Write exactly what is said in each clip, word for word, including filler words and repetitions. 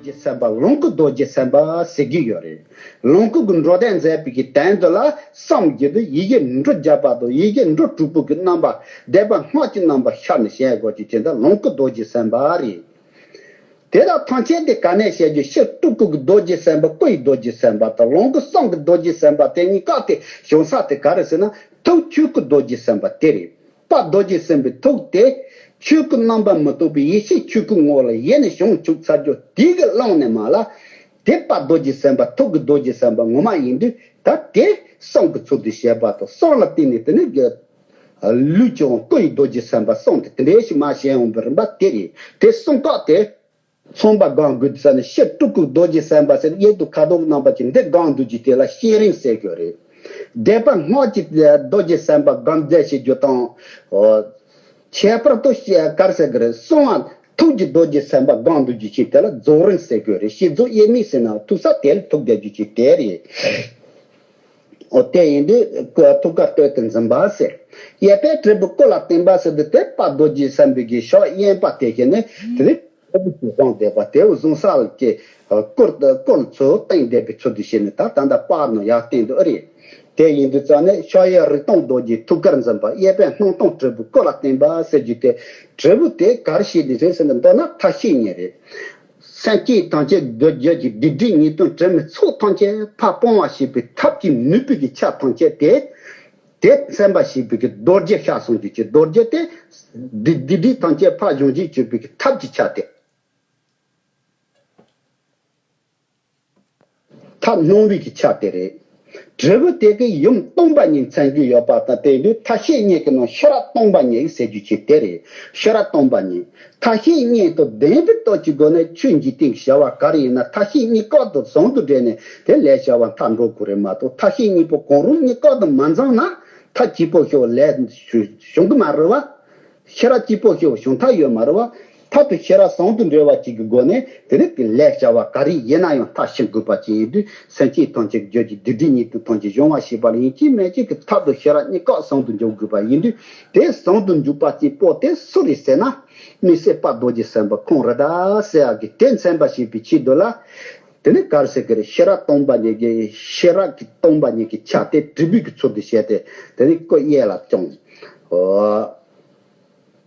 རྗེ་སེམས་དཔའ་ལོངས་སྐུ་རྡོ་རྗེ་སེམས་དཔའ་ཟེར་གྱི་ཡོད་རེད། ལོངས་སྐུ་གི་འགྲོ་དོན་མཛད་པའི་གི་དོན་དུ་ལ་བསམ་རྒྱུ་དེ་ཡི་གེ་འབྲུ་བརྒྱ་པ་དང་ཡི་གེ་འབྲུ་དྲུག་པོ་གི་རྣམ་པ་བཟླས་པ་སྔགས་ཀྱི་རྣམ་པ་ཤར་ནས་བཤད་དགོས་ཀྱི་ཅན་དེ་ལོངས་སྐུ་རྡོ་རྗེ་སེམས་དཔའ་རེད། དེ་དག་ཐམས་ཅད་དེ་ག་ནས་བཤད་རྒྱུ། ཕྱི་སྤྲུལ་སྐུ་གི་རྡོ་རྗེ་སེམས་དཔའ། སྐུ་ཡི་རྡོ་རྗེ་སེམས་དཔའ་དང་ལོངས་སྐུ་གསུང་གི་རྡོ་རྗེ་སེམས་དཔའ་དེ་གཉིས་ཀ་དེ་བྱུང་ས་དེ་ག་རེ་ཟེར་ན་ཐུགས་ཆོས་སྐུ་རྡོ་རྗེ་སེམས་དཔའ་དེ་རེད། དཔའ་རྡོ་རྗེ་སེམས་དཔའི་ཐུགས་དེ་ཆོས་སྐུ་རྣམ་པ་མི་རྟོག་པའི་ཡེ་ཤེས་ཆོས་སྐུ་ངོ་ལ་ཡེ་ནས་བྱུང་བཅུག་ཚར་རྒྱུ་དེ་གི་བླངས་ནས་མ་ལ། དེ་དཔའ་རྡོ་རྗེ་སེམས་དཔའ་ཐུགས་ཀྱི་རྡོ་རྗེ་སེམས་དཔའ་ངོ་མ་ཡིན་དུས་ད་དེ་གསུང་གི་ཚུལ་དུ་བཤད་པ་དང་གསུང་ལ་བརྟེན་ནས་དེ་ནི་གི་ལུས་ཀྱང་སྐུ་ཡི་རྡོ་རྗེ་སེམས་དཔའ་གསུང་དེ་དེ་འདྲའི་ཞིག་མ་བཤད་འོང་པའི་རིམ་པ་དེ་རེད། དེ་གསུང་སྐབས་དེ། མཚོན་པ་སྒང་དགོས་ས་ནི་ཕྱི་སྤྲུལ་སྐུ་རྡོ་རྗེ་སེམས་དཔའ་ཟེར་གཡས་དུ་ཁ་དོག་རྣམ་པ་ཅན་འདི་སྒང་འདུག་ཅིག་དེ་ལ་བཤེས་རིམ་ཟེར་དགོས་རེད། བཟླས་པ་སྔགས་ཀྱི་རྡོ་རྗེ་སེམས་དཔའ་སྒང་རྫས་བྱེད་རྒྱུ་དང་། ཁྱད་པར་དུ་བཤད་གར་ཟེར་གི་རེད། གསུང་བ་ཐུགས་ཀྱི་རྡོ་རྗེ་སེམས་དཔའ་སྒང་འདུག་ཅིག་དེ་ལ་རྫོགས་རིམ་ཟེར་དགོས་རེད། བསྐྱེད་རྫོགས་དབྱེར་མེད་ཟེར་ན་ཐུག་ས་དེ་ལ་ཐུག་བསྡད་རྒྱུ་ཅིག་དེ་རེད། འོ་དེ་ཡིན་དུས་ཐུགས་ཀར་སྤྲོད་དུ་འཛིན་པ་ཟེར། གཡས་པས་དྲིལ་བུ་སྐུ་ལ་བསྟན་པ་ཟེར་དུས་དེ་དཔའ་རྡོ་རྗེ་སེམས་དཔའི་གི་ཕྱག་གཡོན་པ་དེ་བཞིན་ནི་དེ་ནི་ཕྱོགས་བཞི་བཟུང་བསྡད་པ་དེའུ་བཟུང་ས་ལ་ཀྱི་སྐུར་སྐུར་ཚུར་བསྟན་བསྡད་པའི་ཚུལ་དུ་བྱས་ནས་ད་ད་ལྟ་པར་ནང་ཡར་བསྟན་དུ་ཨེ་རེད། དེ་ཡིན་དུས་ཙང་ནས་ཕྱག་གཡས་རིག་སྟོང་རྡོ་རྗེ་ཐུགས་ཀར་འཛིན་པ། གཡས་པས་སྣང་སྟོང་དྲིལ་བུ་སྐུ་ལ་བསྟན་པ་ཟེར་རྒྱུ་དེ་དྲིལ་བུ་དེ་གར་བྱས་ནས་རེད་ཟེར་ན་མདོར་ན་མཐའ་བཤད་གཉིས་རེད། སེམས་ཅན་ཐམས་ཅད་འདོད་རྒྱུ་གྱི་སྡིག་སྒྲིབ་ཉེས་ལྟུང་དྲི་མའི་ཚོགས་ཐམས་ཅད་ཕར་སྤོང་བ་ཞེས་པའི་ཐབས་ཀྱི་ནུས་པའི་གི་ཆ་ཐམས་ཅད་དེ། དེ་སེམས་པ་ཞེས་པའི་གི་རྡོ་རྗེ་ཤར་སོང་རྒྱུ་ཀྱི་རྡོ་རྗེ་དེ། སྡིག་སྡིག་སྒྲིབ་ཐམས་ཅད་ཕར་སྦྱོང་བྱེད་བྱེད་པའི་གི་ཐབས་ཀྱི་ཆ་དེ། ཐབས་སྣང་བའི་གི་ཆ་དེ་རེད། དྲིལ་བུ་དེ་གི་ཡུམ་སྟོང་པ་ཉིད་མཚོན་གྱི་ཡོད་པ་དང་དེ་དུས་མཐའ་བཤད་གཉིས་ཀྱི་ནང་ཤེས་རབ་སྟོང་པ་ཉིད་ཟེར་རྒྱུ་ཅིག་དེ་རེད། ཤེས་རབ་སྟོང་པ་ཉིད། མཐའ་བཤད་གཉིས་དང་ལྡན་པའི་སྟོབས་ཀྱི་སྒོ་ནས་ཆོས་འཇིག་རྟེན་གྱི་བྱ་བ་ག་རེ་ཡིན་ན་མཐའ་བཤད་གཉིས་ཀ་དང་ཟུང་དུ་འབྲེལ་ནས་དེ་ལས་བྱ་བ་མཐའ་འགྲོ་དགོས་རེད་མ་གཏོགས་མཐའ་བཤད་གཉིས་པོ་གང་རུང་གཉིས་ཀ་དང་མ་འཛོམས་ན་མཐའ་གཅིག་པོ་ཤོག་ལས་བྱུང་གི་མ་རེད་བ། ཤེས་རབ་གཅིག་པོ་ཤོག་བྱུང་ཐབས་ཡོད་མ་རེད་བ། མཐར་ཐུག་ཤེས་རབ་ཟུང་དུ་འབྲེལ་བ་གཅིག་གི་སྒོ་ནས་དེ་ནི་དེ་ལས་བྱ་བ་ག་རེ་ཡིན་ན་ཡང་མཐའ་ཕྱིན་དགོས་པ་ཅིག་ཡིན་དུས་སེམས་ཅན་ཐམས་ཅད་རྒྱུད་ཀྱི་སྡིག་སྒྲིབ་ཉེས་ལྟུང་ཐམས་ཅད་སྦྱོང་བ་ཞེས་པ་ལ་ཡིན་གཅིག་མིན་གཅིག་གི་ཐབས་དང་ཤེས་རབ་གཉིས་ཀ་ཟུང་དུ་འཇུག་དགོས་པ་ཡིན་དུས་དེ་ཟུང་དུ་འཇུག་པ་གཅིག་པོ་དེ་སུ་རེད་ཟེར་ན་དམིགས་བསལ་དཔལ་རྡོ་རྗེ་སེམས་དཔའ་ཁོང་རེད་ད་ཟེར་ཡག་གི་དེ་མཚོན་པ་ཞེས་པའི་ཆེད་དུ་ལ། དེ་ནི་གར་ཟེར་གི་རེད། ཤེས་རབ་སྟོང་པ་ཉིད་ཀྱི་ཤེས་རབ་ཀྱི་སྟོང་པ་ཉིད་ཀྱི་ཆ་དེ་དྲིལ་བུའི་གི་ཚུལ་དུ་བྱས་ཏེ་དེ་ནི་སྐུ་གཡས་ལ་བརྐྱངས། འོ།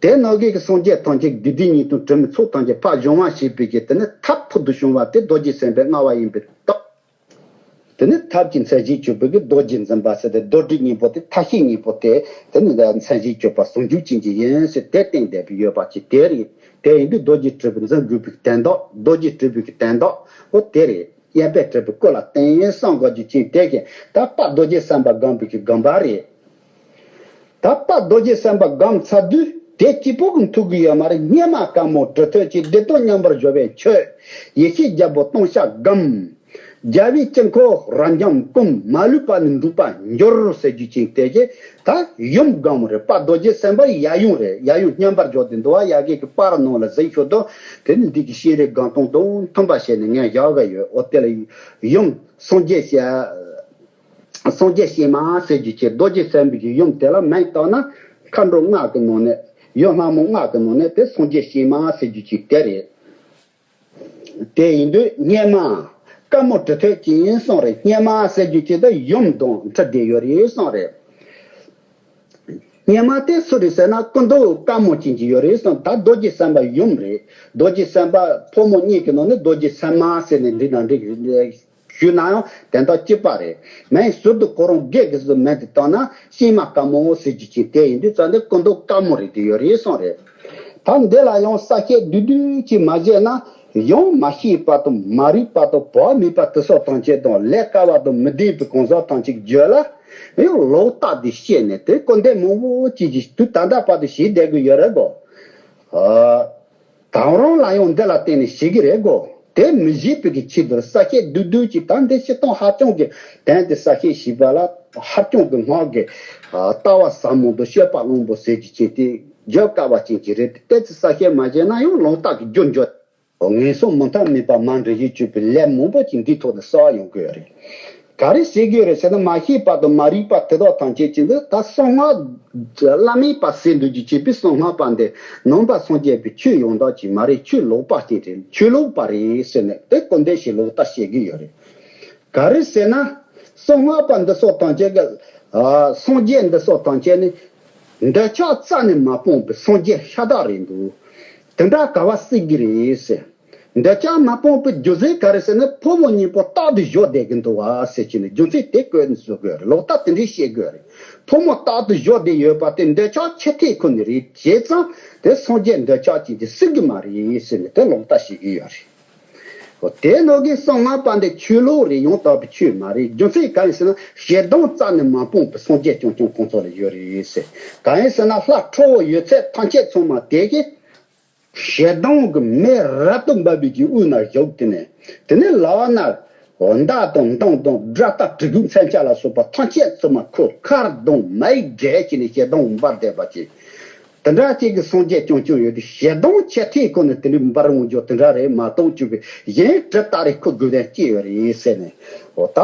དེ་ནང་གི་སངས་རྒྱས་ཐམས་ཅད་སྡིག་སྒྲིབ་ཉེས་ལྟུང་དྲི་མའི་ཚོགས་ཐམས་ཅད་ཕར་སྦྱོང་བ་ཞེས་པའི་གི་དེ་ནི་ཐབས་ཕུལ་དུ་བྱུང་བ་དེ་རྡོ་རྗེ་སེམས་དཔའི་མངའ་བ་ཡིན་པའི་རྟགས། དེ་ནི་ཐབས་ཀྱི་མཚན་གཞི་གཅོད་པའི་གི་རྡོ་རྗེ་འཛིན་པ་ཟེར་ཏེ་རྡོ་དྲིལ་གཉིས་པོ་དེ་མཐའ་བཤད་གཉིས་པོ་དེ་དེ་ནི་མཚན་གཞི་གཅོད་པ་ཟུང་འཇུག་ཅན་གྱི་ཡིན་ཟེར་དེ་བསྟན་བསྡད་པའི་ཡོད་པ་ཅིག་དེ་རེད། དེ་ཡིན་དུས་རྡོ་རྗེ་དྲིལ་བུ་འཛིན་དགོས་པའི་དོན་དག་རྡོ་རྗེ་དྲིལ་བུའི་གི་དོན་དག་འོ་དེ་རེད། གཡས་པས་དྲིལ་བུ་སྐུ་ལ་བསྟན་གསུང་དགོས་རྒྱུ་ཅན་དེ་གི་ད་དཔལ་རྡོ་རྗེ་སེམས་དཔའ་སྒོམ་པའི་གི་སྒོམ་པ་རེད། ད་དཔལ་རྡོ་རྗེ་སེམས་དཔའ་སྒོམ་ཚར་དུས་དེ་གཅིག་པོ་གི་ཐུག་གི་ཡོད་མ་རེད། སྙེ་མ་དཀར་མོ་གྲི་ཐོད་ཀྱིས་བདེ་སྟོང་མཉམ་པར་སྦྱོར་བའི་ཆོས། ཡེ་ཤེས་རྒྱལ་པོ་སྟོང་ཤར་སྒོམ། རྒྱལ་བའི་དཀྱིལ་འཁོར་རབ་འབྱམས་བསྐུམ། མ་ལུས་པ་ནི་འགྲུབ་པར་འགྱུར་ཟེར་རྒྱུ་ཅན་དེ་གི་ད་ཡུམ་སྒོམ་རེད། དཔལ་རྡོ་རྗེ་སེམས་དཔའི་ཡབ་ཡུམ་རེད། ཡབ་ཡུམ་བསྙེན་པར་སྦྱོར་ཏེ་འདུལ་བ་ཡ་གི་གི་པར་ནང་ལ་གཟིགས་ཤོག་དང་དེ་ནི་འདི་གི་ཤེས་རིག་སྒོམ་སྟངས་དང་མཐུན་པ་བྱས་ནས་ངས་བཞག་གི་ཡོད། འོ་དེ་ལ་ཡུམ་སངས་རྒྱས་ཤ། སངས་རྒྱས་གཤེད་མ་ཟེར་རྒྱུ་ཅན་རྡོ་རྗེ་སེམས་དཔའི་གི་ཡུམ་དེ་ལ་མིང་བཏགས་ན་མཁའ་འགྲོ་ལྔ་གི་ནང་ནས་ཡུམ་ལྷ་མོ་ལྔ་གི་ནང་ནས་དེ་སངས་རྒྱས་གཤེད་མ་ཟེར་རྒྱུ་ཅན་དེ་རེད། དེ་ཡིན་དུས་སྙེ་མ་དཀར་མོ་གྲི་ཐོད་ཅན་གསུངས་རེད། སྙེ་མ་ཟེར་རྒྱུ་ཅན་དེ་ཡུམ་དང་འཁྲིལ་བསྡད་ཡོད་རེད་གསུངས་རེད། སྙེ་མ་དེ་སུ་རེད་ཟེར་ན་སྐུ་མདོག་དཀར་མོ་ཅན་གྱི་ཡོད་རེད་གསུངས། ད་རྡོ་རྗེ་སེམས་དཔའ་ཡུམ་རེད། རྡོ་རྗེ་སེམས་དཔའ་ཕོ་མོ་གཉིས་ཀྱི་ནང་ནས་རྡོ་རྗེ་སེམས་མ་ཟེར་ནས་འགྲིག་ན་འགྲིག་ཞུས་ན་ཡང་དོན་དག་གཅིག་པ་རེད། མིང་ཟུར་དུ་ཁོ་རང་སྒེར་གྱི་ཟུར་མིང་དུ་བཏགས་ན་སྙེ་མ་དཀར་མོ་ཟེར་རྒྱུ་ཅན་དེ་ཡིན་དུས་ཙང་དེ་སྐུ་མདོག་དཀར་མོ་རེད་དེ་ཡོད་རེད་གསུངས་རེད། ད་འདི་ལ་ཡང་གསལ་བཤད་བསྡུས་བསྡུས་ཅིག་མ་བྱས་ན་ཡང་མ་ཤེས་པ་དང་མ་རིག་པ་དང་བག་མེད་པ་དེ་སོགས་ཐམས་ཅད་དང་ལས་དཀའ་བ་དང་མི་ལྡན་པའི་གང་ཟག་ཐམས་ཅད་རྒྱུད་ལ་ཡང་ལོག་ལྟ་དེ་སྐྱེས་ནས་དེ་སྐུར་འདེབས་མང་པོ་ཅིག་གིས་དུས་ད་ལྟ་བར་དུ་བྱས་བསྡད་དགོས་ཡོད་རེད་གོ། ཨ། དང་རང་ལ་ཡང་འདི་ལ་བརྟེན་ནས་ཤེས་ཀྱི་རེད་གོ། དེ་མི་ཤེས་པའི་གི་ཆེད་དུ་གསལ་བཤད་བསྡུས་བསྡུས་ཀྱིས་ད་འདི་སྤྱིར་བཏང་ཧ་ཅང་གི་དོན་དེ་གསལ་བཤད་བྱས་པ་ལ་ཧ་ཅང་གི་སྔགས་ཀྱི་ལྟ་བ་ཟབ་མོ་དང་སྤྱོད་པ་བླང་པོ་ཟེར་རྒྱུ་ཅན་དེ་བརྗོད་དཀའ་བ་ཅན་གྱི་རེད་དེ། ཏོག་ཙམ་གསལ་བཤད་མ་བྱས་ན་ཡང་ལོག་ལྟ་གི་རྒྱུ་འབྱོར། ངན་སོང་མུ་མཐའ་མེད་པ་མ་འདྲེན་ཞིང་སྤྱོད་པའི་ལས་མང་པོ་ཅིག་འདིའི་ཐོག་ནས་གསལ་བ་ཡོང་གི་ཡོད་རེད། ག་རེ་ཟེར་གྱི་ཡོད་རེད་ཟེར་ན། མ་ཤེས་པ་དང་མ་རིག་པ་དེ་དག་ཐམས་ཅད་ཅིག་འདི་ད་གསང་སྔགས་བླ་མེད་པ་ཟེར་འདུག་རྒྱུ་བྱས་པའི་གསང་སྔགས་པ་འདི་ནང་པ་སངས་རྒྱས་པའི་ཆོས་ཡང་དག་ཅིག་མ་རེད། ཆོས་ལོག་པ་ཅིག་རེད། ཆོས་ལོག་པ་རེད་ཟེར་ནས་དེ་སྐུར་འདེབས་བྱེད་ལོག་ལྟ་བྱེད་ཀྱི་ཡོད་རེད། ག་རེ་ཟེར་ན། གསང་སྔགས་པ་འདི་ཚོ་ཐམས་ཅད་ཀྱི་ཨ་སངས་རྒྱས་འདི་ཚོ་ཐམས་ཅད་ནི་འདོད་ཆགས་རྩ་ནས་མ་སྤངས་པའི་སངས་རྒྱས་ཤ་སྟག་རེད་འདུག་དེ་འདྲ་ག་བ་སྲིད་ཀྱི་རེད་ཟེར། འདོད་ཆགས་མ་སྤངས་པའི་རྒྱུ་མཚན་ག་རེ་ཟེར་ན། ཕོ་མོ་གཉིས་པོ་རྟག་ཏུ་བཞག་བསྡད་ཀྱི་འདུག་བ་ཟེར་གྱི་ནི་རྒྱུ་མཚན་དེ་བཀོད་ནས་བཟོ་དགོས་རེད། ལོག་ལྟ་དེ་འདྲའི་བཤད་དགོས་རེད། ཕོ་མོ་རྟག་ཏུ་བཞག་བསྡད་ཡོད་པ་དེ་འདོད་ཆགས་ཆེ་ཐལ་ཁོ་ནི་རེད། བྱས་ཙང་དེ་སངས་རྒྱས་འདོད་ཆགས་ཅན་དེ་སྲིད་ཀྱི་མ་རེད་ཟེར་ནས་དེ་ལོག་ལྟ་བྱེད་ཀྱི་ཡོད་རེད། འོ་དེ་ནང་གི་གསང་སྔགས་པ་འདི་ཆོས་ལོག་རེད། ཡང་དག་པའི་ཆོས་མ་རེད། རྒྱུ་མཚན་གང་ཡིན་ཟེར་ན། ཞེ་སྡང་རྩ་ནས་མ་སྤངས་པའི་སངས་རྒྱས་རྐྱང་རྐྱང་ཁོང་ཚོ་ལ་ཡོད་རེད་ཟེར། གང་ཡིན་ཟེར་ན། ལྷ་ཁྲོ་བོ་ཡོད་ཚད་ཐམས་ཅད་ཚང་མ་དེ་གི་ཞེ་སྡང་གི་མེ་རབ་ཏུ་འབར་བའི་གི་དབུས་ན་བཞུགས། དེ་ནས་དེ་ནས་ལག་ན་མདའ་དང་མདུང་དང་དགྲ་སྟ་གྲི་གུག་མཚོན་ཆ་ལ་སོགས་པ་ཐམས་ཅད་ཚང་མ་ཁོ་ཁ་གདངས་མ་ཡིག་བསྒྲལ་བྱས་ནས་ཞེ་སྡང་འབར་བསྡད་པ་ཅིག་དེ་འདྲ་ཅིག་གི་སངས་རྒྱས་རྐྱང་རྐྱང་ཡོད་དུས། ཞེ་སྡང་ཆེ་ཐལ་ཁོ་ནི་དེ་འདྲའི་འབར་འོང་རྒྱུ་དེ་འདྲ་རེད་མ་གཏོགས། ཅིག་གི་གཞན་གྲི་སྟ་རེ་ཁུར་དགོས་དོན་ཅི་ཡོད་རེད་ཟེར་ནས། འོ་ད་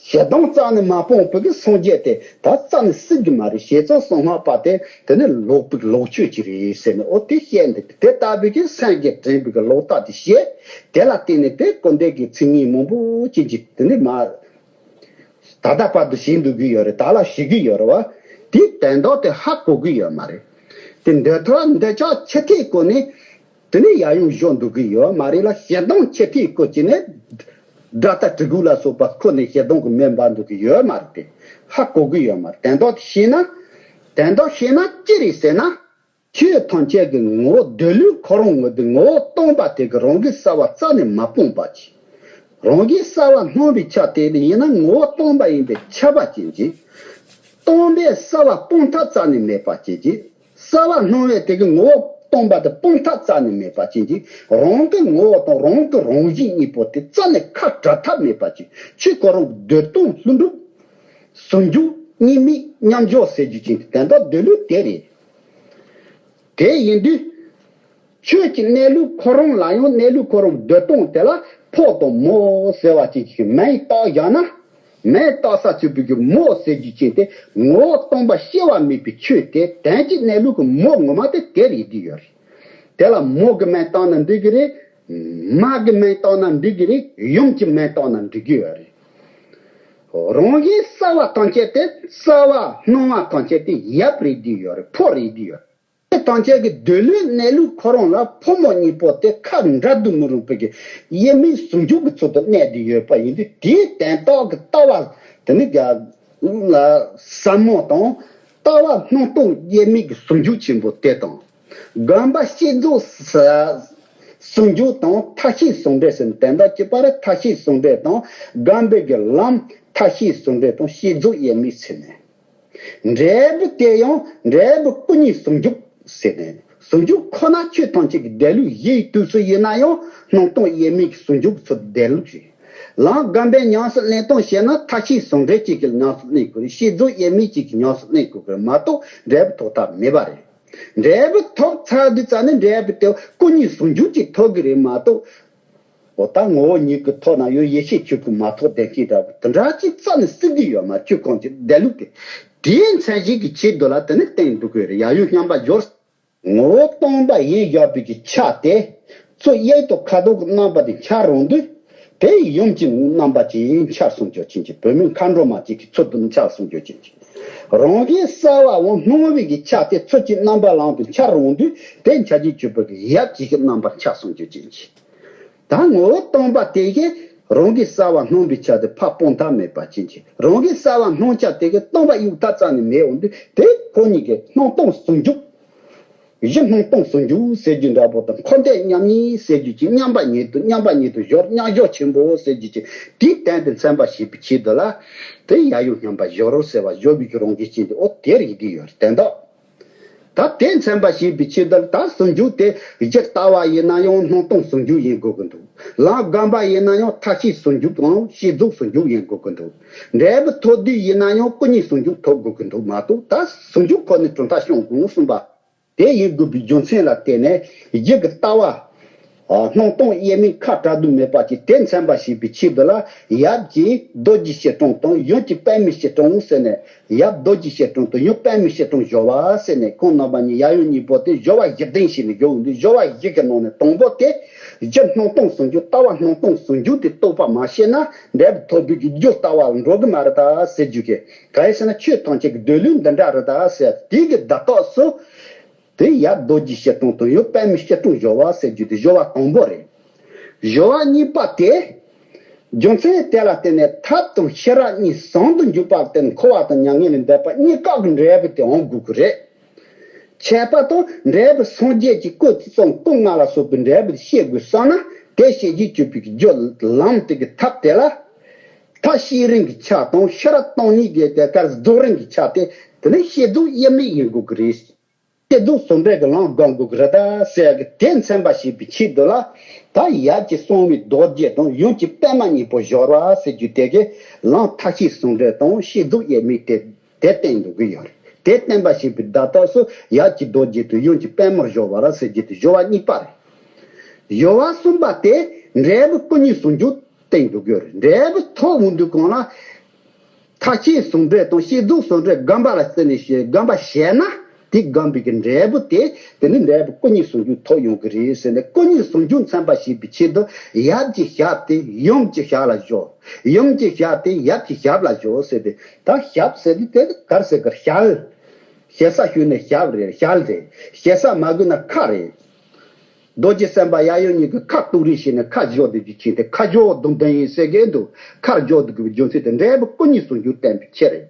ཞེ་སྡང་རྩ་ནས་མ་སྤངས་པའི་གི་སངས་རྒྱས་དེ་ད་རྩ་ནས་སྲིད་ཀྱི་མ་རེད། བྱས་ཙང་གསང་སྔགས་པ་དེ་དེ་ནི་ལོག་པའི་ལོག་ཆོས་ཅིག་རེད་ཟེར་ནས། འོ་དེ་བཤད་འདི་དེ་ལྟ་བུའི་གི་སངས་རྒྱས་དྲན་པའི་གི་ལོག་ལྟ་དེ་བཤད། དེ་ལ་བརྟེན་ནས་དེ་སྐུར་འདེབས་ཀྱི་མཚན་ཉིད་མང་པོ་ཅིག་ཅིག་དེ་ནི་མ། ད་ལྟ་བར་དུ་བྱེད་འདུག་གི་ཡོད་རེད། ད་ལ་བྱེད་ཀྱི་ཡོད་རེད་བ། དེའི་དོན་དག་དེ་ཧ་གོ་གི་ཡོད་མ་རེད། དེ་འདོད་ཐོག་འདོད་ཆགས་ཆེ་ཐལ་སྐོར་ནས་དེ་ནས་ཡར་ཡོང་བཞག་འདུག་གི་ཡོད་མ་རེད་ལ། ཞེ་སྡང་ཆེ་ཐལ་སྐོར་གྱི་ནས་དགྲ་སྟ་གྲི་གུག་ལ་སོགས་པ་ཁུར་ནས་ཞེ་སྡང་གི་མེ་འབར་འདུག་གི་ཡོད་མ་རེད། དེ་ཧ་གོ་གི་ཡོད་མ་རེད། དོན་དག་དེ་ཤེས་ན། དོན་དག་ཤེས་ན་ཅི་རེད་ཟེར་ན། ཆོས་ཐམས་ཅད་ཀྱི་ངོ་བོ་འདོད་ལུས་ཁོ་རང་ངོ་། དེ་ངོ་བོ་སྟོང་པ་དེ་གི་རང་གི་རྩ་བ་རྩ་ནས་མ་སྤངས་པ་ཅིག་རང་གི་རྩ་བ་སྣང་བའི་ཆ་དེ་ནི་ཡིན་ན་ངོ་བོ་སྟོང་པ་ཡིན་པའི་ཁྱབ་པ་ཅན་ཅིག་སྟོང་པའི་རྩ་བ་སྤོང་ཐབས་རྩ་ནས་མེད་པ་ཅན་ཅིག་རྩ་བ་སྣང་བའི་དེ་གི་ངོ་བོ་སྟོང་པ་དེ་སྤོང་ཐབས་རྩ་ནས་མེད་པ་ཅན་ཅིག་རང་གི་ངོ་བོ་དང་རང་གི་རང་བཞིན་གཉིས་པོ་དེ་རྩ་ནས་ཁ་བྲལ་ཐབས་མེད་པ་ཅིག་ཆོས་ཁོ་རང་གི་འདོད་སྟོང་ལྷུན་གྲུབ་ཟུང་འཇུག་གཉིས་མེད་མཉམ་བཞག་ཟེར་རྒྱུ་ཅན་དེ་དོན་དག་འདོད་ལུགས་དེ་རེད། དེ་ཡིན་དུས། ཆོས་ཀྱི་གནས་ལུགས་ཁོ་རང་ལ་ཡང་གནས་ལུགས་ཁོ་རང་འདོད་སྟངས་དེ་ལ་ཕོ་དང་མོ་ཟེར་བ་ཅིག་གི་མིང་བཏགས་བཞག་ན། མིང་བཏགས་ས་ཚུད་པའི་གི་མོ་ཟེར་རྒྱུ་ཅན་དེ་ངོ་བོ་སྟོང་པ་སྐྱེ་བ་མེད་པའི་ཆོས་དེ། དོན་གྱི་གནས་ལུགས་ཀྱི་མོ་ངོ་མ་དེ་དེ་རེད་བསྡད་ཡོད་རེད། དེ་ལ་མོ་གི་མིང་བཏགས་ན་འགྲིག་གི་རེད། མ་གི་མིང་བཏགས་ན་འགྲིག་གི་རེད། ཡུམ་གྱི་མིང་བཏགས་ན་འགྲིག་གི་ཡོད་རེད། རང་གི་རྩ་བ་ཐམས་ཅད་དེ། རྩ་བ་སྣང་བ་ཐམས་ཅད་དེ་ཡབ་རེད་བསྡད་ཡོད་རེད། ཕོ་རེད་བསྡད་ཡོད་རེད། དེ་ཐམས་ཅད་ཀྱི་འདོད་ལུས་གནས་ལུགས་ཁོ་རང་ལ་ཕོ་མོ་གཉིས་པོ་དེ་ཁ་འབྲལ་དུ་མི་རུང་བའི་གི་དབྱེར་མེད་ཟུང་འཇུག་གི་ཚུལ་དུ་གནས་བསྡད་ཡོད་པ་ཡིན་དུས། དེའི་དོན་དག་གི་ལྟ་བ་དེ་ནི་ག་ལ་ཟབ་མོ་དང་། ལྟ་བ་སྣང་སྟོང་དབྱེར་མེད་ཀྱི་ཟུང་འཇུག་ཆེན་པོ་དེ་དང་། སྒོམ་པ་བསྐྱེད་རྫོགས་ཟུང་འཇུག་དང་མཐའ་བཞི་ཟུང་འབྲེལ་ཟེར་ནས། དོན་དག་གཅིག་པ་རེད། མཐའ་བཞི་ཟུང་འབྲེལ་དང་། སྒོམ་པའི་གི་ལམ་མཐའ་བཞི་ཟུང་འབྲེལ་དང་བསྐྱེད་རྫོགས་དབྱེར་མེད་ཟེར་ནས། འབྲས་བུ་དེ་ཡང་འབྲས་བུ་སྐུ་གཉིས་ཟུང་འཇུག་ཟེར་ནས། ཟུང་འཇུག་ཁོ་ན་ཆོས་ཐམས་ཅད་ཀྱི་འདོད་ལུགས་གཞིའི་དུས་སུ་ཡིན་ན་ཡང་སྣང་སྟོང་དབྱེར་མེད་ཀྱི་ཟུང་འཇུག་གི་ཚུལ་འདོད་ལུགས་རེད། ལམ་སྒོམ་པའི་ཉམས་སུ་ལེན་སྟངས་བཤད་ན། མཐའ་བཞི་ཟུང་འབྲེལ་གཅིག་གི་ཉམས་སུ་ལེན་དགོས་རེད། བསྐྱེད་རྫོགས་དབྱེར་མེད་གཅིག་གི་ཉམས་སུ་ལེན་དགོས་ཀྱི་རེད་མ་གཏོགས། འབྲས་བུ་ཐོབ་ཐབས་མེད་པ་རེད། འབྲས་བུ་ཐོབ་ཚར་དུས་ཙ་ནས་འབྲས་བུ་དེ་སྐུ་གཉིས་ཟུང་འཇུག་གཅིག་ཐོབ་ཀྱི་རེད་མ་གཏོགས། འོ་ད་ངོ་བོ་ཉིད་ཀྱི་ཐོག་ན་ཡང་ཡེ་ཤེས་ཆོས་སྐུ་མ་ཐོབ་བསྡད་ཀྱི་འདྲ་བོ་དེ་འདྲ་ཅིག་རྩ་ནས་སྲིད་ཀྱི་ཡོད་མ་རེད། ཆོས་ཁོང་ཅིག་འདོད་ལུགས་དེ། དེའི་མཚན་གཞི་གི་ཆེད་དུ་ལ་དེ་ནི་བསྟན་འདུག་གི་རེད། ཡ་ཡོ་མཉམ་པ་སྦྱོར། ངོ་བོ་སྟོང་པ་ཡིན་བཞག་པའི་གི་ཆ་དེ། ཚུར་གཡས་དང་ཁ་དོག་གི་རྣམ་པ་དེ་འཆར་འོང་དུས། དེ་ཡུམ་གྱི་རྣམ་པ་ཅིག་འཆར་སོང་རྒྱུ་ཅན་གྱི། བུད་མེད་མཁའ་འགྲོ་མ་ཅིག་གི་ཚུལ་དུ་འཆར་སོང་རྒྱུ་ཅན་གྱི། རང་གི་རྩ་བ་འོ་སྣང་བའི་གི་ཆ་དེ་ཚུར་གྱི་རྣམ་པ་ལམ་དུ་འཆར་འོང་དུས། དེ་འཆར་གྱི་གྱུར་པའི་གི་ཡབ་ཅིག་གི་རྣམ་པར་འཆར་སོང་རྒྱུ་ཅན་གྱི། ད་ངོ་བོ་སྟོང་པ་དེ་གིས་རང་གི་རྩ་བ་སྣང་བའི་ཆ་དེ་ཕར་སྤོང་ཐབས་མེད་པ་ཅན་གྱི། རང་གི་རྩ་བ་སྣང་ཆ་དེ་གིས་སྟོང་པ་གཡུག་ཐབས་རྩ་ནས་མེད་འོང་དུས། དེ་ཁོ་གཉིས་ཀྱི་སྣང་སྟོང་ཟུང་འཇུག་གཞི་སྣང་སྟོང་ཟུང་འཇུག་ཟེར་རྒྱུ་འདྲ་པོ་དང་། འཁོར་འདས་མཉམ་ཉིད་ཟེར་རྒྱུ་ཅིག་མཉམ་པ་ཉིད་དུ། མཉམ་པ་ཉིད་དུ་སྦྱོར། མཉམ་སྦྱོར་ཆེན་པོ་ཟེར་རྒྱུ་ཅིག་དེའི་དོན་དེ་མཚོན་པར་བྱེད་པའི་ཆེད་དུ་ལ། དེ་ཡ་ཡོ་མཉམ་པ་སྦྱོར་ཟེར་བ། སྦྱོར་བའི་གི་རང་བཞིན་ཅན་དེ་འོ་དེ་རེད་བསྡད་ཡོད་རེད། དོན་དག་ད་དེ་མཚོན་པར་བྱེད་པའི་ཆེད་དུ་ལ། ད་ཟུང་འཇུག་དེ་ཇི་ལྟ་བ་ཡིན་ན་ཡང་སྣང་སྟོང་ཟུང་འཇུག་ཡིན་དགོས་ཀྱི་འདུག་ལམ་སྒོམ་པ་ཡིན་ན་ཡང་མཐའ་བཞི་ཟུང་འཇུག་དང་བསྐྱེད་རྫོགས་ཟུང་འཇུག་ཡིན་དགོས་ཀྱི་འདུག་འབྲས་བུ་ཐོབ་དུས་ཡིན་ན་ཡང་སྐུ་གཉིས་ཟུང་འཇུག་ཐོབ་དགོས་ཀྱི་འདུག་མ་གཏོགས། ད་ཟུང་འཇུག་ཁོ་ནས་གྲུབ་མཐའ་སྤྱང་དགོས་གསུངས་པ། དེ་ཡིན་དགོས་པའི་རྒྱུ་མཚན་ལ་བརྟེན་ནས། ཡིད་ཀྱི་ལྟ་བ་ སྣང་སྟོང་དབྱེར་མེད་ཁ་བྲལ་དུ་མེད་པ་ཅིག་དེ་མཚོན་པར་བྱེད་པའི་ཆེད་དུ་ལ། ཡབ་ཀྱི་རྡོ་རྗེ་སྐྱིལ་ཀྲུང་དང་ཡུམ་གྱི་པདྨའི་སྐྱིལ་ཀྲུང་ཟེར་ནས། ཡབ་རྡོ་རྗེ་སྐྱིལ་ཀྲུང་དང་ཡུམ་པདྨའི་སྐྱིལ་ཀྲུང་སྦྱོར་བ་ཟེར་ནས། ཁོང་རྣམ་པ་གཉིས་ཡབ་ཡུམ་གཉིས་པོ་དེ་སྦྱོར་བ་བཞི་ལྡན་ཞིག་ནས་སྦྱོར་འདུག་སྦྱོར་བ་བཞི་གི་ནང་ནས་དང་པོ་དེ། རྒྱུ་སྣང་སྟོང་ཟུང་འཇུག་ལྟ་བ་སྣང་སྟོང་ཟུང་འཇུག་དེ་རྟོགས་པ་མ་ཤེས་ན་འབྲས་བུ་ཐོབ་པའི་གི་རྒྱུ་ལྟ་བ་ལ་འགྲོ་གི་མ་རེད་ད་ཟེར་རྒྱུ་གི། གང་ཡིན་ཟེར་ན་ཆོས་ཐམས་ཅད་ཀྱི་སྡོད་ལུགས་འདི་འདྲ་རེད་ད་ཟེར། དེ་གི་བརྡ་རྟགས་སུ། དེ་ཡབ་རྡོ་རྗེ་སྐྱིལ་ཀྲུང་དང་ཡུམ་པདྨའི་སྐྱིལ་ཀྲུང་སྦྱོར་བ་ཟེར་རྒྱུ་དེ་སྦྱོར་བ་དང་པོ་རེད། སྦྱོར་བ་གཉིས་པ་དེ། རྒྱུ་མཚན་དེ་ལ་བརྟེན་ནས་ཐབས་དང་ཤེས་རབ་གཉིས་ཟུང་དུ་འཇུག་པར་བརྟེན། འཁོར་བ་དང་མྱ་ངན་ལས་འདས་པ་གཉིས་ཀ་གི་འབྲས་བུ་དེ་འོང་དགོས་ཀྱི་རེད། ཁྱད་པར་དུ་འབྲས་བུ་སངས་རྒྱས་ཀྱི་སྐུ་གསུང་སྐུ་ལྔ་ལ་སོགས་པའི་འབྲས་བུ་ཤེས་དགོས་བསམ་ན། དེ་ཤེས་བྱེད་སྤྱོད་པའི་རྒྱུ་ལམ་དེ་གི་ཐབས་དེ་ལ། ཐབས་ཤེས་རིམ་གྱི་ཆ་དང་ཤེས་རབ་སྟོང་ཉིད་ཀྱི་དེ་ཀར་རྫོགས་རིམ་གྱི་ཆ་དེ། དེ་ནི་ཤེས་རྫོགས་དབྱེར་མེད་ཡིན་དགོས་ཀྱི་རེད། ཤེས་རྫོགས་ཟུང་འབྲེལ་གྱི་ལམ་སྒོམ་དགོས་ཀྱི་རེད་ད་ཟེར་གི་དེ་མཚོན་པར་བྱེད་པའི་ཆེད་དུ་ལ། ད་ཡབ་ཀྱི་གསང་བའི་རྡོ་རྗེ་དང་ཡུམ་གྱི་པདྨ་གཉིས་པོ་སྦྱོར་བ་ཟེར་རྒྱུ་དེ་གི་ལམ་ཐབས་ཤེས་ཟུང་འབྲེལ་དང་ཤེས་རྫོགས་དབྱེར་མེད་དེ་དེ་བསྟན་འདུག་གི་ཡོད་རེད། དེ་བསྟན་པར་བྱེད་པའི་བརྡ་རྟགས་སུ་ཡབ་ཀྱི་རྡོ་རྗེ་དང་ཡུམ་གྱི་པདྨར་སྦྱོར་བ་ར་ཟེར་རྒྱུ་དེ་སྦྱོར་བ་གཉིས་པ་རེད། སྦྱོར་བ་གསུམ་པ་དེ་འབྲས་བུ་སྐུ་གཉིས་ཟུང་འཇུག་བསྟན་འདུག་གི་ཡོད་རེད། འབྲས་བུ་ཐོབ་འོང་དུས་གང་ལ། ཐབས་ཤེས་ཟུང་འབྲེལ་དང་ཤེས་རྫོགས་ཟུང་འབྲེལ་སྒོམ་པ་ལ་བརྟེན་ནས་བྱས། སྒོམ་པ་བྱས་ན་དེ་སྒོམ་པའི་གི་འབྲས་བུ་དེ། དེ་ནི་འབྲས་བུ་སྐུ་གཉིས་ཟུང་འཇུག་ཐོབ་ཡོང་གི་རེད་ཟེར་ནས། སྐུ་གཉིས་ཟུང་འཇུག་མཚོན་པར་བྱེད་པའི་ཆེད་དུ་ཡབ་ཀྱི་ཞབས་དེ་ཡུམ་གྱི་ཞབས་ལ་སྦྱོར། ཡུམ་གྱི་ཞབས་དེ་ཡབ་ཀྱི་ཞབས་ལ་སྦྱོར་ཟེར་ཏེ། ད་ཞབས་ཟེར་དུས་དེ་ག་རེ་ཟེར་གི་རེད། ཞབས། ཞེ་ས་ཞུས་ནས་ཞབས་རེད། ཞབས་རེད། ཞེ་ས་མ་དགོས་ན་ཁ་རེད། རྡོ་རྗེ་སེམས་དཔའ་ཡབ་ཡུམ་གཉིས་ཀྱི་ཁ་གཏུག་རེས་བྱས་ནས་ཁ་སྦྱོར་དུ་བཅུག་ཅིང་དེ་ཁ་སྦྱོར་སྡོམ་ལྡན་ཡིན་ཟེར་གྱི་འདུག་ཁ་སྦྱོར་དུ་དགོས་པའི་རྒྱུ་མཚན་དེ་འབྲས་བུ་སྐུ་གཉིས་ཟུང་འཇུག་བསྟན་པའི་ཕྱིར།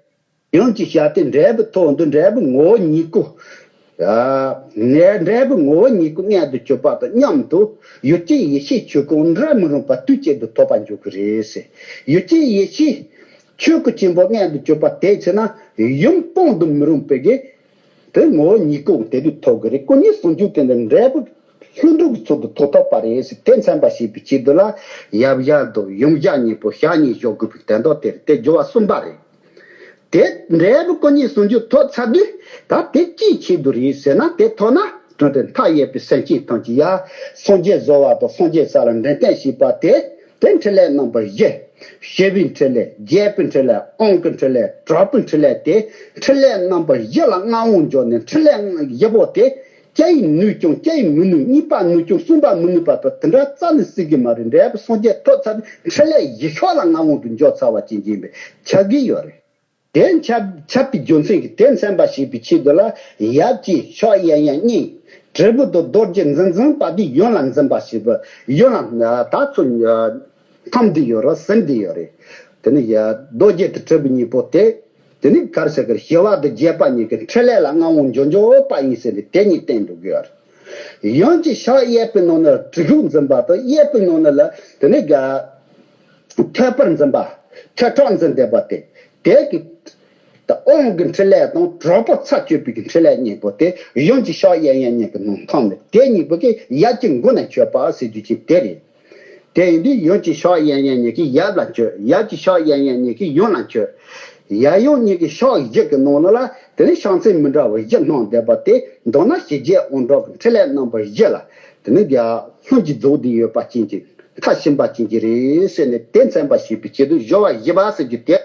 ཡུམ་གྱི་ཞབས་དེ་འབྲས་བུ་ཐོབ་འདུག་འབྲས་བུ་ངོ་བོ་ཉིད་སྐུ། ཨ། ནས་འབྲས་བུ་ངོ་བོ་ཉིད་སྐུ་མངོན་དུ་གྱུར་པ་དང་མཉམ་དུ། ཡུལ་ཅན་ཡེ་ཤེས་ཆོས་སྐུ་འབྲལ་མི་རུང་བ་དུས་གཅིག་ཏུ་ཐོབ་པར་འགྱུར་གྱི་རེད་ཟེར། ཡུལ་ཅན་ཡེ་ཤེས་ཆོས་སྐུ་ཆེན་པོ་མངོན་དུ་གྱུར་པ་དེ་ཚེ་ན་ཡུམ་སྤང་དུ་མི་རུང་བའི་གི་དེ་ངོ་བོ་ཉིད་སྐུ་དེ་དུས་ཐོབ་ཀྱི་རེད། སྐུ་གཉིས་ཟུང་འཇུག་དེ་འདྲ་འབྲས་བུ་ལྷུན་གྲུབ་ཀྱི་ཚུལ་དུ་ཐོབ་ཐུབ་པ་རེད་ཟེར། དེ་མཚོན་པར་བྱེད་པའི་ཆེད་དུ་ལ་ཡབ་ཞབས་དང་ཡུམ་ཞབས་གཉིས་པོ་ཞབས་གཉིས་སྦྱོར་དགོས་པའི་དོན་དག་དེ་རེད། དེ་སྦྱོར་བ་གསུམ་པ་རེད། དེ་འབྲས་བུ་སྐུ་གཉིས་ཟུང་འཇུག་ཐོབ་ཚར་དུས་ད་དེ་ཅིའི་ཆེད་དུ་རེད་ཟེར་ན། དེ་ཐོབ་ན་དོན་དེ་མཐའ་ཡས་པའི་སེམས་ཅན་ཐམས་ཅད་ཡ་སངས་རྒྱས་བཟོ་བ་དང་སངས་རྒྱས་ས་ལ་འདྲེན་སྟོན་བྱེད་པ་དེ། དེ་འཕྲིན་ལས་རྣམ་པ་བཞི། ཞི་བའི་འཕྲིན་ལས། རྒྱས་པའི་འཕྲིན་ལས། དབང་གི་འཕྲིན་ལས། གྲགས་པའི་འཕྲིན་ལས་དེ། འཕྲིན་ལས་རྣམ་པ་བཞི་ལ་མངའ་དབང་འབྱོར་ནས། འཕྲིན་ལས་བཞི་པོ་དེ་སྐྱེ་ཡི་ནུས་ཀྱང་སྐྱེ་ཡི་མི་ནུས། གཉིས་པ་ནུས་ཀྱང་གསུམ་པ་མི་ནུས་པ་དང་དེ་འདྲ་རྩ་ནས་སྲིད་ཀྱི་མ་རེད། འབྲས་བུ་སངས་རྒྱས་ཐོབ་ཚར་ནས་འཕྲིན་ལས་བཞི་ཤོག་ལ་མངའ་དབང་དུ་འབྱོར་ཚར་བ་ཅན་ཡིན་པས་ཆགས་ཀྱི་ཡོད་རེད། དེ་ཁྱབ་ཁྱབ་པའི་རྒྱུ་མཚན་གྱིས་དེ་མཚོན་པར་བྱེད་པའི་ཆེད་དུ་ལ་ཡབ་ཀྱི་ཕྱག་གཡས་གཡོན་གཉིས། དྲིལ་བུ་དང་རྡོ་རྗེ་འཛིན་འཛིན་པ་དེ་ཡུམ་ལ་འཛིན་པར་བྱེད་པ། ཡུམ་ལ་ད་ཚོ་འཐམ་བསྡད་ཡོད་རེད། ཟིན་བསྡད་ཡོད་རེད། དེ་ནི་ཡ་རྡོ་རྗེ་དང་དྲིལ་བུ་གཉིས་པོ་དེ། དེ་ནི་ག་རེ་ཟེར་གི་རེད། ཞི་བ་དང་རྒྱས་པ་གཉིས་ཀྱི་འཕྲིན་ལས་ལ་མངའ་དབང་འབྱོར་འབྱོར་པ་ཡིན་ཟེར་ནས་དེ་གཉིས་བསྟན་འགྲོ་གི་ཡོད་རེད། ཡུམ་གྱི་ཕྱག་གཡས་པའི་ནང་ན་དྲིལ་བུ་འཛིན་པ་དང་། གཡས་པའི་ནང་ན་ལ་དེ་ནི་ག་ཐོད་པར་འཛིན་པ། ཐོད་ཁྲག་འཛིན་བསྡད་པ་དེ། དེ་གི་དབང་གི་འཕྲིན་ལས་དང་གྲོགས་པོ་ཚར་གཅོད་པའི་གི་འཕྲིན་ལས་གཉིས་པོ་དེ་ཡུམ་གྱི་ཕྱག་གཡས་གཡོན་གཉིས་ཀྱི་ནང་འཐམས་ནས། དེ་གཉིས་པོ་གིས་ཡབ་ཀྱི་མགོ་ནས་མཆོད་པ་ཟེར་རྒྱུ་ཅིག་དེ་རེད། དེ་ཡིན་དུས་ཡུམ་གྱི་ཕྱག་གཡས་གཡོན་གཉིས་ཀྱིས་ཡབ་ལ་མཆོད། ཡབ་ཀྱི་ཕྱག་གཡས་གཡོན་གཉིས་ཀྱིས་ཡུམ་ལ་མཆོད། ཡབ་ཡུམ་གཉིས་ཀྱི་ཕྱག་བཞི་གི་ནང་ལོགས་ལ་དེ་ནི་ཕྱག་མཚན་མི་འདྲ་བ་བཞི་སྣང་བསྡད་པ་དེ། མདོར་ན་ཞི་རྒྱས་དབང་དྲག་གི་འཕྲིན་ལས་རྣམ་པ་བཞི་ལ་དེ་ནི་ཡ་ལྷུན་གྱིས་རྫོགས་བསྡད་ཡོད་པ་ཅན་གྱི། མཐའ་ཕྱིན་པ་ཅན་གྱི་རེད་ཟེར་ནས་དེ་མཚོན་པར་བྱེད་པའི་ཆེད་དུ་སྦྱོར་བ་བཞི་པ་ཟེར་རྒྱུ་དེ།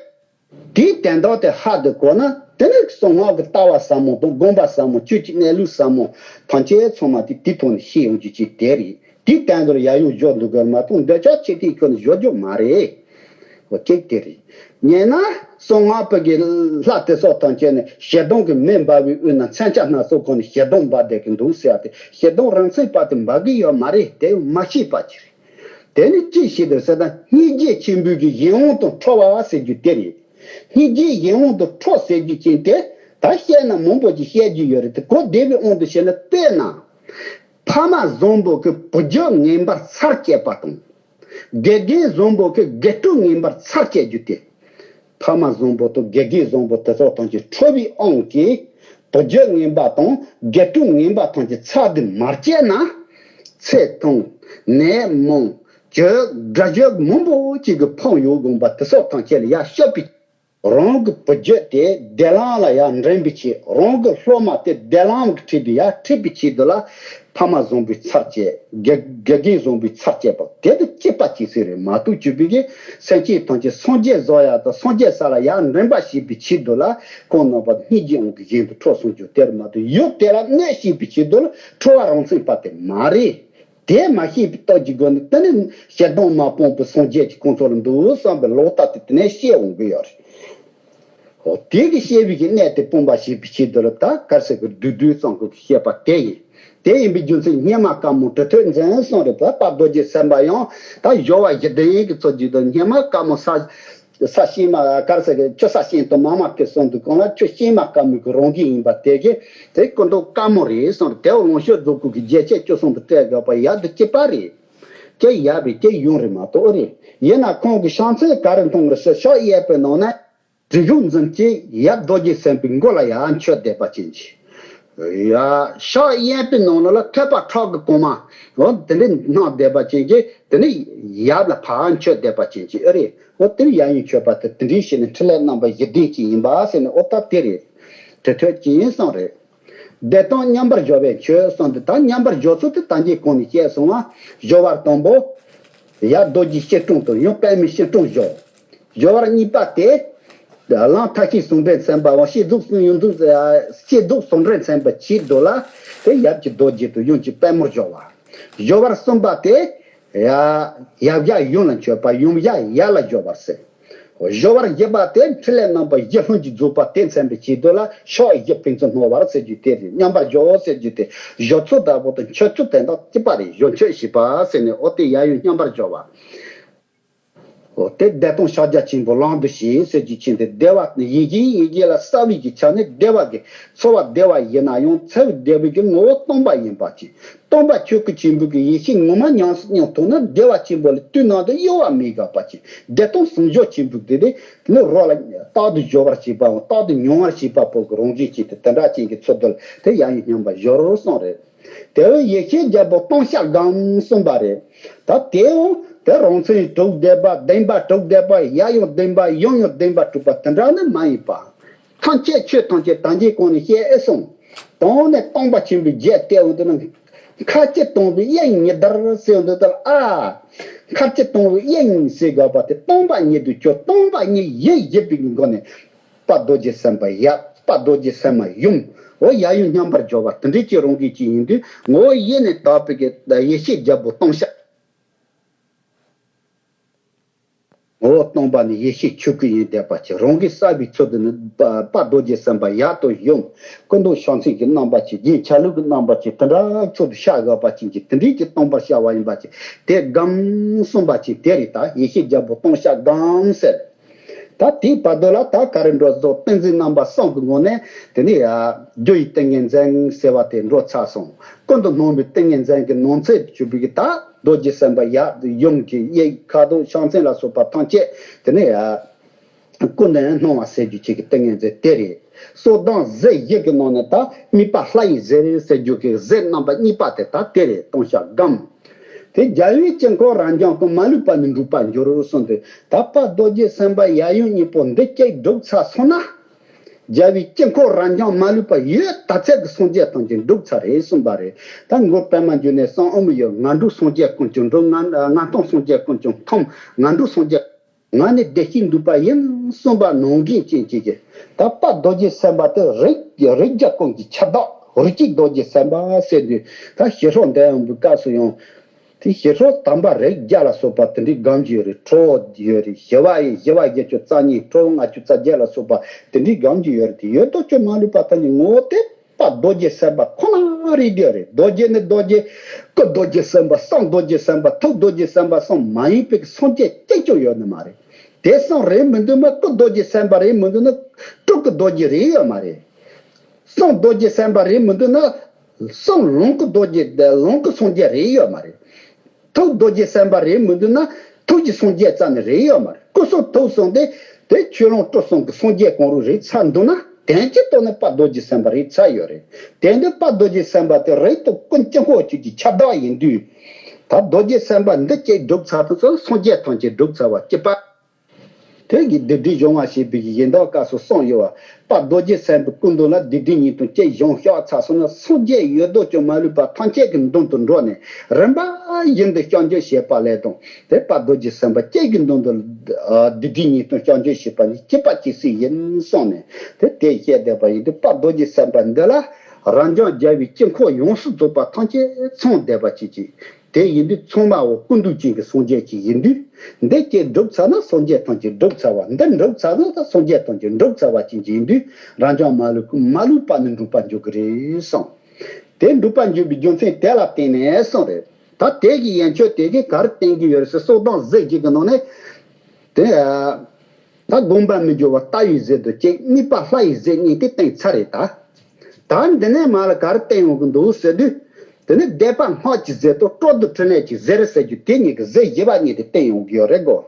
དེའི་དོན་དག་དེ་ཧ་དུ་གོ་ན་དེ་ནི་གསང་སྔགས་ཀྱི་ལྟ་བ་ཟབ་མོ་དང་སྒོམ་པ་ཟབ་མོ། ཆོས་ཀྱི་གནས་ལུགས་ཟབ་མོ་ཐམས་ཅད་ཚང་མ་དེ་དེའི་ཐོག་ནས་ཤེས་ཡོང་རྒྱུ་ཅིག་དེ་རེད། དེའི་དོན་དུ་ཡབ་ཡུམ་སྦྱོར་འདུག་གི་མ་གཏོགས་འདོད་ཆགས་ཆེ་ཐལ་ཁྱོན་ནས་སྦྱོར་རྒྱུ་མ་རེད། འོ་གཅིག་དེ་རེད། ཉེ་ན་གསང་སྔགས་པ་གི་ལྷ་དེ་ཚོ་ཐམས་ཅད་ནི་ཞེ་སྡང་གི་མེ་འབར་བའི་དབུས་ན་མཚོན་ཆ་སྣ་ཚོགས་ཁོ་ནས་ཞེ་སྡང་འབར་བསྡད་ཀྱི་འདུག་ཟེར་ཏེ། ཞེ་སྡང་རང་མཚན་པ་དེ་འབར་གི་ཡོད་མ་རེད། དེ་མ་ཤེས་པ་ཅིག་རེད། དེ་ནི་ཅི་ཞིག་རེད་ཟེར་ན། སྙིང་རྗེ་ཆེན་པོའི་གི་གཞན་དབང་དུ་འཕྲོག་པ་ཟེར་རྒྱུ་དེ་རེད། སྙིང་རྗེ་གཞན་དབང་དུ་འཕྲོག་ཟེར་རྒྱུ་ཅན་དེ་ད་བཤད་ན་མང་པོ་ཅིག་བཤད་རྒྱུ་ཡོད་རེད་དེ། གོ་བདེ་བའི་དབང་དུ་བྱས་ན། དཔེར་ན། ཕ་མ་བཟང་པོ་གི་བུ་རྒྱུད་ངན་པར་ཚར་བཅད་པ་དང་། དགེ་རྒན་བཟང་པོ་གི་དགེ་ཕྲུག་ངན་པར་ཚར་བཅད་རྒྱུ་དེ། ཕ་མ་བཟང་པོ་དང་དགེ་རྒན་བཟང་པོ་དེ་ཚོ་ཐམས་ཅད་འཕྲོག་པའི་དབང་གིས་བུ་རྒྱུད་ངན་པ་དང་དགེ་ཕྲུག་ངན་པ་ཐམས་ཅད་ཚར་དུ་མ་བཅད་ན། ཚེ་ཐུང་། ནད་མང་། གྱོད་དགྲ་གྱོད་མང་པོ་ཅིག་གི་ཕོག་ཡོང་དགོངས་པ་དེ་ཚོ་ཐམས་ཅད་ལ་ཡར་སྐྱོབ་པའི། རང་གི་བུ་རྒྱུད་དེ་བདེ་ལམ་ལ་ཡར་འདྲེན་པའི་ཆེད། རང་གི་སློབ་མ་དེ་བདེ་ལམ་གྱི་ཁྲིད་དུ་ཡར་ཁྲིད་པའི་ཆེད་དུ་ལ། ཕ་མ་བཟང་པོའི་ཚར་བཅད། དགེ་དགེ་རྒན་བཟང་པོའི་ཚར་བཅད་པ་དེ་དུ་སྐྱིད་པ་སྐྱིད་སྲིད་རེད་མ་གཏོགས་བཅུ་པའི་གི་སེམས་ཅན་ཐམས་ཅད་སངས་རྒྱས་བཟོ་ཡ་དང་སངས་རྒྱས་ས་ལ་ཡར་འདྲེན་པ་བྱེད་པའི་ཆེད་དུ་ལ་ཁོང་རྣམ་པ་སྙིང་རྗེ་དབང་གིས་གཞན་དུ་འཕྲོག་སོང་རྒྱུ་དེར་མ་གཏོགས་ཡུལ་དེ་ལ་གནོད་བྱེད་པའི་ཆེད་དུ་ལ་འཕྲོག་པ་རང་མཚན་པ་དེ་མ་རེད། དེ་མ་ཤེས་པའི་སྟོབས་ཀྱི་སྒོ་ནས་དེ་ནི་ཞེ་སྡང་མ་སྤངས་པའི་སངས་རྒྱས་ཀྱི་ཁོང་ཚོ་ལ་འདུག་བསམ་པའི་ལོག་ལྟ་དེ་དེ་ནས་ཤེས་འོང་གི་ཡོད་རེད། འོ་དེ་གི་ཤེས་པའི་གི་གནས་དེ་སྤོང་བ་ཞེས་པའི་ཆེད་དུ་ལ་ད་གར་ཟེར་གི་བདུད་བདུད་གཙང་ཁུལ་གྱི་བཤད་པ་དེ་ཡིན། དེ་ཡིན་པའི་རྒྱུ་མཚན་སྙེ་མ་དཀར་མོ་གྲི་ཐོད་འཛིན་གསུངས་རེད་པ། དཔལ་རྡོ་རྗེ་སེམས་དཔའ་ཡང་ད་སྦྱོར་བ་བཞི་ལྡན་གྱི་ཚོགས་ཀྱི་དུ་སྙེ་མ་དཀར་མོ་ས་ས་ཤིང་མ་གར་ཟེར་གི་ཆུ་ས་ཤིང་དུ་མ་མ་ཀི་གསུངས་འདུག་གང་ལ་ཆུ་ཤིང་མ་དཀར་མོ་གི་རང་བཞིན་ཡིན་པ་དེ་གི་དེ་སྐུ་མདོག་དཀར་མོ་རེད་གསུངས་རེད། དེ་འོ་ལོངས་སྤྱོད་རྫོགས་སྐུ་གི་རྒྱལ་ཆེན་བཅུ་གསུམ་དུ་སྤྲད་དགོས་པ་ཡག་ཏུ་སྐྱིད་པ་རེད། ཀྱེ་ཡབ་པས་ཀྱེ་ཡུམ་རེད་མ་གཏོགས་རེད། ཡིན་ན་ཁོང་གི་ཕྱག་མཚན་ག་རེ་མཐོང་རེད་ཟེར་ཕྱག་གཡས་པའི་ནང་ན་དྲི་བཟང་འཛིན་ཅིང་ཡབ་རྡོ་རྗེ་སེམས་དཔའི་མགོ་ལ་ཡར་མཆོད་བསྡད་པ་ཅན་གྱི། ཡ། ཕྱག་གཡས་པའི་ནང་ན་ལ་ཐོད་པ་ཁྲག་གི་གོང་མ། འོ་དེ་འདྲའི་སྣང་བསྡད་པ་ཅན་གྱི་དེ་ནི་ཡབ་ལ་ཕར་མཆོད་བསྡད་པ་ཅན་གྱི་ཨེ་རེད། འོ་དེ་ནི་ཡབ་ཡུམ་མཆོད་པ་དེ་དེ་འདྲའི་ཞིག་ནི་འཕྲིན་ལས་རྣམ་པ་བཞི་ལྡན་གྱི་ཡིན་པ་ཟེར་ནི་འོ་ད་དེ་རེད། དེ་ཐོད་ཀྱི་ཡིན་གསུངས་རེད། བདེ་སྟོང་མཉམ་པར་སྦྱོར་བས་མཆོད་གསུངས་ཏེ་ད་མཉམ་པར་སྦྱོར་ཚུལ་དེ་ད་གིན་གོང་ནས་བཤད་སོང་ང་། སྦྱོར་བ་དང་པོ། ཡར་རྡོ་རྗེ་སྐྱིལ་ཀྲུང་དང་ཡང་པདྨའི་སྐྱིལ་ཀྲུང་སྦྱོར། སྦྱོར་བ་གཉིས་པ་དེ། ལམ་མཐའ་བཞིའི་ཟུང་འབྲེལ་མཚོན་པའམ་སྐྱིད་སྡུག་གསུམ་ཡོངས་རྫོགས་སྐྱིད་སྡུག་ཟུང་འབྲེལ་མཚོན་པའི་ཆེད་དུ་ལ། དེ་ཡབ་ཀྱི་རྡོ་རྗེ་དང་ཡུམ་གྱི་པད་མོར་སྦྱོར་བ། སྦྱོར་བ་གསུམ་པ་དེ། ཡ། ཡབ་བཞག་ཡུམ་ལ་མཆོད་པ་ཡུམ་བཞག་ཡབ་ལ་སྦྱོར་བར་ཟེར། སྦྱོར་བ་བཞི་པ་དེ་འཕྲིན་ལས་རྣམ་པ་བཞི་ལྷུན་གྱིས་རྫོགས་པ་དེ་མཚོན་པའི་ཆེད་དུ་ལ་ཕྱོགས་བཞི་ཕན་ཚུན་སྣང་བར་ཟེར་རྒྱུ་དེ་རེད། མཉམ་པར་སྦྱོར་ཟེར་རྒྱུ་དེ་སྦྱོར་ཚུལ་ལྟ་བུ་དང་མཆོད་ཚུལ་དེ་དག་གཅིག་པ་རེད། སྦྱོར་མཆོད་ཞེས་པ་ཟེར་ནས་འོ་དེ་ཡབ་ཡུམ་མཉམ་པར་སྦྱོར་བ། འོ་དེ་བདེ་སྟོང་ཕྱག་རྒྱ་ཆེན་པོ་ལམ་དུ་བྱེད་ཟེར་རྒྱུ་ཆེན་དེ་བདེ་བ་ཡིན་གྱི་ཡིན་གྱི་ལ་རྩ་བའི་གི་ཆ་ནས་བདེ་བ་གི་ཚོར་བ་བདེ་བ་ཡིན་ན་ཡང་ཚེ་བདེ་བའི་གི་ངོ་བོ་སྟོང་པ་ཡིན་པ་ཅིག་སྟོང་པ་ཆོས་སྐུ་ཆེན་པོའི་གི་ཡེ་ཤེས་ངོ་མ་ཉམས་སུ་མྱོང་ཐུབ་ན་བདེ་བ་ཆེན་པོ་ལ་དུས་ནམ་དུ་གཡོ་བ་མེད་དགོས་པ་ཅིག་བདེ་སྟོང་ཟུང་འཇུག་ཆེན་པོའི་དེ་ནི་རོ་ལ་རྟག་ཏུ་སྦྱོར་བར་བྱེད་པའམ་རྟག་ཏུ་མྱོང་བར་བྱེད་པ་པོ་གི་རང་བཞིན་ཅིག་དེ་དེ་འདྲ་ཅན་གྱི་ཚུལ་དུ་དེ་ཡང་ཡིན་སྙམ་པ་སྦྱོར་རོ་གསུངས་རེད། དེ་བས་ཡེ་ཤེས་རྒྱལ་པོ་སྟོང་བཤགས་སྒོམ་གསུངས་པ་རེད། ད་དེའང་དེ་རང་མཚན་དྲུག་བསྡེབས་པ་བདེན་པ་དྲུག་བསྡེབས་པ་ཡ་ཡང་བདེན་པ་ཡང་ཡང་བདེན་པ་དྲུག་པ་དེ་འདྲ་ནི་མ་ཡིན་པ། ཐམས་ཅད་ཆོས་ཐམས་ཅད་ད་གིན་གོང་ནས་བཤད་ཨེ་སོང་། དང་ནས་སྟོང་པ་ཆེན་པོའི་རྒྱས་བལྟས་འོང་དུས་ན། མཁའ་སྤྱི་སྟོང་པའི་དབྱིངས་ཉིད་ལྟར་ཟེར་འོང་དུས་ལ་ཨ། མཁའ་སྤྱི་སྟོང་པའི་དབྱིངས་ཟེར་དགོས་པ་དེ་སྟོང་པ་ཉིད་དུ་གྱུར། སྟོང་པ་ཉིད་ཡེ་ཡིན་པའི་སྒོ་ནས། དཔལ་རྡོ་རྗེ་སེམས་དཔའ་ཡབ། དཔལ་རྡོ་རྗེ་སེམས་དཔའ་ཡུམ། འོ་ཡབ་ཡུམ་མཉམ་པར་སྦྱོར་བ་དེ་འདྲའི་ཅིག་རང་གི་ཅིག་ཡིན་དུས་ངོ་བོ་ཡེ་ནས་དག་པའི་གི་ཡེ་ཤེས་རྒྱལ་པོ་སྟོང་བཤགས། ངོ་བོ་སྟོང་པ་ནི་ཡེ་ཤེས་ཆོས་སྐུ་ཡིན་བསྡད་པ་ཅིག་རང་གི་རྩ་བའི་ཚུལ་དུ་ནི་དཔལ་རྡོ་རྗེ་སེམས་དཔའ་ཡབ་དང་ཡུམ། སྐུ་མདོག་ཕྱག་མཚན་གྱི་རྣམ་པ་ཅིག་རྒྱན་ཆ་ལུགས་ཀྱི་རྣམ་པ་ཅིག་དེ་འདྲ་ཚུལ་དུ་ཤར་དགོས་པ་ཅན་གྱི་དེ་འདྲའི་ཅིག་སྟོང་པར་ཤར་བ་ཡིན་པ་ཅིག་དེ་སྒོམ་གསུངས་པ་ཅིག་དེ་རེད། ད་ཡེ་ཤེས་རྒྱལ་པོ་སྟོང་བཤགས་སྒོམ་ཟེར། ད་དེའི་བར་དུ་ལ་ད་ག་རེ་འགྲོ་ཟོ་ཏིང་འཛིན་རྣམ་པ་གསུམ་གྱི་ངོ་ནས་དེ་ནས་ཡ། རྒྱུ་ཡི་ཏིང་ངེ་འཛིན་ཟེར་བ་དེ་འགྲོ་ཚར་སོང་། ཀུན་ཏུ་སྣང་བའི་ཏིང་ངེ་འཛིན་གྱི་ནང་ཚན་དུ་གྱུར་པའི་གི་ད་རྡོ་རྗེ་སེམས་དཔའ་ཡབ་ཡུམ་གྱི་གཡས་ཁ་དོག་ཕྱག་མཚན་ལ་སོགས་པ་ཐམས་ཅད་དེ་ནས་ཡ། ཀུན་ནས་སྣང་བ་ཟེར་རྒྱུ་ཅིག་གི་ཏིང་ངེ་འཛིན་དེ་རེད། སོ་བདག་གཟེར་བཞི་གི་ནང་ནས་ད་དམིགས་པ་ལྷ་ཡི་གཟེར་ཟེར་རྒྱུ་གི་གཟེར་རྣམ་པ་གཉིས་པ་དེ་ད་དེ་རེད། སྟོང་བཤགས་སྒོམ། དེ་རྒྱལ་བའི་དཀྱིལ་འཁོར་རབ་འབྱམས་ཀུན། མ་ལུས་པ་ནི་འགྲུབ་པར་འགྱུར་གསུངས་ཏེ། ད་དཔལ་རྡོ་རྗེ་སེམས་དཔའ་ཡབ་ཡུམ་གཉིས་པོ་འདི་གཅིག་སྒྲུབ་ཚར་སོང་ན། རྒྱལ་བའི་དཀྱིལ་འཁོར་རབ་འབྱམས་མ་ལུས་པ་ཡོད་ད་ཚད་ཀྱི་སངས་རྒྱས་ཐམས་ཅད་འགྲུབ་ཚར་རེད་གསུངས་པ་རེད། ད་མགུར་པད་མ་འགྱུར་ནས་གསུངས་ཨོ་མི་ཡོད། ང་འགྲོ་སངས་རྒྱས་ཀུན་ཀྱང་འགྲོ། ང་ང་སྟོང་སངས་རྒྱས་ཀུན་ཀྱང་ཐོབ། ང་འགྲོ་སངས་རྒྱས། ང་ནི་བདེ་སྐྱིད་འདོད་པ་ཡིན་གསུངས་པ་ནང་བཞིན་ཅན་གཅིག་གིས་ད་དཔལ་རྡོ་རྗེ་སེམས་དཔའ་དེ་རིགས་རིགས་བརྒྱ་ཀུན་གྱི་ཁྱབ་བདག་རིགས་གཅིག་རྡོ་རྗེ་སེམས་དཔའ་ཟེར་དུས་ད་ཞི་ཁྲོ་འདོན་ཡོང་བའི་སྐབས་སུ་ཡང་། དེ་ཞི་ཁྲོ་དམ་པ་རིགས་བརྒྱ་ལ་སོགས་པ་དེ་འདྲའི་སྒོམ་རྒྱུ་ཡོད་རེད། ཁྲོ་བོ་ཡོད་རེད། ཞི་བ་ཡི་ཞི་བ་བརྒྱད་ཅུ་རྩ་གཉིས། ཁྲོ་བོ་ལྔ་བཅུ་རྩ་བརྒྱད་ལ་སོགས་པ་དེ་འདྲའི་སྒོམ་རྒྱུ་ཡོད་རེད། དེ་ཡོད་དོ་ཅོག་མ་ལུས་པ་ཐམས་ཅད་ངོ་བོ་དེ། དཔལ་རྡོ་རྗེ་སེམས་དཔའ་ཁོ་ན་རེད་དེ་རེད། རྡོ་རྗེ་ནི་རྡོ་རྗེ། སྐུ་རྡོ་རྗེ་སེམས་དཔའ་གསུང་རྡོ་རྗེ་སེམས་དཔའ་ཐུགས་རྡོ་རྗེ་སེམས་དཔའ་གསུང་མ་ཡིན་པའི་སངས་རྒྱས་གཅིག་ཀྱང་ཡོད་ནི་མ་རེད། དེ་གསུང་རེད་མི་འདུག་ན་སྐུ་རྡོ་རྗེ་སེམས་དཔའ་རེད་མི་འདུག་ན་སྤྲུལ་སྐུ་རྡོ་རྗེ་རེད་ཡོད་མ་རེད། གསུང་རྡོ་རྗེ་སེམས་དཔའ་རེད་མི་འདུག་ན་གསུང་ལོངས་སྐུ་རྡོ་རྗེ་ལོངས་སྐུ་སངས་རྒྱས་རེད་ཡོད་མ་རེད། ཐུགས་རྡོ་རྗེ་སེམས་དཔའ་རེད་མི་འདུག་ན་ཐུགས་ཀྱི་སངས་རྒྱས་རྩ་ནས་རེད་ཡོད་མ་རེད། སྐུ་གསུང་ཐུགས་གསུམ་དེ་དེ་ཆོས་ལོངས་སྤྲུལ་གསུམ་གྱི་སངས་རྒྱས་གང་རུང་རེད་ཚར་འདུག་ན་དོན་གྱི་ཐོག་ནས་དཔལ་རྡོ་རྗེ་སེམས་དཔའ་རེད་ཚར་ཡོད་རེད། དེ་འདི་དཔལ་རྡོ་རྗེ་སེམས་དཔའ་དེ་རིགས་དང་ཀུན་དཀྱིལ་འཁོར་བཅུ་གྱི་ཁྱབ་བདག་ཡིན་དུས། ད་རྡོ་རྗེ་སེམས་དཔའ་འདི་གཅིག་སྒྲུབ་ཚར་དུས་སོ་སངས་རྒྱས་ཐམས་ཅད་སྒྲུབ་ཚར་བ་གཅིག་པ། དེ་གི་སྡིག་སྒྲིབ་སྦྱོང་བ་ཞེས་པའི་གི་ཡི་དམ་སྐབས་སུ་གསུངས་ཡོད་པ། དཔལ་རྡོ་རྗེ་སེམས་དཔའི་སྐུ་མདུན་ལ་སྡིག་སྒྲིབ་ཉེས་ལྟུང་ཅི་བྱུང་བཤགས་ཚར་སོང་ན། སངས་རྒྱས་ཡོད་དོ་ཅོག་མ་ལུས་པ་ཐམས་ཅད་ཀྱི་མདུན་དུ་འགྲོ་ནས། རིམ་པ་བཞིན་དུ་བསྐྱང་རྒྱུ་བྱེད་པ་ལས་དང་། དེ་དཔལ་རྡོ་རྗེ་སེམས་དཔའ་ཁྱེད་ཀྱི་མདུན་དུ་སྡིག་སྒྲིབ་ཉེས་ལྟུང་བཤགས་རྒྱུ་བྱེད་པ་ནི་གཅིག་པ་གཅིག་སྲིད་ཡིན་གསུངས་ནས། དེ་དེ་བཤད་བསྡད་པ་ཡིན་དུས། དཔལ་རྡོ་རྗེ་སེམས་དཔའ་འདི་ལ་རབ་འབྱམས་རྒྱལ་བའི་དཀྱིལ་འཁོར་ཡོངས་སུ་རྫོགས་པ་ཐམས་ཅད་ཚང་བསྡད་པ་ཅིག་ཅིག་དེ་ཡིན་དུས། ཚང་མ་འོ་ཀུན་འདུས་ཅན་གྱི་སངས་རྒྱས་ཅིག་ཡིན་དུས། འདི་གཅིག་སྒྲུབ་ཚར་ན་སངས་རྒྱས་ཐམས་ཅད་སྒྲུབ་ཚར་བ། འདི་འགྲུབ་ཚར་ན་ད་སངས་རྒྱས་ཐམས་ཅད་འགྲུབ་ཚར་བ་ཅིག་ཡིན་དུས། རབ་འབྱམས་མ་ལུས་མ་ལུས་པ་ནི་འགྲུབ་པར་འགྱུར་གྱི་རེད་གསུངས། དེ་འགྲུབ་པར་འགྱུར་བའི་རྒྱུ་མཚན་དེ་ལ་བརྟེན་ནས་གསུངས་རེད། ད་དེ་གི་ཡན་ཆོད་དེ་གིས་ག་རེ་བསྟན་གྱི་ཡོད་རེད་ཟེར། སོ་བདུན་གཟེར་གཅིག་གི་ནང་ནས། དེ། ད་སྒོམ་པ་མི་འགྱུར་བ་ལྟ་བའི་གཟེར་དུ་བཅུག་དམིགས་པ་ལྷ་ཡི་གཟེར་གཉིས་དེ་བསྟན་ཚར་རེད་ད། ད་འདི་ནས་མར་ལ་ག་རེ་བསྟན་ཡོང་གི་འདུག་ཟེར་དུས། དེ་ནས་བཟླས་པ་སྔགས་ཀྱི་གཟེར་དང་སྲོད་དུ་འཕྲིན་ལས་ཀྱི་གཟེར་ཟེར་རྒྱུ་དེ་གཉིས་ཀྱི་གཟེར་བཞི་པ་གཉིས་དེ་བསྟན་ཡོང་གི་ཡོད་རེད་གོ།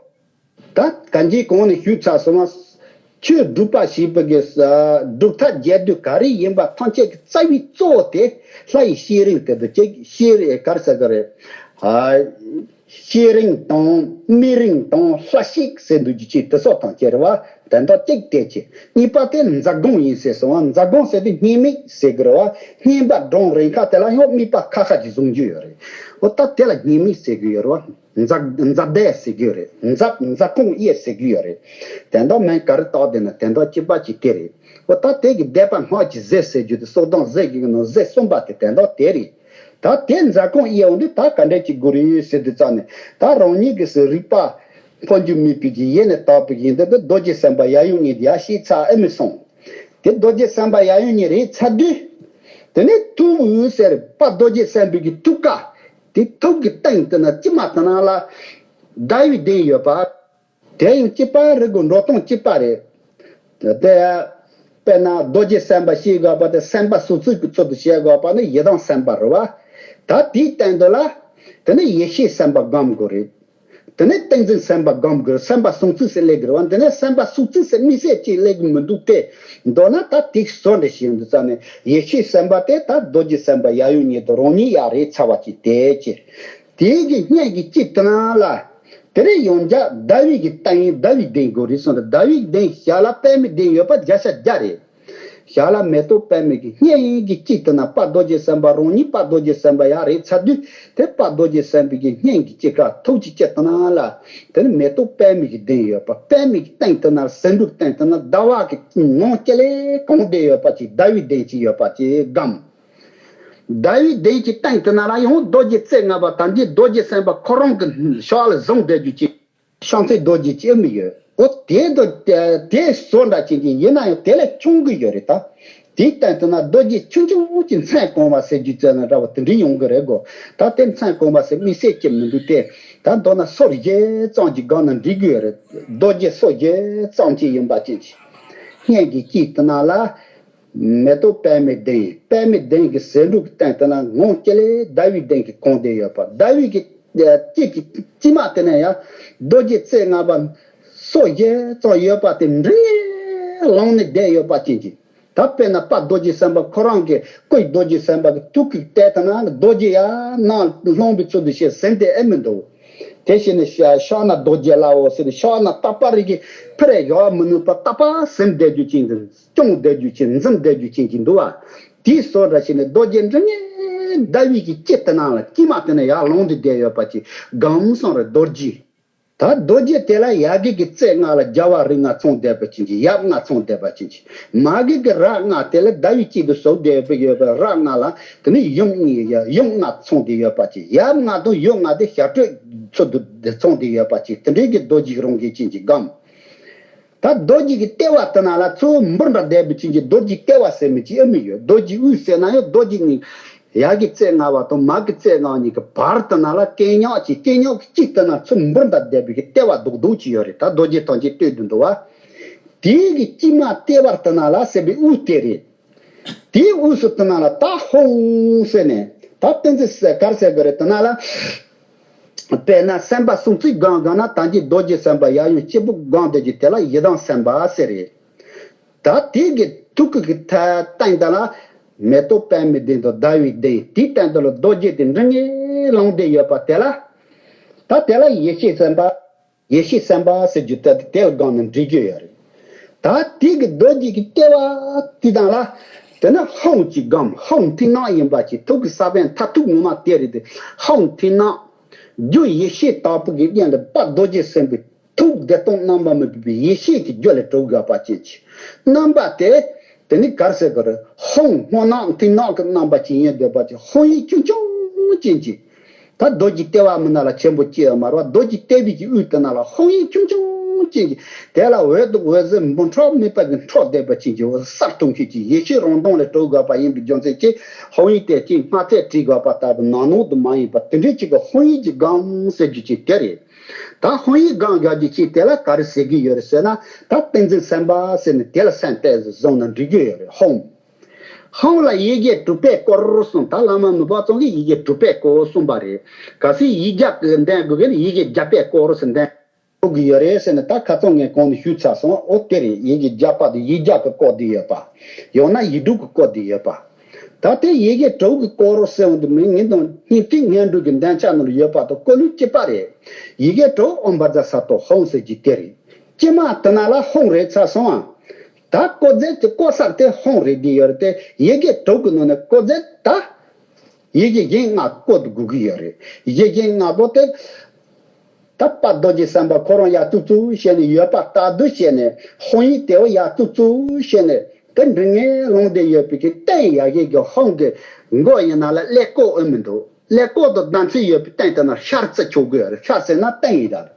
ད་གང་ཅིའི་གོང་ནས་ཞུས་ཚར་སོང་བ། ཆོས་སྒྲུབ་པ་ཞེས་པའི་གི་ས་སྒྲུབ་ཐབས་རྒྱས་བསྡུས་ག་རེ་ཡིན་པ་ཐམས་ཅད་ཀྱི་རྩ་བའི་གཙོ་བོ་དེ་ལྷ་ཡི་བཤེས་རིམ་དེ་དུ་བཅུག་བཤེས་རིམ་ག་རེ་ཟེར་གི་རེད། ཨ། བཤེས་རིམ་དང་དམིགས་རིམ་དང་ལྷ་གཤེགས་ཟེར་འདུག་རྒྱུ་ཅིག་དེ་སོགས་དང་བཅས་རེད་བ། དོན་དག་གཅིག་དེ་ཅི། གཉིས་པ་དེ་འཛབ་སྒོམ་ཡིན་ཟེར་སོང་བ། འཛབ་སྒོམ་ཟེར་དུས་བསྙེན་དམིགས་ཟེར་གི་རེད་བ། བསྙེན་པ་སྒྲུབ་རན་ཁ་དེ་ལ་ཡང་དམིགས་པ་ཁ་ཁ་ཅིག་བཟུང་རྒྱུ་ཡོད་རེད། འོ་ད་དེ་ལ་བསྙེན་དམིགས་ཟེར་གི་ཡོད་རེད་བ། འཛབ་འཛབ་བཟླས་ཟེར་གི་ཡོད་རེད། འཛབ་འཛབ་སྒོམ་དབྱེ་ཟེར་གི་ཡོད་རེད། དོན་དག་མིང་ག་རེ་བཏགས་བསྡད་ན་དོན་དག་གཅིག་པ་གཅིག་དེ་རེད། འོ་ད་དེ་གི་བཟླས་པ་སྔགས་ཀྱི་གཟེར་ཟེར་རྒྱུ་དེ་སོ་བདུན་གཟེར་གི་ནང་གཟེར་གསུམ་པ་དེ་དོན་དག་དེ་རེད། ད་དེ་འཛབ་སྒོམ་དབྱེ་བ་འདི་ད་ག་འདྲ་ཅིག་དགོས་རེད་ཟེར་དུས་ཙང་ནས། ད་རང་ཉིད་ཀྱི་སེམས་རིག་པ་འཕོ་འགྱུར་མེད་པའི་གི་ཡེ་ནས་དག་པའི་ཡིན་དུས། རྡོ་རྗེ་སེམས་དཔའ་ཡབ་ཡུམ་གཉིས་དེ་ཡར་ཤེས་ཚར་ཨེ་མི་སོང་། དེ་རྡོ་རྗེ་སེམས་དཔའ་ཡབ་ཡུམ་གཉིས་རེད་ཚར་དུས། དེ་ནས་ཐུགས་ཟེར་དཔལ་རྡོ་རྗེ་སེམས་དཔའི་གི་ཐུགས་ཀ། དེ་ཐུགས་ཀྱི་སྟེང་དེ་ན་དཀྱིལ་མ་དེ་ན་ལ་ཟླ་བའི་གདན་ཡོད་པ། དེ་ཡང་གཅིག་པ་རེད་གོ། འགྲོ་སྟངས་གཅིག་པ་རེད། དེ། དཔེར་ན་རྡོ་རྗེ་སེམས་དཔའ་ཞེས་དགོས་པ་དེ་སེམས་དཔའ་གཟུགས་ཅན་གྱི་ཚུལ་དུ་བཤད་དགོས་པ་ནི་ཡི་དམ་སེམས་དཔའ་རེད་བ། ད་དེའི་སྟེང་དུ་ལ། དེ་ནས་ཡེ་ཤེས་སེམས་དཔའ་སྒོམ་དགོས་རེད། དེ་ནས་ཏིང་འཛིན་སེམས་དཔའ་སྒོམ་དགོས་རེད། སེམས་དཔའ་གཟུགས་ཅན་ཟེར་སླེབས་དགོས་རེད་བ། འདི་ནས་སེམས་དཔའ་གཟུགས་ཅན་ཟེར་དམིགས་བསལ་གཅིག་སླེབས་ཀྱི་མི་འདུག་སྟེ། མདོར་ན་ད་དེ་བཟོ་འདྲ་ཞིག་འདུག་ཙང་ནས། ཡེ་ཤེས་སེམས་དཔའ་དེ་ད་རྡོ་རྗེ་སེམས་དཔའ་ཡབ་ཡུམ་གཉིས་དང་རང་ཉིད་ཡང་རེད་ཚར་བ་ཅིག་དེ་ཅི། དེའི་གི་སྙན་གྱི་དཀྱིལ་དེ་ན་ལ། དེ་རེད་ཡང་བསྐྱར་ཟླ་བའི་གི་སྟེང་ཟླ་བའི་གདན་དགོས་རེད་གསུངས་ཏེ། ཟླ་བའི་གདན་ཞལ་ལ་པདྨའི་གདན་ཡོད་པ་བརྒྱ་ཆ་བརྒྱ་རེད། ཞལ་ལ་མེ་ཏོག་པདྨའི་གི་སྙན་གྱི་དཀྱིལ་དེ་ན་དཔལ་རྡོ་རྗེ་སེམས་དཔའ་རང་ཉིད་དཔལ་རྡོ་རྗེ་སེམས་དཔའ་ཡང་རེད་ཚར་དུས། དེ་དཔལ་རྡོ་རྗེ་སེམས་དཔའི་གི་སྙན་གྱི་དཀྱིལ་ཀ་ཐུགས་ཀྱི་དཀྱིལ་དེ་ན་ལ། དེ་ནི་མེ་ཏོག་པདྨའི་གི་གདན་ཡོད་པ། པདྨའི་གི་སྟེང་དེ་ན་ཟེའུ་འབྲུ་སྟེང་དེ་ན་ཟླ་བ་གི་ངང་ཅིག་ལས་གང་བསྡད་ཡོད་པ་ཅིག་ཟླ་བའི་གདན་ཅིག་ཡོད་པ་ཅིག་སྒོམ། ཟླ་བའི་གདན་གྱི་སྟེང་དེ་ན་ལ་ཡང་རྡོ་རྗེ་རྩེ་ལྔ་པ་དམ་རྗེ་རྡོ་རྗེ་སེམས་དཔའ་ཁོ་རང་གི་ཕྱག་ལ་བཟུང་བསྡད་རྒྱུ་ཅིག་ཕྱག་མཚན་རྡོ་རྗེ་ཅིག་ཨེ་མི་ཡོད། འོ་དེ་དང་དེ་བཟོ་འདྲ་ཅན་གྱི་ཡིན་ན་ཡང་དེ་ལས་ཆུང་གི་ཡོད་རེད་ད། དེའི་སྟེང་དུ་ན་རྡོ་རྗེ་ཆུང་ཆུང་གི་མཚན་གོང་མ་ཟེར་རྒྱུ་ཙམ་ན་འདྲ་བ་དེ་འདྲ་ཡོང་གི་རེད་གོ། ད་དེ་མཚན་གོང་མ་ཟེར་དམིགས་བསལ་གྱི་མི་འདུག་སྟེ། ད་མདོར་ན་སོར་བཞི་ཙམ་གྱི་སྒང་ན་འགྲིག་གི་ཡོད་རེད། རྡོ་རྗེ་སོར་བཞི་ཙམ་གྱི་ཡིན་པ་ཅན་གྱི། སྙན་གྱི་དཀྱིལ་དེ་ན་ལ། མེ་ཏོག་པདྨའི་གདན། པདྨའི་གདན་གྱི་ཟེའུ་འབྲུ་གི་སྟེང་དེ་ན་ངང་ཅིག་ལས་ཟླ་བའི་གདན་གྱི་གོང་བསྡད་ཡོད་པ། ཟླ་བའི་གི་དཀྱིལ་གྱི་དཀྱིལ་མ་དེ་ན་ཡང་རྡོ་རྗེ་རྩེ་ལྔ་པ་སོར་བཞི་ཙམ་ཡོད་པ་དེ་འདྲ་ངེས་ལངས་ནས་བསྡད་ཡོད་པ་ཅན་གྱི། ད་དཔེར་ན་དཔལ་རྡོ་རྗེ་སེམས་དཔའ་ཁོ་རང་གི་སྐུ་རྡོ་རྗེ་སེམས་དཔའ་གི་ཐུགས་ཀྱི་སྟེང་དེ་ན་རྡོ་རྗེ་ཡར་ནང་ལྷུང་བའི་ཚུལ་དུ་ཞིག་ཟིན་བསྡད་ཨེ་མི་འདུག་དེ་བཞིན་ནི་ཕྱག་ན་རྡོ་རྗེ་ལའོ་ཟེར་ནས་ཕྱག་ན་རྟག་པ་རིག་གི་ཕར་ཡང་མི་ནུས་པ་རྟག་པ་ཟིན་བསྡད་རྒྱུ་ཅན་གྱི། སྐྱོང་བསྡད་རྒྱུ་ཅན་འཛིན་བསྡད་རྒྱུ་ཅན་གྱི་འདུག་བ། དེའི་སོ་འདྲ་ཞིག་ནི་རྡོ་རྗེ་འདྲ་ངེས་ཟླ་བའི་གི་དཀྱིལ་དེ་ན་ལ་དཀྱིལ་མ་དེ་ན་ཡར་ལངས་ཏེ་བསྡད་ཡོད་པ་ཅིག་སྒོམ་གསུངས་རེད་རྡོ་རྗེ། ད་རྡོ་རྗེ་དེ་ལ་ཡ་གི་གི་རྩེ་ལྔ་ལ་རྒྱལ་བ་རིགས་ལྔ་ཚང་བསྡད་པ་ཅན་གྱི་ཡབ་ལྔ་ཚང་བསྡད་པ་ཅན་གྱི། མ་གི་གི་རྭ་ལྔ་དེ་ལ་ཟླ་བའི་དཀྱིལ་དུ་ཟུག་བསྡད་པའི་ཡོད་པའི་རྭ་ལྔ་ལ་དེ་ནི་ཡུམ་གཉིས་ཡ་ཡུམ་ལྔ་ཚང་བསྡད་ཡོད་པ་ཅིག་ཡབ་ལྔ་དང་ཡུམ་ལྔ་དེ་ཞབས་ཁྲ་ཚུལ་དུ་ཚང་བསྡད་ཡོད་པ་ཅིག་དེ་འདྲའི་གི་རྡོ་རྗེ་རང་གི་ཅན་གྱི་སྒོམ། ད་རྡོ་རྗེ་གི་ལྟེ་བ་དེ་ན་ལ་ཚུར་འབུར་འདྲ་བསྡད་པའི་ཅན་གྱི་རྡོ་རྗེ་ལྟེ་བ་ཟེར་མི་ཅིག་ཨེ་མི་ཡོད། རྡོ་རྗེ་དབུས་ཟེར་ན་ཡང་རྡོ་རྗེ་གཉིས། ཡ་གི་རྩེ་ལྔ་པ་དང་མ་གི་རྩེ་ལྔ་པ་གཉིས་ཀྱི་བར་དེ་ན་ལ་སྐེ་ཉག་ཅིག་སྐེ་ཉག་གི་དཀྱིལ་དེ་ན་ཚུར་འབུར་འདྲ་བསྡད་པའི་གི་ལྟེ་བ་རྡོག་རྡོག་ཅིག་ཡོད་རེད། ད་རྡོ་རྗེ་ཐམས་ཅད་སྟོད་དུ་འདུག་བ། དེའི་གི་དཀྱིལ་མ་ལྟེ་བར་དེ་ན་ལ་ཟེར་བའི་དབུས་དེ་རེད། དེའི་དབུས་སུ་དེ་ན་ལ་ད་ཧཱུྃ་ཟེར་ནས་ད་བསྟན་འཛིན་ག་རེ་ཟེར་དགོས་རེད་དེ་ན་ལ། དཔེར་ན་སེམས་དཔའ་གཟུགས་ཅན་སྒོམ་སྒོམ་ན་དམ་རྗེ་རྡོ་རྗེ་སེམས་དཔའ་ཡབ་ཡུམ་གཅིག་པུ་སྒོམ་བསྡད་རྒྱུ་དེ་ལ་ཡི་དམ་སེམས་དཔའ་ཟེར་རེད། ད་དེ་གི་ཐུགས་ཀྱི་ཐད་སྟེང་དེ་ལ་མེ་ཏོག་པདྨའི་གདན་དང་ཟླ་བའི་གདན། དེའི་སྟེང་དེ་ལ་རྡོ་རྗེ་དེ་འདྲ་ངེས་ལངས་བསྡད་ཡོད་པ་དེ་ལ། ད་དེ་ལ་ཡེ་ཤེས་སེམས་དཔའ། ཡེ་ཤེས་སེམས་དཔའ་ཟེར་རྒྱུ་དེ་དེ་ལ་སྒོམ་ནས་འགྲིག་རྒྱུ་ཡོད་རེད། ད་དེ་གི་རྡོ་རྗེ་གི་ལྟེ་བ་དེ་དང་ལ། དེ་ནི་ཧཱུྃ་གི་སྒོམ། ཧཱུྃ་མཐིང་ནག་ཡིན་པ་ཅིག་ཐུགས་ཀྱི་ས་བོན་མཐར་ཐུག་ངོ་མ་དེ་རེད་དེ། ཧཱུྃ་མཐིང་ནག་རྒྱུ་ཡེ་ཤེས་དྭགས་པོ་གི་རྒྱན་དུ་དཔལ་རྡོ་རྗེ་སེམས་དཔའི་ཐུགས་བདེ་སྟོང་རྣམ་པར་སྨིན་པའི་ཡེ་ཤེས་ཀྱི་རྒྱུ་ལས་གྲུབ་དགོས་པ་ཅན་གྱི་རྣམ་པ་དེ། དེ་ནི་ག་རེ་ཟེར་དགོས་རེད། ཧཱུྃ་སྔོ་ནག་མཐིང་ནག་གི་རྣམ་པ་ཅན་ཡིན་དགོས་པ་ཅན། ཧཱུྃ་ཡིག་ཆུང་ཆུང་ཅན་གྱི། ད་རྡོ་རྗེ་ལྟེ་བ་མིན་ན་ལ་ཆེན་པོ་སྐྱེ་ཡོད་མ་རེད་བ། རྡོ་རྗེ་ལྟེ་བའི་གི་དབུས་དེ་ན་ལ་ཧཱུྃ་ཡིག་ཆུང་ཆུང་ཅན་གྱི། དེ་ལ་འོད་དང་འོད་ཟེར་འབུམ་ཕྲག་མེད་པ་གི་འཕྲོ་བསྡད་པ་ཅན་གྱི་འོད་གསལ་སྟོང་ཤུགས་ཀྱི་ཡེ་ཤེས་རང་གདངས་ལས་གྲུབ་དགོས་པ་ཡིན་པའི་རྒྱུ་མཚན་གྱིས། ཧཱུྃ་ཡིག་དེ་གཅིག་སྔ་ཚད་བྲིས་དགོས་པ་ལྟ་བུ་ནང་ནང་དུ་མ་ཡིན་པ་དེ་འདྲའི་ཅིག་གི་ཧཱུྃ་ཡིག་གི་སྒོམ་ཟེར་རྒྱུ་ཅིག་དེ་རེད། ད་ཧཱུྃ་ཡིག་སྒོམ་དགོས་རྒྱུ་ཅིག་དེ་ལ་ག་རེ་ཟེར་གྱི་ཡོད་རེད་ཟེར་ན། ད་ཏིང་འཛིན་སེམས་དཔའ་ཟེར་ནས་དེ་ལ་སེམས་གཏད་བཟུང་ན་འགྲིག་གི་ཡོད་རེད། ཧཱུྃ། ཧཱུྃ་ལ་ཡི་གེ་དྲུག་པས་བསྐོར་གསུངས། ད་བླ་མ་མི་ཕམ་ཚང་གིས་ཡི་གེ་དྲུག་པས་བསྐོར་གསུངས་པ་རེད། གལ་སྲིད་ཡིག་བརྒྱ་གི་འདོན་དགོས་ཀྱི་ན་ཡི་གེ་བརྒྱ་པས་བསྐོར་ཟེར་འདོན་དགོས་ཀྱི་ཡོད་རེད་ཟེར་ནས། ད་ཁ་སང་ངས་གོང་ནས་ཞུས་ཚར་སོང་། ཨོ་དེ་རེད། ཡི་གེ་བརྒྱ་པ་དེ་ཡིག་བརྒྱ་གིས་བསྐོར་བསྡད་ཡོད་པ། ཡང་ན་ཡིག་དྲུག་གིས་བསྐོར་བསྡད་ཡོད་པ། ད་དེ་ཡི་གེ་དྲུག་གིས་བསྐོར་ཟེར་འོང་དུས་མི་ངན་དང་སྙིང་ཐིག་སྔོན་འགྲོ་གི་འདོན་ཆ་ནང་ལ་ཡོད་པ་དང་སྐོར་ལུགས་གཅིག་པ་རེད། ཡི་གེ་དྲུག་ཨོཾ་བཛྲ་ས་ཏྭ་ཧཱུྃ་ཟེར་གྱི་དེ་རེད། དཀྱིལ་མ་དེ་ན་ལ་ཧཱུྃ་རེད་ཚར་སོང་ཨ། ད་བསྐོར་རྫས་ཀྱི་བསྐོར་ས་དེ་ཧཱུྃ་རེད་བསྡད་ཡོད་རེད་དེ། ཡི་གེ་དྲུག་གི་ནང་ནས་བསྐོར་རྫས་ད། ཡི་གེ་གཞན་ལྔ་བསྐོར་དགོས་ཀྱི་ཡོད་རེད། ཡི་གེ་གཞན་ལྔ་པོ་དེ། ད་དཔལ་རྡོ་རྗེ་སེམས་དཔའ་ཁོ་རང་ཡར་བཙུགས་བཙུགས་བྱས་ནས་ཡོད་པ་ལྟ་དུས་བྱས་ནས། ཧཱུྃ་ཡིག་དེ་བོ་ཡར་བཙུགས་བཙུགས་བྱས་ནས། དེ་མགྲིན་ལྔའི་ཀློང་དེ་ཡོད་པའི་གི་སྟེང་ཡ་གི་གི་ཧཱུྃ་གི་མགོ་ཡིན་ན་ལ་ཀླད་ཀོར་ཨེ་མི་འདུག་ཀླད་ཀོར་དང་ཟླ་མཚན་ཡོད་པའི་སྟེང་དེ་ན་ཤར་བརྩི་ཆོག་གི་ཡོད་རེད། ཤར་ཟེར་ན་སྟེང་ཡིན་ད།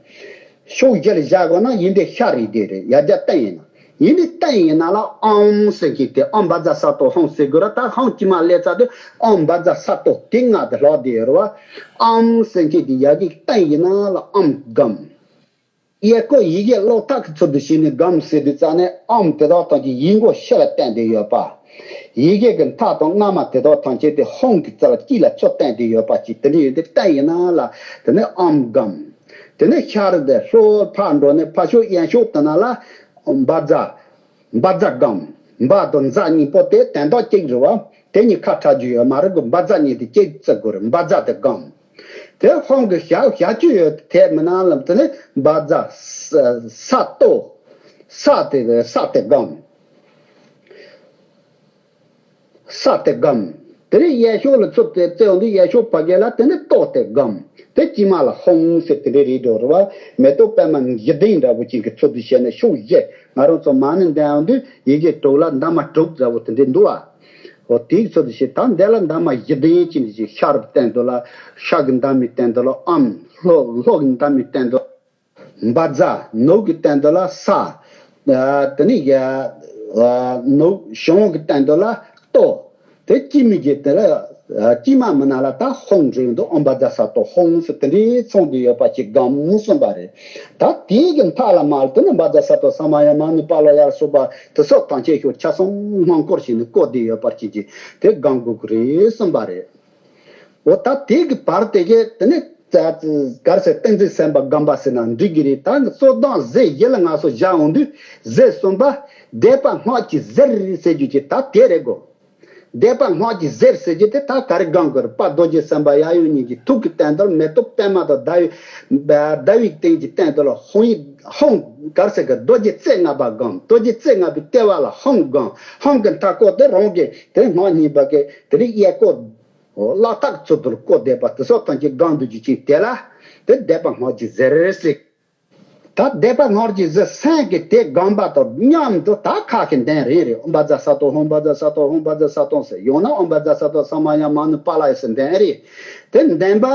ཕྱོགས་བཞིར་བཞག་དགོས་ན་ཡིན་དེ་ཤར་རེད་དེ་རེད། ཡར་རྒྱ་སྟེང་ཡིན་ན། ཡིན་དེ་སྟེང་ཡིན་ན་ལ་ཨོཾ་ཟེར་མཁན་དེ། ཨོཾ་བཛྲ་ས་ཏྭ་ཧཱུྃ་ཟེར་དགོས་ར། ད་ཧཱུྃ་དཀྱིལ་མ་སླེབས་ཚར་དུས་ཨོཾ་བཛྲ་ས་ཏྭ་དེ་ལྔ་དེ་ལྷག་བསྡད་ཡོད་རེད་བ། ཨོཾ་ཟེར་མཁན་དེ་ཡ་གི་སྟེང་ཡིན་ན་ལ་ཨོཾ་སྒོམ། ཡེ་ཀོ་ཡི་གེ་ཀློག་ཐག་གི་ཚུལ་དུ་བྱས་ནས་སྒོམ་ཟེར་དུས་ཙ་ནས་ཨོཾ་དེ་དག་ཐམས་ཅད་ཡིག་མགོ་ཕྱི་ལ་བསྟན་ཏེ་ཡོད་པ། ཡི་གེ་གི་མཐའ་དང་རྔ་མ་དེ་དག་ཐམས་ཅད་དེ་ཧཱུྃ་གི་རྩ་ལ་དཀྱིལ་ལ་ཚུར་བསྟན་ཏེ་ཡོད་པ་ཅིག་དེ་འདྲ་ཡོད་དེ། སྟེང་ཡིན་ན་ལ་དེ་ནས་ཨོཾ་སྒོམ། དེ་ནས་ཤར་དེ་ལྷོར་ཕར་འགྲོ་ནས་ཕར་ཕྱོགས་གཡས་ཕྱོགས་དེ་ན་ལ་བཛྲ། བཛྲ་སྒོམ། བཛྲ་དང་ཛཿཟླ་གཉིས་པོ་དེ་དོན་དག་གཅིག་རེད་བ། དེ་གཉིས་ཁ་ཁྲལ་རྒྱུ་ཡོད་མ་རེད་གི། བཛྲ་གཉིས་དེ་གཅིག་བརྩི་དགོས་རེད། བཛྲ་དེ་སྒོམ། དེ་ཧཱུྃ་གི་ཞབས་ཞབས་ཀྱུ་ཡོད་དེ་མིན་ན་ལ་དེ་ནས་བཛྲ་ས་ཏྭ། ས་དེ་ས་དེ་སྒོམ། ས་དེ་སྒོམ། དེ་ནས་གཡས་ཕྱོགས་ལ་ཚུར་དེ་བཙལ་འོང་དུས་གཡས་ཕྱོགས་ཕ་གི་ལ་དེ་ནས་ཏྭ་དེ་སྒོམ། དེ་དཀྱིལ་མ་ལ་ཧཱུྃ་ཟེར་དེ་འདྲའི་རིགས་འགྲོ་རེད་བ། མེ་ཏོག་པད་མ་བཞི་ལྡན་འདྲ་བོ་ཅིག་གི་ཚུལ་དུ་བྱས་ནས་ཕྱོགས་བཞི། ང་རང་ཚོ་མ་ཎི་འདོན་འོང་དུས་ཡི་གེ་དྲུག་ལ་འདབ་མ་དྲུག་འདྲ་བོ་དེ་འདྲའི་འདུག་བ། འོ་དེའི་ཚུལ་དུ་བྱས། ད་འདི་ལ་འདབ་མ་བཞི་ལྡན་ཅིག་འདི་ཅིག་ཤར་སྟེང་དུ་ལ་ཤར་གྱི་འདབ་མའི་སྟེང་དུ་ལ་ཨོཾ། ལྷོ་ལྷོ་གི་འདབ་མའི་སྟེང་དུ་བཛྲ། ནུབ་ཀྱི་སྟེང་དུ་ལ་ས། ཨ་དེ་ནས་ཡ་ཨ་ནུབ་བྱང་གི་སྟེང་དུ་ལ་ཏྭ། དེ་དཀྱིལ་མའི་གི་དེ་ལ་ཨ་དཀྱིལ་མ་མིན་ན་ལ་ད་ཧཱུྃ་འདྲེས་འདུག་ཨོཾ་བཛྲ་ས་ཏྭ་ཧཱུྃ་ཟེར་དེ་འདྲའི་ཚོགས་འདུ་ཡོད་པ་ཅིག་སྒོམ་གསུངས་པ་རེད། ད་དེའི་གི་མཐའ་ལ་མར་དེ་ནས་བཛྲ་ས་ཏྭ་ས་མ་ཡ་མ་ནུ་པཱ་ལ་ཡར་སོགས་པ་དེ་སོགས་ཐམས་ཅད་ཤོག་ཆ་ཚང་སྔོན་འགོར་བྱས་ནས་བསྐོར་བསྡད་ཡོད་པ་ཅིག་གིས་དེ་སྒོམ་དགོས་ཀྱི་རེད་གསུངས་པ་རེད། འོ་ད་དེ་གི་བར་དེ་གས་དེ་ནས་ག་རེ་ཟེར། ཏིང་འཛིན་སེམས་དཔའ་སྒོམ་པ་ཟེར་ན་འགྲིག་གི་རེད། ད་གཙོ་བདག་གཟེར་བཞི་ལ་ང་ཚོ་བཞག་འོང་དུས་གཟེར་གསུམ་པ་བཟླས་པ་སྔགས་ཀྱི་གཟེར་ཟེར་རྒྱུ་ཅིག་ད་དེ་རེད་གོ། བཟླས་པ་སྔགས་ཀྱི་གཟེར་ཟེར་རྒྱུ་དེ་ད་ག་རེ་སྒོམ་དགོས་རེད། དཔལ་རྡོ་རྗེ་སེམས་དཔའ་གཡས་གཡོན་གཉིས་ཀྱི་ཐུགས་ཀྱི་སྟེང་དུ་ལ་མེ་ཏོག་པད་མ་དང་ཟླ་བའི་ཟླ་བའི་སྟེང་གི་སྟེང་དུ་ལ་ཧཱུྃ་ཡིག་ཧཱུྃ་ག་རེ་ཟེར་གི་རྡོ་རྗེ་རྩེ་ལྔ་པ་སྒོམ། རྡོ་རྗེ་རྩེ་ལྔ་པའི་ལྟེ་བ་ལ་ཧཱུྃ་སྒོམ། ཧཱུྃ་གི་མཐའ་སྐོར་དེ་རང་གི་དེ་སྔགས་གཉིས་པ་གི་དེ་རིང་གཡས་སྐོར། འོ་ཀློག་ཐག་ཚུལ་དུ་བསྐོར་བསྡད་པ་དེ་སོགས་ཐམས་ཅད་སྒོམ་སྡོད་རྒྱུ་ཅིག་དེ་ལ་དེ་བཟླས་པ་སྔགས་ཀྱི་གཟེར་ཟེར། ད་བཟླས་པ་སྔགས་ཀྱི་གཟེར་སེང་གེ་དེ་སྒོམ་པ་དང་མཉམ་དུ་ད་ཁ་ཤས་འདོན་རན་རེད། ཨོཾ་བཛྲ་ས་ཏྭ་ཧཱུྃ། བཛྲ་ས་ཏྭ་ཧཱུྃ། བཛྲ་ས་ཏྭ་ཧཱུྃ་ཟེར། ཡང་ན་ཨོཾ་བཛྲ་ས་ཏྭ་ས་མ་ཡ་མ་ནུ་པཱ་ལ་ཡེ་ཟེར་འདོན་རན། དེ་འདོན་པ་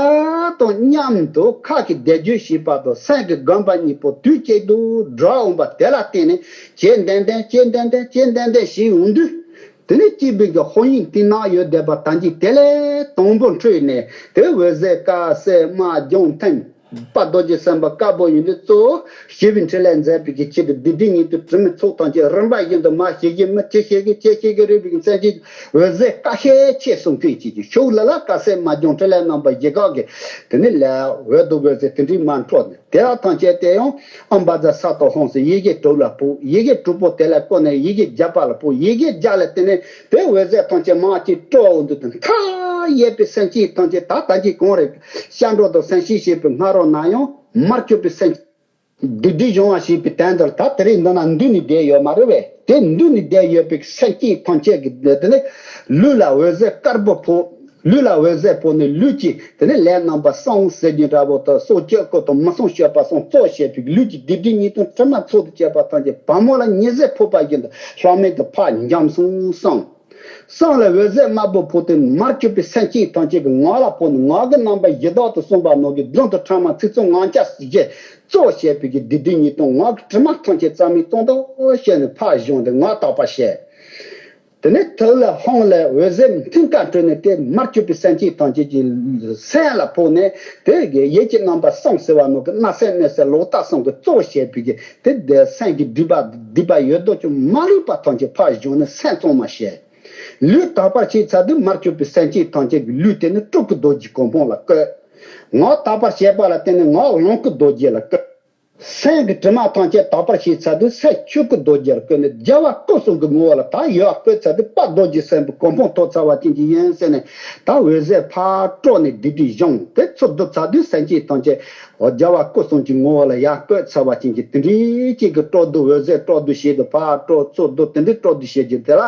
དང་མཉམ་དུ་ཁ་ཤས་བཟླས་བརྗོད་བྱེད་པ་དང་སེང་གེ་སྒོམ་པ་གཉིས་པོ་དུས་གཅིག་ཏུ་འགྲོ་འོང་བ་དེ་ལ་བརྟེན་ནས་ཇེ་བདེ་བདེ་ཇེ་བདེ་བདེ་ཇེ་བདེ་བདེ་བྱེད་འོང་དུས། དེ་ནས་སྐྱེས་བུ་གི་ཧཱུྃ་ཡིག་དེ་ནང་ཡོད་བསྡད་པ་ཐམས་ཅད་དེ་ལས་དང་པོ་འཕྲོས་ནས་དེ་འོད་ཟེར་དཀར་སེར་དམར་ལྗང་མཐིང་། དཔལ་རྡོ་རྗེ་སེམས་དཔའ་དཀར་པོ་ཡིན་དུས་གཙོ་བོ་ཞི་བའི་འཕྲིན་ལས་མཛད་པའི་གི་ཆེད་དུ་སྡིག་སྒྲིབ་ཉེས་ལྟུང་དྲི་མའི་ཚོགས་ཐམས་ཅད་རིམ་པ་བཞིན་དུ་མར་ཞི་ཞི་མི་ཅི་ཞིག་གི་ཅི་ཞིག་གི་རིག་པའི་མཚན་ཅན་འོད་ཟེར་དཀར་ཤས་ཆེ་གསུང་སྐད་ཅིག་གི་ཤུགས་ལ་ལ་དཀར་སེར་དམར་ལྗང་འཕྲིན་ལས་རྣམ་པ་བཞི་ཀ་གི་དེ་ནས་ལ་འོད་དང་འོད་ཟེར་དེ་འདྲའི་མར་འཕྲོས་ནས། དེ་ལ་ཐམས་ཅད་དེ་ཡང་ཨོཾ་བཛྲ་ས་ཏྭ་ཧཱུྃ་ཟེར་ཡི་གེ་དྲུག་ལ་ཕོག་ཡི་གེ་དྲུག་པོ་དེ་ལ་བསྐོར་ནས་ཡི་གེ་བརྒྱ་པ་ལ་ཕོག་ཡི་གེ་བརྒྱ་ལ་བརྟེན་ནས་དེ་འོད་ཟེར་ཐམས་ཅད་མར་ཅིག་སྤྲོ་འོང་དུས་དེ་མཐའ་ཡས་པའི་སེམས་ཅན་ཐམས་ཅད་ད་ལྟ་གི་གོང་རེ་སྐྱབས་འགྲོ་དང་སེམས་ཤེས་བྱེད་པའི་སྔ་རོལ་ན་ཡང་མར་གྱུར་པའི་སེམས། སྡིག་སྒྲིབ་སྦྱོང་བ་ཞེས་པའི་དོན་དུ་ད་དེ་རིང་འདི་ན་འདུས་ནས་བསྡད་ཡོད་མ་རེད་པས། དེ་འདུས་ནས་བསྡད་ཡོད་པའི་སེམས་ཅན་ཐམས་ཅད་ཀྱི་དེ་ནི་ལུས་ལ་འོད་ཟེར་དཀར་པོ་ཕོག་ལུས་ལ་འོད་ཟེར་ཕོག་ནས་ལུས་ཀྱི་དེ་ནི་ལས་རྣམ་པ་གསུམ་ཟེར་རྒྱུ་འདྲ་པོ་དང་སྲོག་གཅོད་སྐོར་དང་མི་བསྲུང་སྤྱོད་པ་གསུམ་གཙོ་བྱས་པའི་ལུས་ཀྱི་སྡིག་སྒྲིབ་ཉེས་ལྟུང་དྲི་མ་ཚོགས་སུ་བཅས་པ་ཐམས་ཅད་བ་མོ་ལ་ཉི་ཟེར་ཕོག་པ་བཞིན་དུ་ལྷག་མེད་དུ་ཕར་འཇམ་སོང་སོང་། སེམས་ལ་འོད་ཟེར་དམར་པོ་ཕོག་སྟེ་མར་གྱུར་པའི་སེམས་ཅན་ཐམས་ཅད་ཀྱི་ངག་ལ་ཕོག་ནས་ངག་གི་རྣམ་པ་བཞི་ལྡོག་ཏུ་གསུངས་པ་ནང་གི་རྫུན་དང་ཕྲ་མ་ཚིག་རྩུབ་ངག་འཁྱལ་བཞི་གཙོ་བྱས་པའི་གི་སྡིག་སྒྲིབ་ཉེས་ལྟུང་ངག་གི་དྲི་མ་ཐམས་ཅད་རྩ་མེད་གཏོང་དོ་ཞེས་ནས་ཕར་བཞེངས་ཏེ་ངག་དག་པར་བྱས། དེ་ནས་ཐུགས་ལ་ཧཱུྃ་ལས་འོད་ཟེར་མཐིང་ག་འཕྲོས་ནས་དེ་མར་གྱུར་པའི་སེམས་ཅན་ཐམས་ཅད་ཀྱི་སེམས་ལ་ཕོག་ནས་དེ་གི་ཡིད་ཀྱི་རྣམ་པ་གསུམ་ཟེར་བ་ནང་གི་སྣང་སེམས་གནས་སེམས་ལོག་ལྟ་གསུམ་གྱི་གཙོ་བྱས་པའི་གི་དེ་དེ་སེམས་ཀྱི་སྒྲིབ་པ་སྒྲིབ་པ་ཡོད་དོ་ཅོག་མ་ལུས་པ་ཐམས་ཅད་ཕར་བཞེངས་ནས་སེམས་གཙང་མ་བྱས། ལུས་དག་པར་བྱས་ཚར་དུས་མར་གྱུར་པའི་སེམས་ཅན་ཐམས་ཅད་ཀྱི་ལུས་དེ་ནི་སྤྲུལ་སྐུ་རྡོ་རྗེ་གོ་འཕང་ལ་བཀོད། ངག་དག་པར་བྱས་པ་ལ་བརྟེན་ནས་ངག་ལོངས་སྐུ་རྡོ་རྗེ་ལ་བཀོད། སེམས་ཀྱི་དྲི་མ་ཐམས་ཅད་དག་པར་བྱས་ཚར་དུས་སེམས་ཆོས་སྐུ་རྡོ་རྗེར་བཀོད་ནས་རྒྱལ་བ་སྐུ་གསུམ་གྱི་ངོ་བོ་ལ་ད་ཡོད་པ་བཀོད་ཚར་དུས་དཔལ་རྡོ་རྗེ་སེམས་དཔའི་གོ་འཕང་ཐོབ་ཚར་བ་ཅན་གྱི་ཡིན་ཟེར་ནས་ད་འོད་ཟེར་ཕར་སྤྲོ་ནས་སྡིག་སྒྲིབ་སྦྱོང་དེ་ཚུར་བསྡུ་ཚར་དུས་སེམས་ཅན་ཐམས་ཅད་རྒྱལ་བ་སྐུ་གསུམ་གྱི་ངོ་བོ་ལ་ཡར་བཀོད་ཚར་བ་ཅན་གྱི་དེ་འདྲའི་གཅིག་གི་སྤྲོ་བསྡུ་འོད་ཟེར་སྤྲོ་བསྡུ་བྱེད་དུ་ཕར་སྤྲོ་ཚུར་བསྡུ་དེ་འདྲའི་སྤྲོ་བསྡུ་བྱེད་རྒྱུ་དེ་ལ་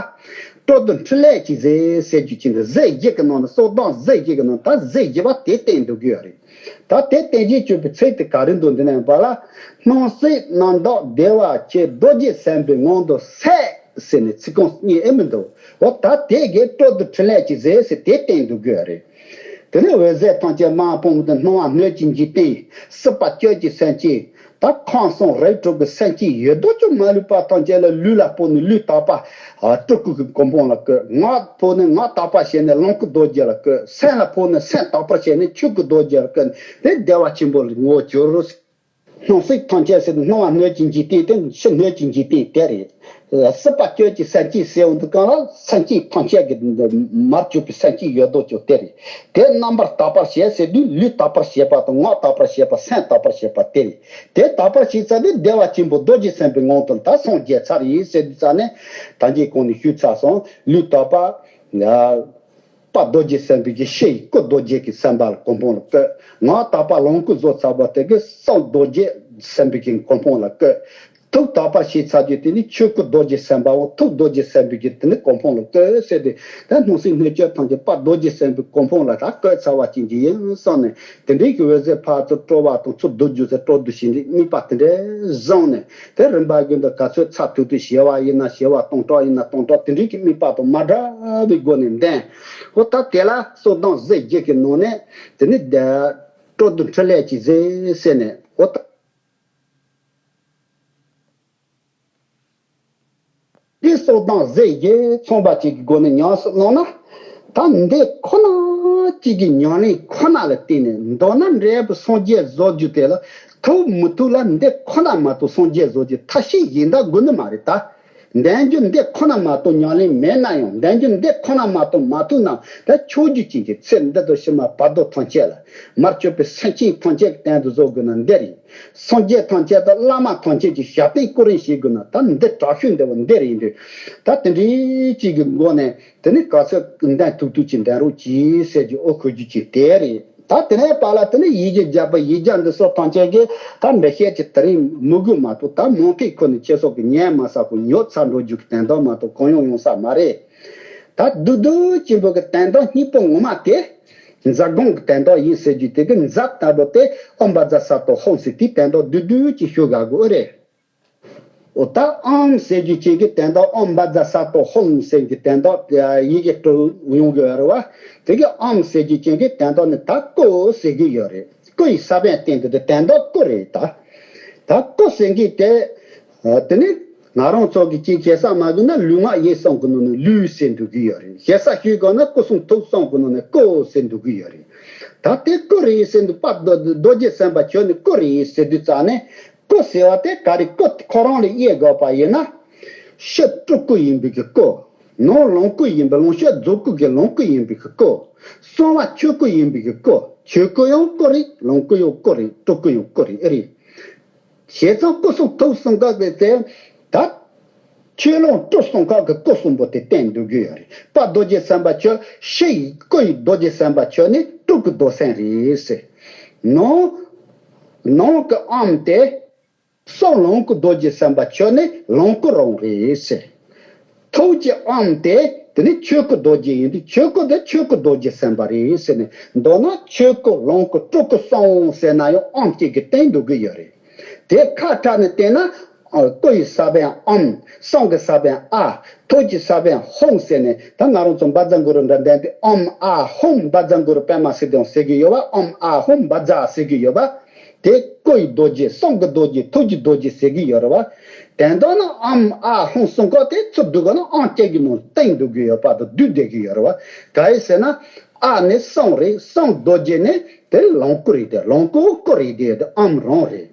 སྤྲོ་བསྡུ་འཕྲིན་ལས་ཀྱི་རྫས་ཟེར་རྒྱུ་ཅན་དུ་རྫས་བཞི་གི་ནང་ནས་སྲོག་བདག་རྫས་བཞི་གི་ནང་ད་རྫས་བཞི་པ་དེ་བསྟན་འདུག་གི་ཡོད་རེད། ད་དེ་བསྟན་བྱའི་སྤྱོད་པའི་ཚིག་དེ་ག་རེ་འདུག་འདི་ནས་པ་ལ། སྣང་སྲིད་རྣམ་དག་བདེ་བ་ཆེ་རྡོ་རྗེ་སེམས་དཔའི་ངང་དུ་སད་ཟེར་ནས་ཚིག་རྐང་གཉིས་ཨེ་མི་འདུག་འོ་ད་དེ་གའི་སྤྲོ་བསྡུ་འཕྲིན་ལས་ཀྱི་རྫས་ཟེར་དེ་བསྟན་འདུག་གི་རེད། དེ་ནས་འོད་ཟེར་ཐམས་ཅད་དམར་པོ་མི་འདུག་སྣང་བ་སྣོད་ཀྱི་འཇིག་རྟེན་སྲིད་པ་སྤྱོད་ཀྱི་སེམས་ཅན། ད་ཁམས་གསུམ་རིགས་དྲུག་གི་སེམས་ཅན་ཡོད་དོ་ཅོག་མ་ལུས་པ་ཐམས་ཅད་ལ་ལུས་ལ་ཕོག་ནས་ལུས་དག་པ། སྤྲུལ་སྐུ་གི་གོ་འཕང་ལ་བཀོད། ངག་ཕོག་ནས་ངག་དག་པ་བྱས་ནས་ལོངས་སྐུ་རྡོ་རྗེ་ལ་བཀོད། སེམས་ལ་ཕོག་ནས་སེམས་དག་པར་བྱས་ནས་ཆོས་སྐུ་རྡོ་རྗེ་ལ་བཀོད། དེ་བདེ་བ་ཆེན་པོ་ལ་ངོ་བོ་གྱུར། སྣང་སྲིད་ཐམས་ཅད་ཟེར་ནས་སྣང་བ་སྣོད་ཀྱི་འཇིག་རྟེན་དེ་ཕྱི་སྣོད་ཀྱི་འཇིག་རྟེན་དེ་རེད། སྲིད་པ་སྤྱོད་ཀྱི་སེམས་ཅན་ཟེར་བ་འདི་གང་ལ་སེམས་ཅན་ཐམས་ཅད་ཀྱི་མར་གྱུར་པའི་སེམས་ཅན་ཡོད་དོ་ཅོག་དེ་རེད། དེ་རྣམ་པར་དག་པར་བྱེད་ཟེར་དུས་ལུས་དག་པར་བྱེད་པ་དང་ངག་དག་པར་བྱེད་པ་སེམས་དག་པར་བྱེད་པ་དེ་རེད། དེ་དག་པར་བྱས་ཚར་དུས་བདེ་བ་ཆེན་པོ་རྡོ་རྗེ་སེམས་དཔའི་ངང་དུ་ད་སངས་རྒྱས་ཚར་ཡིན་ཟེར་དུས་ཙ་ནས་ད་གིན་གོང་ནས་ཞུས་ཚར་སོང་། ལུས་དག་པ། དཔལ་རྡོ་རྗེ་སེམས་དཔའི་གི་ཕྱི་ཡི་སྐུ་རྡོ་རྗེ་གི་སེམས་དཔའ་ལ་གོ་འཕང་ལ་བཀོད། ངག་དག་པ་ལོངས་སྐུ་བཟོ་ཚར་བ་དེ་གི་སེམས་རྡོ་རྗེ་སེམས་དཔའི་གི་གོ་འཕང་ལ་བཀོད། ཐུགས་དག་པར་བྱས་ཚར་རྒྱུ་དེ་ནི་ཆོས་སྐུ་རྡོ་རྗེ་སེམས་དཔའ་འོ་ཐུགས་རྡོ་རྗེ་སེམས་དཔའི་གི་དེ་ནི་གོ་འཕང་ལ་བཀོད་ཟེར་ཏེ་ད་སྣང་སྲིད་སྣོད་བཅུད་ཐམས་ཅད་དཔལ་རྡོ་རྗེ་སེམས་དཔའི་གོ་འཕང་ལ་ད་བཀོད་ཚར་བ་ཅན་གྱི་ཡིན་བསམ་ནས་དེ་འདྲའི་གི་འོད་ཟེར་ཕར་ཚུར་སྤྲོ་བ་དང་ཚུར་བསྡུ་རྒྱུ་ཟེར་སྤྲོ་བསྡུ་བྱས་ནས་དམིགས་པ་དེ་འདྲའི་བཟུང་ནས། དེ་རིམ་པ་བཞིན་དུ་ག་ཚོད་ཚར་ཐུབ་ཐུབ་བྱེ་བ་ཡིན་ན་བྱེ་བ་སྟོང་ཕྲག་ཡིན་ན་སྟོང་ཕྲག་དེ་འདྲའི་གི་དམིགས་པ་དང་མ་འདྲ་བའི་སྒོ་ནས་འདོན། འོ་ད་དེ་ལ་སྲོག་བདག་རྫས་བརྒྱད་ཀྱི་ནང་ནས་དེ་ནི་སྤྲོ་བསྡུ་འཕྲིན་ལས་ཀྱི་རྫས་ཟེར་ནས་འོ་ད། དེ་སྲོག་བདག་རྫས་བརྒྱད་མཚུངས་པ་གཅིག་གི་སྒོ་ནས་ཉམས་སུ་བླངས་ན། ད་འདི་ཁོ་ན་གཅིག་གི་ཉམས་ལེན་ཁོ་ན་ལ་བརྟེན་ནས་མདོར་ན་འབྲས་བུ་སངས་རྒྱས་བཟོ་རྒྱུ་དེ་ལ་ཐུབ་མི་ཐུབ་ལ་འདི་ཁོ་ན་མ་གཏོགས་སངས་རྒྱས་བཟོ་རྒྱུ་ཐབས་ཤེས་གཞན་དག་དགོས་ནི་མ་རེད་ད། འདོན་རྒྱུ་འདི་ཁོ་ན་མ་གཏོགས་ཉམས་ལེན་མེད་ན་ཡང་འདོན་རྒྱུ་འདི་ཁོ་ན་མ་གཏོགས་མ་ཐུབ་ན་ད་ཕྱོགས་བཅུའི་ཅན་གྱི་ཚེ་འདི་དང་ཕྱི་མ་བར་དོ་ཐམས་ཅད་ལ་མར་གྱུར་པའི་སེམས་ཅན་ཐམས་ཅད་ཀྱི་སྟེང་དུ་བཟོ་དགོས་ན་འདི་རེད། སངས་རྒྱས་ཐམས་ཅད་དང་བླ་མ་ཐམས་ཅད་ཀྱི་ཞབས་བརྟན་སྐུ་རིམ་བྱེད་དགོས་ན་ད་འདི་དྲག་ཤོས་འདི་བ་འདི་རེད་འདུག་ད་དེ་འདྲའི་གཅིག་གི་སྒོ་ནས་དེ་ནི་ག་ཚོད་འདོན་ཐུབ་ཐུབ་ཀྱི་འདོན་རོགས་གྱིས་ཟེར་རྒྱུ་ཨོ་ཁོ་རྒྱུ་ཅིག་དེ་རེད། ད་དེ་ནས་པཱ་ལགས་དེ་ནི་ཡི་གེ་བརྒྱ་པ་ཡིག་བརྒྱ་འདི་སོགས་ཐམས་ཅད་ཀྱིས་ད་འགྲེལ་བཤད་ཀྱི་དེ་རིང་མི་དགོས་མ་གཏོགས་ད་མང་ཐོས་ཁོ་ནས་ཁྱེད་སོགས་ཀྱི་ཉན་མ་ས་ཁོ་ཉོབ་ཚར་འགྲོ་རྒྱུ་གི་དོན་དག་མ་གཏོགས་གང་ཡང་ཡོང་ས་མ་རེད། ད་བདུད་བདུད་ཆེན་པོ་གི་དོན་དག་སྙིང་པོ་ངོ་མ་དེ། འཛབ་སྒོམ་གྱི་དོན་དག་ཡིན་ཟེར་རྒྱུ་དེ་གི་འཛབ་ལྟ་བུ་དེ་ཨོཾ་བཛྲ་ས་ཏྭ་ཧཱུྃ་ཟེར་དེའི་དོན་དག་བསྡུས་བསྡུས་ཀྱིས་ཞུ་དགའ་དགོས་རེད། འོ་ད་ཨོཾ་ཟེར་རྒྱུ་ཅན་གྱི་དོན་དག་ཨོཾ་བཛྲ་ས་ཏྭ་ཧཱུྃ་ཟེར་གྱི་དོན་དག་ཡི་གེ་དྲུག་ཡོང་གི་ཡོད་རེད་བ། དེ་གི་ཨོཾ་ཟེར་རྒྱུ་ཅན་གྱི་དོན་དག་ནི་ད་སྐུ་ཟེར་གྱི་ཡོད་རེད། སྐུ་ཡི་ས་བོན་བསྟན་དུས་དོན་དག་སྐུ་རེད་ད། ད་སྐུ་ཟེར་གྱི་དེ། དེ་ནི་ང་རང་ཚོ་གི་ཅིག་ཞེ་ས་མ་དགོས་ན་ལུས་ངག་ཡིད་གསུམ་གི་ནང་ནས་ལུས་ཟེར་འདུག་གི་ཡོད་རེད། ཞེ་ས་ཞུས་དགོས་ན་སྐུ་གསུང་ཐུགས་གསུམ་གི་ནང་ནས་སྐུ་ཟེར་འདུག་གི་ཡོད་རེད། ད་དེ་སྐུ་རེད་ཟེར་འདུག་པ། རྡོ་རྡོ་རྗེ་སེམས་དཔའ་ཁྱོད་ནི་སྐུ་རེད་ཟེར་དུས་ཙ་ནས་སྐུ་ཟེར་བ་དེ་ག་རེ་སྐུ་ཁོ་རང་ལ་དབྱེ་དགོས་པ་ཡིན་ན། ཕྱི་སྤྲུལ་སྐུ་ཡིན་པའི་གི་སྐུ། ནང་ལོངས་སྐུ་ཡིན་པའི་ལོངས་སྤྱོད་རྫོགས་སྐུ་གི་ལོངས་སྐུ་ཡིན་པའི་གི་སྐུ། གསང་བ་ཆོས་སྐུ་ཡིན་པའི་གི་སྐུ། ཆོས་སྐུ་ཡང་སྐུ་རེད། ལོངས་སྐུ་ཡང་སྐུ་རེད། སྤྲུལ་སྐུ་ཡང་སྐུ་རེད་ཨེ་རེད། བྱས་ཙང་སྐུ་གསུང་ཐུགས་གསུམ་ཀ་གི་དེ། ད། ཆོས་ལོངས་སྤྲུལ་གསུམ་ཀ་གི་སྐུ་གསུམ་པོ་དེ་བསྟན་འདུག་གི་ཡོད་རེད། དཔལ་རྡོ་རྗེ་སེམས་དཔའ་ཁྱོད་ཕྱི་ཡི་སྐུ་ཡི་རྡོ་རྗེ་སེམས་དཔའ་ཁྱོད་ནི་སྤྲུལ་སྐུ་རྡོར་སེམས་རེད་ཟེར། ནང་། ནང་གི་ཨོཾ་དེ། གསུམ་ལོངས་སྐུ་རྡོ་རྗེ་སེམས་དཔའ་ཁྱོད་ནི་ལོངས་སྐུ་རང་རེད་ཟེར། ཐུགས་ཀྱི་ཨོཾ་དེ་དེ་ནི་ཆོས་སྐུ་རྡོ་རྗེ་ཡིན་དུས་ཆོས་སྐུ་དེ་ཆོས་སྐུ་རྡོ་རྗེ་སེམས་དཔའ་རེད་ཟེར་ནས། མདོར་ན་ཆོས་སྐུ་ལོངས་སྐུ་སྤྲུལ་སྐུ་གསུམ་ཟེར་ན་ཡང་ཨོཾ་གཅིག་གིས་བསྟན་འདུག་གི་ཡོད་རེད། དེ་ཁ་བྲལ་ནས་བལྟས་ན། ཨ། སྐུ་ཡི་ས་བོན་ཨོཾ། གསུང་གི་ས་བོན་ཨཱཿ། ཐུགས་ཀྱི་ས་བོན་ཧཱུྃ་ཟེར་ནས། ད་ང་རང་ཚོ་བཛྲ་གུ་རུ་འདྲ་འདོན་དུས་ཨོཾ་ཨཱཿཧཱུྃ་བཛྲ་གུ་རུ་པདྨ་སིདྡྷི་ཧཱུྃ་ཟེར་གྱི་ཡོད་པ། ཨོཾ་ཨཱཿཧཱུྃ་བཛྲ་ཟེར་གྱི་ཡོད་པ། དེ་སྐུ་ཡི་རྡོ་རྗེ། གསུང་གི་རྡོ་རྗེ། ཐུགས་ཀྱི་རྡོ་རྗེ་ཟེར་གྱི་ཡོད་རེད་བ། དོན་དག་ནི་ཨོཾ་ཨཱཿཧཱུྃ་གསུམ་ཀ་དེ་ཚུར་བསྡུ་ག་ན་ཨོཾ་གཅིག་གི་ནང་བསྟན་འདུག་གི་ཡོད་པ་དང་བསྡུས་བསྡད་ཀྱི་ཡོད་རེད་བ། ག་རེ་ཟེར་ན། ཨཱཿ་ནི་གསུང་རེད། གསུང་རྡོ་རྗེ་ནི་དེ་ལོངས་སྐུ་རེད་དེ། ལོངས་སྐུ་སྐུ་རེད་དེ། དེ་ཨོཾ་རང་རེད།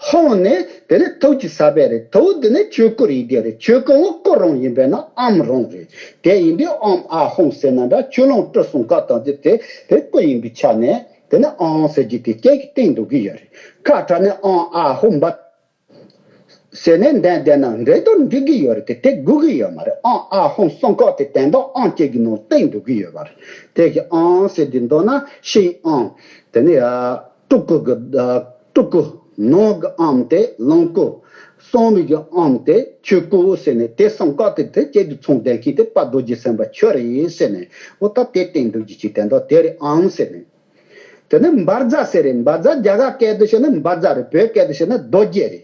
ཧཱུྃ་ནི་དེ་ནི་ཐུགས་ཀྱི་ས་བོན་རེད། ཐུགས་དེ་ནི་ཆོས་སྐུ་རེད་དེ་རེད། ཆོས་སྐུ་ཡང་སྐུ་རང་ཡིན་པས་ན་ཨོཾ་རང་རེད། དེ་ཡིན་དུས་ཨོཾ་ཨཱཿཧཱུྃ་ཟེར་ན་འདྲ། ཆོས་ལོངས་སྤྲུལ་གསུམ་ཀ་དང་དེ་དེ་དེ་སྐུ་ཡིན་པའི་ཆ་ནས་དེ་ནི་ཨོཾ་ཟེར་གྱི་དེ་སྐད་ཀྱིས་བསྟན་འདུག་གི་ཡོད་རེད། ཁ་བྲལ་ནས་ཨོཾ་ཨཱཿཧཱུྃ་བཛྲ་ཟེར་ནས་འདོན་བསྡད་ན་འགྲིག་དང་འགྲིག་གི་ཡོད་རེད་དེ། དེ་དགོས་ཀྱི་ཡོད་མ་རེད། ཨོཾ་ཨཱཿཧཱུྃ་གསུམ་ཀ་དེ་དོན་དག་ཨོཾ་གཅིག་གི་ནང་བསྟན་འདུག་གི་ཡོད་པ་རེད། དེ་གི་ཨོཾ་ཟེར་དུས་མདོར་ན་ཕྱིའི་ཨོཾ། དེ་ནི་ཨ་སྤྲུལ་སྐུ་གི་ཨ་སྤྲུལ་སྐུ། ནང་གི་ཨོཾ་དེ་ལོངས་སྐུ། གསང་བའི་གི་ཨོཾ་དེ་ཆོས་སྐུ་ཟེར་ནས་དེ་གསུམ་ཀ་དེ་དེ་གཅིག་ཏུ་ཚང་བསྡད་མཁན་དེ་དཔལ་རྡོ་རྗེ་སེམས་དཔའ་ཁྱོད་རེད་ཟེར་ནས། འོ་ད་དེ་བསྟན་འདུག་གི་ཅིག་དོན་དག་དེ་རེད། ཨོཾ་ཟེར་ནས། དེ་ནི་བཛྲ་ཟེར་རེད། བཛྲ་རྒྱ་གར་སྐད་དུ་བཤད་ན་བཛྲ་རེད། བོད་སྐད་དུ་བཤད་ན་རྡོ་རྗེ་རེད།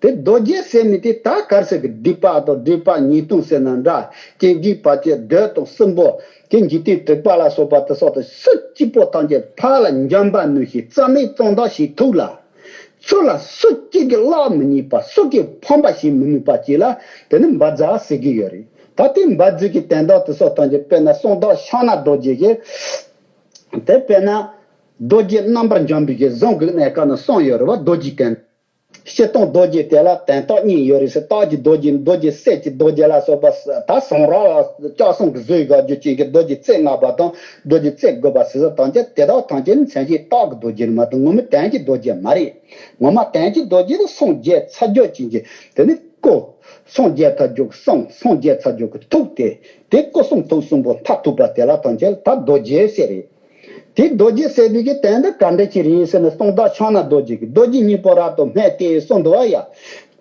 དེ་རྡོ་རྗེ་ཟེར་མི་དེ་ད་ག་རེ་ཟེར་གི། སྡིག་པ་དང་སྒྲིབ་པ་ཉེས་ལྟུང་ཟེར་ན་འདྲ། སྐྱེ་འཇིག་བར་ཆད་སྒྲོལ་དང་གསུམ་པོ། དེ་འཇིག་རྟེན་དྲེགས་པ་ལ་སོགས་པ་དེ་སོགས་དང་སུ་གཅིག་པོ་ཐམས་ཅད་ཕར་ལ་འཇོམས་པར་ནུས་ཤིང་རྩ་མེད་གཙང་དག་བྱེད་ཐུབ་ལ། སུ་ལ་སུ་གཅིག་གིས་གླགས་མི་རྙེད་པ། སུ་གིས་ཕམ་པ་བྱེད་མི་ནུས་པ་ཅིག་ལ་དེ་ནི་བཛྲ་ཟེར་གི་ཡོད་རེད། ད་དེ་བཛྲ་གི་དོན་དག་དེ་སོགས་ཐམས་ཅད་དཔེར་ན་གསང་བདག་ཕྱག་ན་རྡོ་རྗེ་གི། དེ་དཔེར་ན། རྡོ་རྗེ་རྣམ་པར་འཇོམས་པའི་གི་གཟུངས་ཀྱི་གནས་སྐབས་ན་གསུངས་ཡོད་རེད་བ། རྡོ་རྗེ་དོན། སྤྱིར་བཏང་རྡོ་རྗེ་དེ་ལ་དོན་རྟགས་གཉིས་ཡོད་རེད་ཟེར། རྟགས་ཀྱི་རྡོ་རྗེ། རྡོ་རྗེ་སེམས་ཀྱི་རྡོ་རྗེ་ལ་སོགས་པ། ད་གསུང་རབ་ལ་སྐྱབས་གསུམ་གྱི་བཟོས་དགའ་རྒྱུ་ཅན་གྱི་རྡོ་རྗེ་རྩེ་ལྔ་པ་དང་། རྡོ་རྗེ་རྩེ་དགུ་པ་ཟེར་ས་ཐམས་ཅད་དེ་དག་ཐམས་ཅད་ནི་མཚན་གཞི་རྟགས་ཀྱི་རྡོ་རྗེ་ནི་མ་གཏོགས་ངོ་མའི་དོན་གྱི་རྡོ་རྗེ་མ་རེད། ངོ་མ་དོན་གྱི་རྡོ་རྗེ་ནི་སངས་རྒྱས་ཚར་གཅོད་ཅན་གྱི་དེ་ནི་སྐུ། སངས་རྒྱས་ཚར་གཅོད་ཀྱི་གསུང་། སངས་རྒྱས་ཚར་གཅོད་ཀྱི་ཐུགས་དེ། དེ་སྐུ་གསུང་ཐུགས་གསུམ་པོ་མཐར་ཐུག་པ་དེ་ལ་ཐམས་ཅད་ད་རྡོ་རྗེ་ཟེར་རེད། དེ་རྡོ་རྗེ་ཟེར་བའི་གི་དོན་དེ་ག་འདྲ་ཅིག་རེད་ཟེར་ན། གསང་བདག་ཕྱག་ན་རྡོ་རྗེ་གིས་རྡོ་རྗེ་སྙིང་པོ་རབ་ཏུ་སྨྲས་ཏེ་གསུངས་འདུག་བ་ཡ།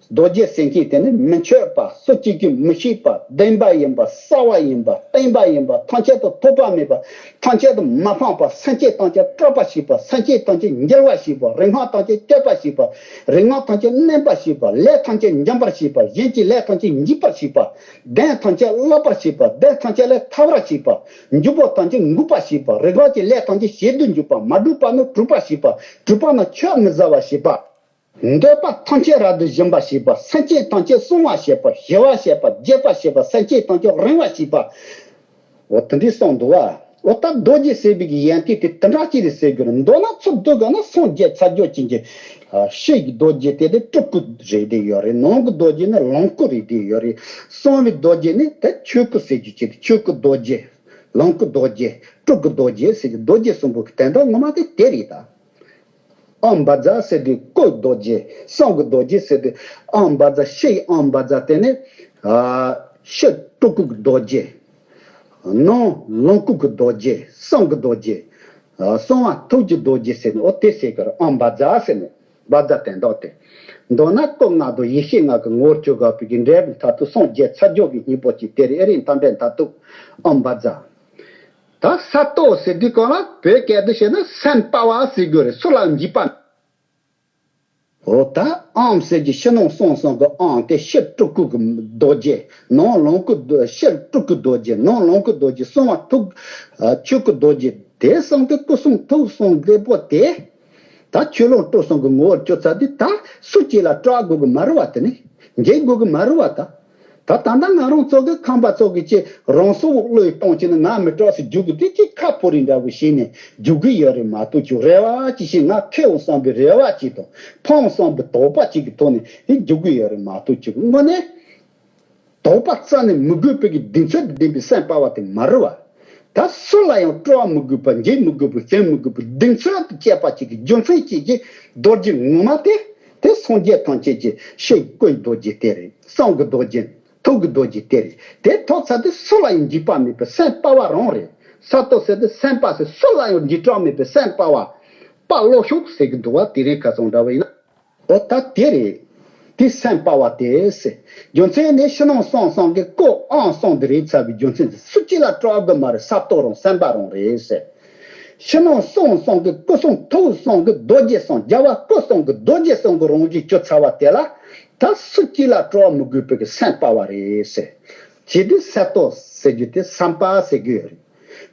རྡོ་རྗེ་ཟེར་མཁན་དེ་ནི་མི་འཆོལ་བ། སུ་གཅིག་གིས་མི་ཤེས་པ། བདེན་པ་ཡིན་པ། གསལ་བ་ཡིན་པ། བརྟན་པ་ཡིན་པ། ཐམས་ཅད་དུ་ཐོགས་པ་མེད་པ། ཐམས་ཅད་དུ་མ་སྤངས་པ། སེམས་ཅན་ཐམས་ཅད་སྐྲག་པར་བྱེད་པ། སེམས་ཅན་ཐམས་ཅད་འགྱུར་བར་བྱེད་པ། རིག་སྔགས་ཐམས་ཅད་གཅོད་པར་བྱེད་པ། རིག་སྔགས་ཐམས་ཅད་གནོན་པར་བྱེད་པ། ལས་ཐམས་ཅད་འཇོམས་པར་བྱེད་པ། གཞན་གྱི་ལས་ཐམས་ཅད་འཇིག་པར་བྱེད་པ། གདོན་ཐམས་ཅད་བརླག་པར་བྱེད་པ། གདོན་ཐམས་ཅད་ལས་ཐར་བར་བྱེད་པ། འཇུག་པ་ཐམས་ཅད་འགུགས་པར་བྱེད་པ། རིག་པ་ཀྱི་ལས་ཐམས་ཅད་ཞལ་དུ་འཇུག་པ། མ་གྲུབ་པ་རྣམས་གྲུབ་པར་བྱེད་པ། གྲུབ་པ་རྣམས་ཆོས་མི་ཟ་བར་བྱེད་པ། འདོད་པ་ཐམས་ཅད་རབ་ཏུ་ཞི་བར་བྱེད་པ། སེམས་ཅན་ཐམས་ཅད་སྲུང་བར་བྱེད་པ། ཞི་བར་བྱེད་པ། རྒྱས་པར་བྱེད་པ། སེམས་ཅན་ཐམས་ཅད་རིང་བར་བྱེད་པ། འོ་དེ་འདྲའི་གསུངས་འདུག་བ། འོ་ད་རྡོ་རྗེ་ཟེར་བའི་གི་ཡོན་ཏན་དེ་དེ་འདྲ་ཅིག་རེད་ཟེར་རྒྱུ་རེད། མདོར་ན་ཚུར་བསྡུ་དགོས་ན་སངས་རྒྱས་ཚར་གཅོད་ཅན་གྱི། ཕྱི་གི་རྡོ་རྗེ་དེ་དེ་སྤྲུལ་སྐུ་རེད་བསྡད་ཡོད་རེད། ནང་གི་རྡོ་རྗེ་ནི་ལོངས་སྐུ་རེད་བསྡད་ཡོད་རེད། གསང་བའི་རྡོ་རྗེ་ནི་དེ་ཆོས་སྐུ་ཟེར་རྒྱུ་ཅིག་རེད། ཆོས་སྐུ་རྡོ་རྗེ། ལོངས་སྐུ་རྡོ་རྗེ། སྤྲུལ་སྐུ་རྡོ་རྗེ་ཟེར་རྒྱུ། རྡོ་རྗེ་གསུམ་པོ་གི་དོན་དག་ངོ་མ་དེ་དེ་རེད་ད། ཨོཾ་བཛྲ་ཟེར་དུས་སྐུ་རྡོ་རྗེ། གསང་གི་རྡོ་རྗེ་ཟེར་དུས་ཨོཾ་བཛྲ། ཕྱི་ཡི་ཨོཾ་བཛྲ་དེ་ནི། ཨ་ཕྱི་སྤྲུལ་སྐུ་གི་རྡོ་རྗེ། ནང་ལོངས་སྐུ་གི་རྡོ་རྗེ། གསང་གི་རྡོ་རྗེ། ཨ་གསང་བ་ཐུགས་ཀྱི་རྡོ་རྗེ་ཟེར་ནས། འོ་དེ་ཟེར་གི་རེད། ཨོཾ་བཛྲ་ཟེར་ནས། བཛྲ་དོན་དག་དེ། མདོར་ན་སྐུ་ལྔ་དང་ཡེ་ཤེས་ལྔ་གི་ངོ་བོར་གྱུར་དགོས་པའི་གི་འབྲས་བུ་མཐར་ཐུག་སངས་རྒྱས་ཚར་གཅོད་ཀྱི་སྙིང་པོ་གཅིག་དེ་རེད། ཨེ་རེད། མཐའ་འབྲས་མཐར་ཐུག་ཨོཾ་བཛྲ། ད་ས་རྟོགས་ཟེར་དུས་གང་ལ་བོད་སྐད་དུ་བཤད་ན་སེམས་དཔའ་བ་ཟེར་དགོས་རེད། སུ་ལ་འཇིགས་པ། འོ་ད་ཨོཾ་ཟེར་གྱི་ཕྱི་ནང་གསང་གསུམ་གྱི་ཨོཾ་དེ་ཕྱི་སྤྲུལ་སྐུ་གི་རྡོ་རྗེ། ནང་ལོངས་སྐུ་རྡོ། ཕྱི་སྤྲུལ་སྐུ་རྡོ་རྗེ། ནང་ལོངས་སྐུ་རྡོ་རྗེ། གསང་བ་ཐུགས། ཨ་ཆོས་སྐུ་རྡོ་རྗེ། དེ་གསང་དེ་སྐུ་གསུང་ཐུགས་གསུང་ལྔ་པོ་དེ། ད་ཆོས་ལོངས་སྤྲུལ་གསུམ་གྱི་ངོ་བོར་གྱུར་ཚར་དུས་ད་སུ་གཅིག་ལ་སྐྲག་དགོས་ཀྱི་མ་རེད་བ། དེ་ནི་འཇིགས་དགོས་ཀྱི་མ་རེད་བ་ད། ད་ད་ལྟ་ང་རང་ཚོ་གི་ཁམས་པ་ཚོ་གི་ཅིག་རང་སྲོག་བློས་གཏོང་བྱས་ནས་ང་མི་སྐྲག་ཟེར་རྒྱུག་གི་དེ་ཅིག་ཁ་ཕོ་རེ་འདྲ་བོ་བྱས་ནས་རྒྱུག་གི་ཡོད་རེད་མ་གཏོགས། ཅིག་རེ་བ་ཅིག་བྱས། ང་ཁེ་འོང་བསམ་པའི་རེ་བ་ཅིག་དང་། ཕམ་བསམ་པའི་དོགས་པ་ཅིག་གི་ཐོག་ནས་དེ་རྒྱུག་གི་ཡོད་རེད་མ་གཏོགས། ཅིག་དངོས་གནས་དོགས་པ་རྩ་ནས་མི་དགོས་པའི་གི་གདེང་ཚོད་དུ་ལྡན་པའི་སེམས་དཔའ་བ་དེ་མ་རེད་བ། ད་སུ་ལ་ཡང་སྐྲག་མི་དགོས་པ། འཇིགས་མི་དགོས་པ། བཙན་མི་དགོས་པ། གདེང་ཚོད་དུ་བྱས་པ་ཅིག་གི་རྒྱུ་མཚན་ཅིག་གི་རྡོ་རྗེ་ངོ་མ་དེ། དེ་སངས་རྒྱས་ཐམས་ཅད་ཀྱི་ཕྱི་སྐུའི་རྡོ་རྗེ་དེ་རེད། གསང་གི་རྡོ་རྗེ། ཐུགས་ཀྱི་རྡོ་རྗེ་དེ་རེད། དེ་ཐོབ་ཚར་དུས་སུ་ལ་ཡང་འཇིགས་པ་མེད་པའི་སེམས་དཔའ་བ་རང་རེད། ས་རྟོགས་ཟེར་དུས་སེམས་དཔའ་ཟེར། སུ་ལ་ཡང་འཇིགས་སྐྲག་མེད་པའི་སེམས་དཔའ་བ། དཔའ་བློ་ཤུགས་ཟེར་གི་འདུག་བ། དེ་རིང་ཁ་སང་འདྲ་བ་ཡིན་ན། འོ་ད་དེ་རེད། དེ་སེམས་དཔའ་བ་སྟེ་ཟེར། རྒྱུ་མཚན་ནི་ཕྱི་ནང་གསང་གསུམ་གྱི་སྐུ་ཨང་གསུམ་དེ་རེད་ཚར་བའི་རྒྱུ་མཚན་དེ་སུ་གཅིག་ལ་སྐྲག་གི་མ་རེད། ས་རྟོགས་རང་སེམས་དཔའ་རང་རེད་ཟེར། ཕྱི་ནང་གསང་གསུམ་གྱི་སྐུ་གསུང་ཐུགས་གསུམ་གྱི་རྡོ་རྗེ་གསུམ། རྒྱལ་བ་སྐུ་གསུམ་གྱི་རྡོ་རྗེ་གསུམ་གྱི་རང་བཞིན་གྱུར་ཚར་བ་དེ་ལ་ད་སུ་གཅིག་ལ་སྐྲག་མི་དགོས་པའི་གི་སེམས་དཔའ་བ་རེད་ཟེར། ཇི་སྲིད་ས་རྟོགས་ཟེར་རྒྱུ་དེ་སེམས་དཔའ་ཟེར་གྱི་ཡོད་རེད།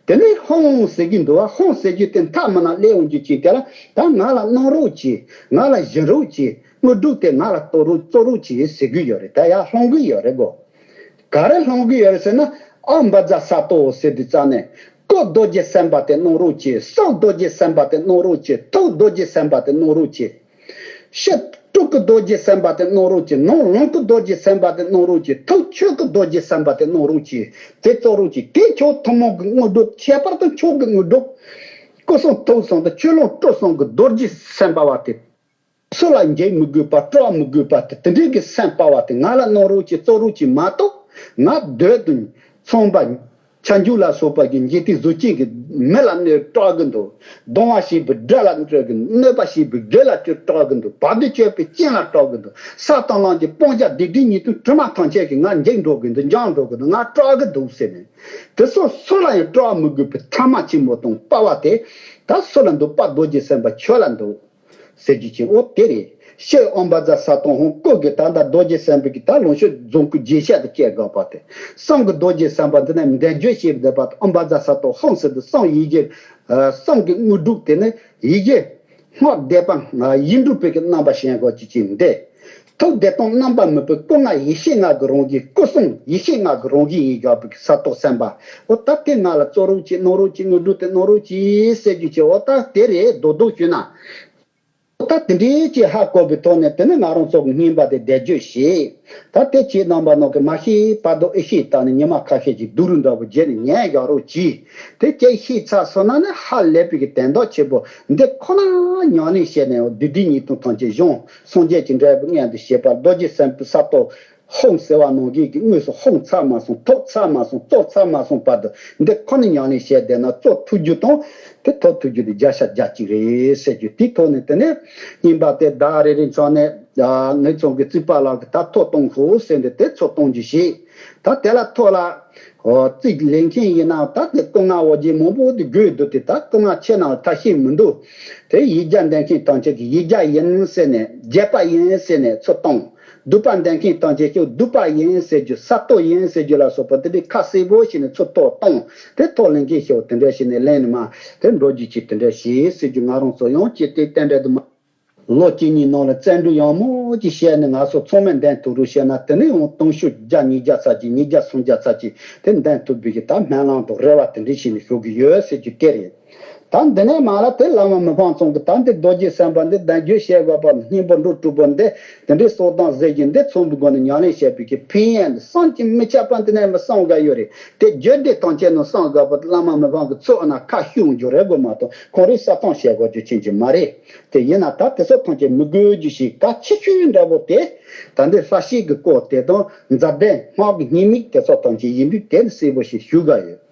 དེ་ནས་ཧཱུྃ་ཟེར་གྱི་འདུག་བ། ཧཱུྃ་ཟེར་རྒྱུ་དེ་མཐའ་མི་ནང་སླེབས་འོང་རྒྱུ་ཅིག་དེ་ལ་ད་ང་ལ་གནང་རོགས་གྱིས། ང་ལ་སྦྱིན་རོགས་གྱིས། དངོས་གྲུབ་དེ་ང་ལ་གཏོང་རོགས་སྩོལ་རོགས་གྱིས་ཟེར་གྱི་ཡོད་རེད། ད་ཡར་སློང་གི་ཡོད་རེད་གོ། ག་རེ་སློང་གི་ཡོད་རེད་ཟེར་ན། ཨ་བཛྲ་ས་རྟོགས་ཟེར་དུས་ཙང་ནས། སྐུ་རྡོ་རྗེ་སེམས་དཔའ་དེ་གནང་རོགས་གྱིས། གསུང་རྡོ་རྗེ་སེམས་དཔའ་དེ་གནང་རོགས་གྱིས། ཐུགས་རྡོ་རྗེ་སེམས་དཔའ་དེ་གནང་རོགས་གྱིས། ཕྱི་སྤྲུལ་སྐུ་རྡོ་རྗེ་སེམས་དཔའ་དེ་གནང་རོགས་གྱིས། ནང་ལོངས་སྐུ་རྡོ་རྗེ་སེམས་དཔའ་དེ་གནང་རོགས་གྱིས། ཐུགས་ཆོས་སྐུ་རྡོ་རྗེ་སེམས་དཔའ་དེ་གནང་རོགས་གྱིས། དེ་སྩོལ་རོགས་གྱིས། དེ་མཆོག་ཐུན་མོང་གི་དངོས་གྲུབ། ཁྱད་པར་དུ་མཆོག་གི་དངོས་གྲུབ། སྐུ་གསུང་ཐུགས་གསུམ་དང་ཆོས་ལོངས་སྤྲུལ་གསུམ་གྱི་རྡོ་རྗེ་སེམས་དཔའ་བ་དེ། སུ་ལ་འཇིགས་མི་དགོས་པ། སྐྲག་མི་དགོས་པ་དེ། དེ་འདྲའི་གི་སེམས་དཔའ་བ་དེ་ང་ལ་གནང་རོགས་གྱིས། སྩོལ་རོགས་གྱིས་མ་གཏོགས། ང་སྡོད་དུ་ཚོང་པ། ཆ་འཇུག་ལ་སོགས་པ་གི་འཇིག་རྟེན་གཟུགས་ཅན་གྱི་མི་ལ་གནོད་སྐྲག་གི་འདུག་གདུང་བ་བྱེད་པའི་དགྲ་ལ་སྐྲག་གི་འདུག་གནོད་པ་བྱེད་པའི་དགེ་ལ་སྐྲག་གི་འདུག་བར་དོ་གཅོད་པའི་རྐྱེན་ལ་སྐྲག་གི་འདུག་ས་དང་ལམ་གྱི་སྤང་བྱ་སྡིག་སྒྲིབ་ཉེས་དྲུག་དྲི་མ་ཐམས་ཅད་ཀྱིས་ང་འཇིགས་འགྲོ་གི་འདུག་འཇོམས་འགྲོ་གི་འདུག་ང་སྐྲག་གི་འདུག་ཟེར་ནས། དེ་སོགས་སུ་ལ་ཡང་སྐྲག་མི་དགོས་པའི་ཐ་མ་ཆེན་པོ་དང་དཔའ་བ་དེ། ད་སུ་ལ་འདུག་པ། རྡོ་རྗེ་སེམས་དཔའ་ཁྱོད་ལ་འདུག་ཟེར་རྒྱུ་ཅིག་འོ་དེ་རེད། ཕྱི་ཨ་བཛྲ་ས་རྟོགས་ཧཱུྃ། སྐུ་གི་ད་ལྟ་རྡོ་རྗེ་སེམས་དཔའི་གི་ད་ལོངས་སྤྱོད་རྫོང་ཁུལ་རྗེས་ཤད་དུ་བསྐྱེད་དགོས་པ་དེ། གསུང་གི་རྡོ་རྗེ་སེམས་དཔའ་འདི་ནས་མདུན་བསྐྱོད་བྱས་པ་དེ་ཨ་བཛྲ་ས་རྟོགས་ཧཱུྃ་ཟེར་དུས་གསུང་ཡི་གེ། གསུང་གི་དངོས་གྲུབ་དེ་ནི་ཡི་གེ། སྔགས་བཟླས་པ་ཡིག་འབྲུ་པའི་གི་རྣམ་པ་བཞེངས་དགོས་ཀྱི་ཅིག་འདི། ཐུགས་བདེ་སྟོང་རྣམ་པར་སྨིན་པའི་སྐུ་ལྔ་ཡེ་ཤེས་ལྔ་གི་རང་བཞིན། སྐུ་གསུང་ཡེ་ཤེས་ལྔ་གི་རང་བཞིན་ཡིན་དགོས་པའི་གི་ས་རྟོགས་སེམས་དཔའ། འོ་ད་དེ་ང་ལ་སྩོལ་རོགས་གྱིས། གནང་རོགས་གྱིས། དངོས་གྲུབ་དེ་གནང་རོགས་གྱིས་ཟེར་རྒྱུ་ཅིག་འོ་ད་དེ་རེད། རྡོག་རྡོག་ཞུས་ན། ད་དེ་འདྲའི་ཅིག་ཧ་གོ་བའི་ཐོག་ནས་དེ་ནི་ང་རང་ཚོ་གི་བསྙེན་པ་དེ་བཟླས་བརྗོད་བྱེད། ད་དེ་ཁྱེད་རྣམ་པ་རྣམས་ཀྱིས་མ་ཤེས་བར་དུ་ཨེ་ཤེས་བཏང་ནས་ཉི་མ་ཁ་ཤས་ཅིག་སྡུག་རུས་འདྲ་པོ་བརྗེད་ནས་ཉན་ཡག་རོགས་གྱིས། དེ་ཅིག་ཤེས་ཚར་སོང་ན་ནི་ཧ་ལས་པའི་གི་དོན་དག་ཆེན་པོ་འདི་ཁོ་ན་ཉམས་ལེན་བྱས་ནས་སྡིག་སྒྲིབ་ཉེས་ལྟུང་ཐམས་ཅད་སྦྱངས། སངས་རྒྱས་ཀྱི་འབྲས་བུ་མངོན་དུ་བྱེད་པ། རྡོ་རྗེ་སེམས་དཔའི་ས་རྟོགས། ཧཱུྃ་ཟེར་བ་ནང་བཞིན་གྱི་དངོས་སུ་ཧཱུྃ་ཚར་མ་སོང་། ཐོབ་ཚར་མ་སོང་། སྩོལ་ཚར་མ་སོང་བར་དུ་འདི་ཁོ་ན་ཉམས་ལེན་བྱས་བསྡད་ན་སྩོལ་ཐུབ་རྒྱུ་དང་དེ་ཐོབ་ཐུབ་རྒྱུ་དེ་བརྒྱ་ཆ་བརྒྱ་གཅིག་རེད་ཟེར་རྒྱུ། དེའི་ཐོག་ནས་དེ་ནས་བསྙེན་པ་དེ་ཟླ་རེ་རེ་མཚམས་ནས་ངེད་ཚང་གི་རྩིས་པ་ལགས་ཀྱིས་ད་ཐོ་གཏོང་ཤོག་ཟེར་འདི་དེ་ཚོ་གཏོང་རྒྱུ་བྱེད། ད་དེ་ལ་ཐོ་ལ་རྩིས་ལེན་མཁན་ཡིན་ན་ད་དེ་སྐུ་ལྔ་འོ་བརྒྱལ་མང་པོ་དེ་དགོས་འདུག་དེ་ད་སྐུ་ལྔ་ཁྱེད་རྣམས་ཐབས་ཤེས་མི་འདུག་དེ་ཡིག་བརྒྱ་འདོན་མཁན་ཐམས་ཅད་ཀྱིས་ཡིག་བརྒྱ་ཡིན་ཟེར་ནས་བརྒྱད་པ་ཡིན་ཟེར་ནས་ཚུར་གཏོང་། སྡིག་པ་འདོན་མཁན་ཐམས་ཅད་ཀྱིས་སྡིག་པ་ཡིན་ཟེར་རྒྱུ། ས་རྟོགས་ཡིན་ཟེར་རྒྱུ་ལ་སོགས་པ་དེ་འདྲའི་ཁ་གསལ་པོ་བྱས་ནས་ཚུར་ཐོ་གཏོང་། དེ་ཐོ་ལེན་མཁན་ཞིག་དེ་འདྲ་བྱས་ནས་ལེན་ནས་མར་དེ་འགྲོ་རྒྱུ་ཅིག་དེ་འདྲ་བྱེད་ཟེར་རྒྱུ། ང་རང་ཚོ་ཡང་ཅི་སྟེ་རྟེན་འབྲེལ་དུ་མ། ལོ་གཅིག་གཉིས་ནང་ལ་བརྩོན་འགྲུས་ཡག་མོ་ཅིག་བྱས་ནས་ང་ཚོ་ཚང་མས་འདོན་ཐུབ་རོགས་བྱས་ན་དེ་ནས་ཡང་གཏོང་ཤུགས་བརྒྱ་ཉིས་བརྒྱ་ཙམ་ཅིག་ཉིས་བརྒྱ་སུམ་བརྒྱ་ཙམ་ཅིག་དེ་འདོན་ཐུབ་པའི་གི་ད་སྨོན་ལམ་དང་རེ་བ་དེ་འདྲ་བྱས་ནས་ཞུ་གི་ཡོད་ཟེར་རྒྱུ་དེ་རེད། ད་འདི་ནས་མར་ལ་དེ་བླ་མ་མི་ཕམ་ཚང་གི་ད་འདི་རྡོ་རྗེ་སེམས་དཔའ་འདི་གདན་རྒྱུད་བཤད་དགོས་པ་སྙིང་པོ་འགྲོ་དྲུག་པོ་འདི་དེ་འདྲའི་གསོལ་སྟངས་ཟེར་གྱི་འདི་ཚོམ་བུའི་སྒོ་ནས་ཉམས་ལེན་བྱས་པའི་གི་ཕན་ཡོན་བསམ་གྱིས་མི་ཁྱབ་པ་འདི་ནས་མི་བསམ་ག་ཡོད་རེད། དེ་རྒྱུད་སྡེ་ཐམས་ཅད་ནང་བསམ་དགོས་པ་བླ་མ་མི་ཕམ་གི་ཚོགས་ན་ཁ་ཤུང་རྒྱུ་རེད་དགོས་མ་གཏོགས་ཁོང་རའི་གསལ་སྟངས་བཤད་དགོས་རྒྱུ་ཅན་གྱི་མ་རེད། དེ་ཡིན་ན་ད་དེ་ཚོ་ཐམས་ཅད་མི་དགོས་རྒྱུ་ཞིག་ག་ཁྱི་ཤུའི་འདྲ་པོ་དེ་ད་འདི་ལྷ་ཞིག་གི་སྐོར་དེ་དང་མཛད་པའི་སྔགས་ཀྱི་ཉེས་དམིགས་དེ་ཚོ་ཐམས་ཅད་ཡིན་དུས་དེ་གསལ་པོ་ཞིག་ཞུ་ག་ཡོད།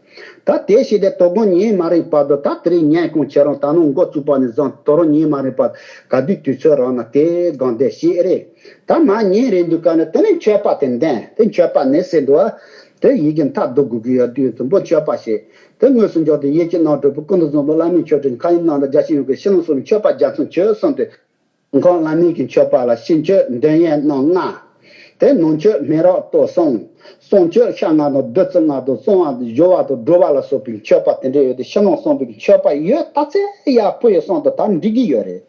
ད་དེ་བྱས་ཏེ་དོ་དགོང་ཉིན་མ་རིང་བར་དུ་ད་དེ་རིང་ཉིན་གུང་ཁྱེད་རང་ད་ནངས་འགོ་བཙུགས་པ་ནས་བཟུང་དོ་རུང་ཉིན་མ་རིང་བར་ག་དུས་དུས་ཚོད་རག་ན་དེ་སྒང་བསྡད་ཤེས་རེད། ད་མ་ཉིན་རེ་འདུག་ག་ནས་དེ་ནས་མཆོད་པ་དེ་འདོན་དེ་མཆོད་པ་ནས་ཟེར་འདུག་ཨ། དེ་ཡི་གེ་མཐའ་བསྡུ་དགོས་ཀྱི་ཡོད་དུས་དུམ་བུ་མཆོད་པ་བྱེད། དེ་དངོས་སུ་འཇོག་སྟེ་ཡིད་ཀྱི་རྣམ་རྟོག་པའི་ཀུན་ཏུ་བཟང་པོ་བླ་མའི་མཆོད་སྤྲིན་མཁའ་ཡི་རྣམ་དག་བརྒྱ་བྱིན་ཡོད་ཀྱི་ཕྱི་ནང་གསུམ་མཆོད་པ་རྒྱ་མཚོ་མཆོད་གསུམ་དེ། མཁན་བླ་མའི་གི་མཆོད་པ་ལ་ཕྱི་མཆོད་འདོན་ཡས་རྣམ་ལྔ། དེ་ནང་མཆོད་སྨན་རག་ཏོ་གསུམ། གསང་མཆོད་ཤ་ལྔ་དང་བདུད་རྩི་ལྔ་དང་བསང་བ་དང་སྦྱོར་བ་དང་སྒྲུབ་པ་ལ་སོགས་པའི་མཆོད་པ་དེ་འདྲ་ཡོད་དེ་ཕྱི་ནང་གསུམ་པའི་མཆོད་པ་ཡོད་ད་ཚད་ཡར་ཕུལ་ཡོད་གསུངས་དང་ད་འགྲིག་གི་ཡོད་རེད།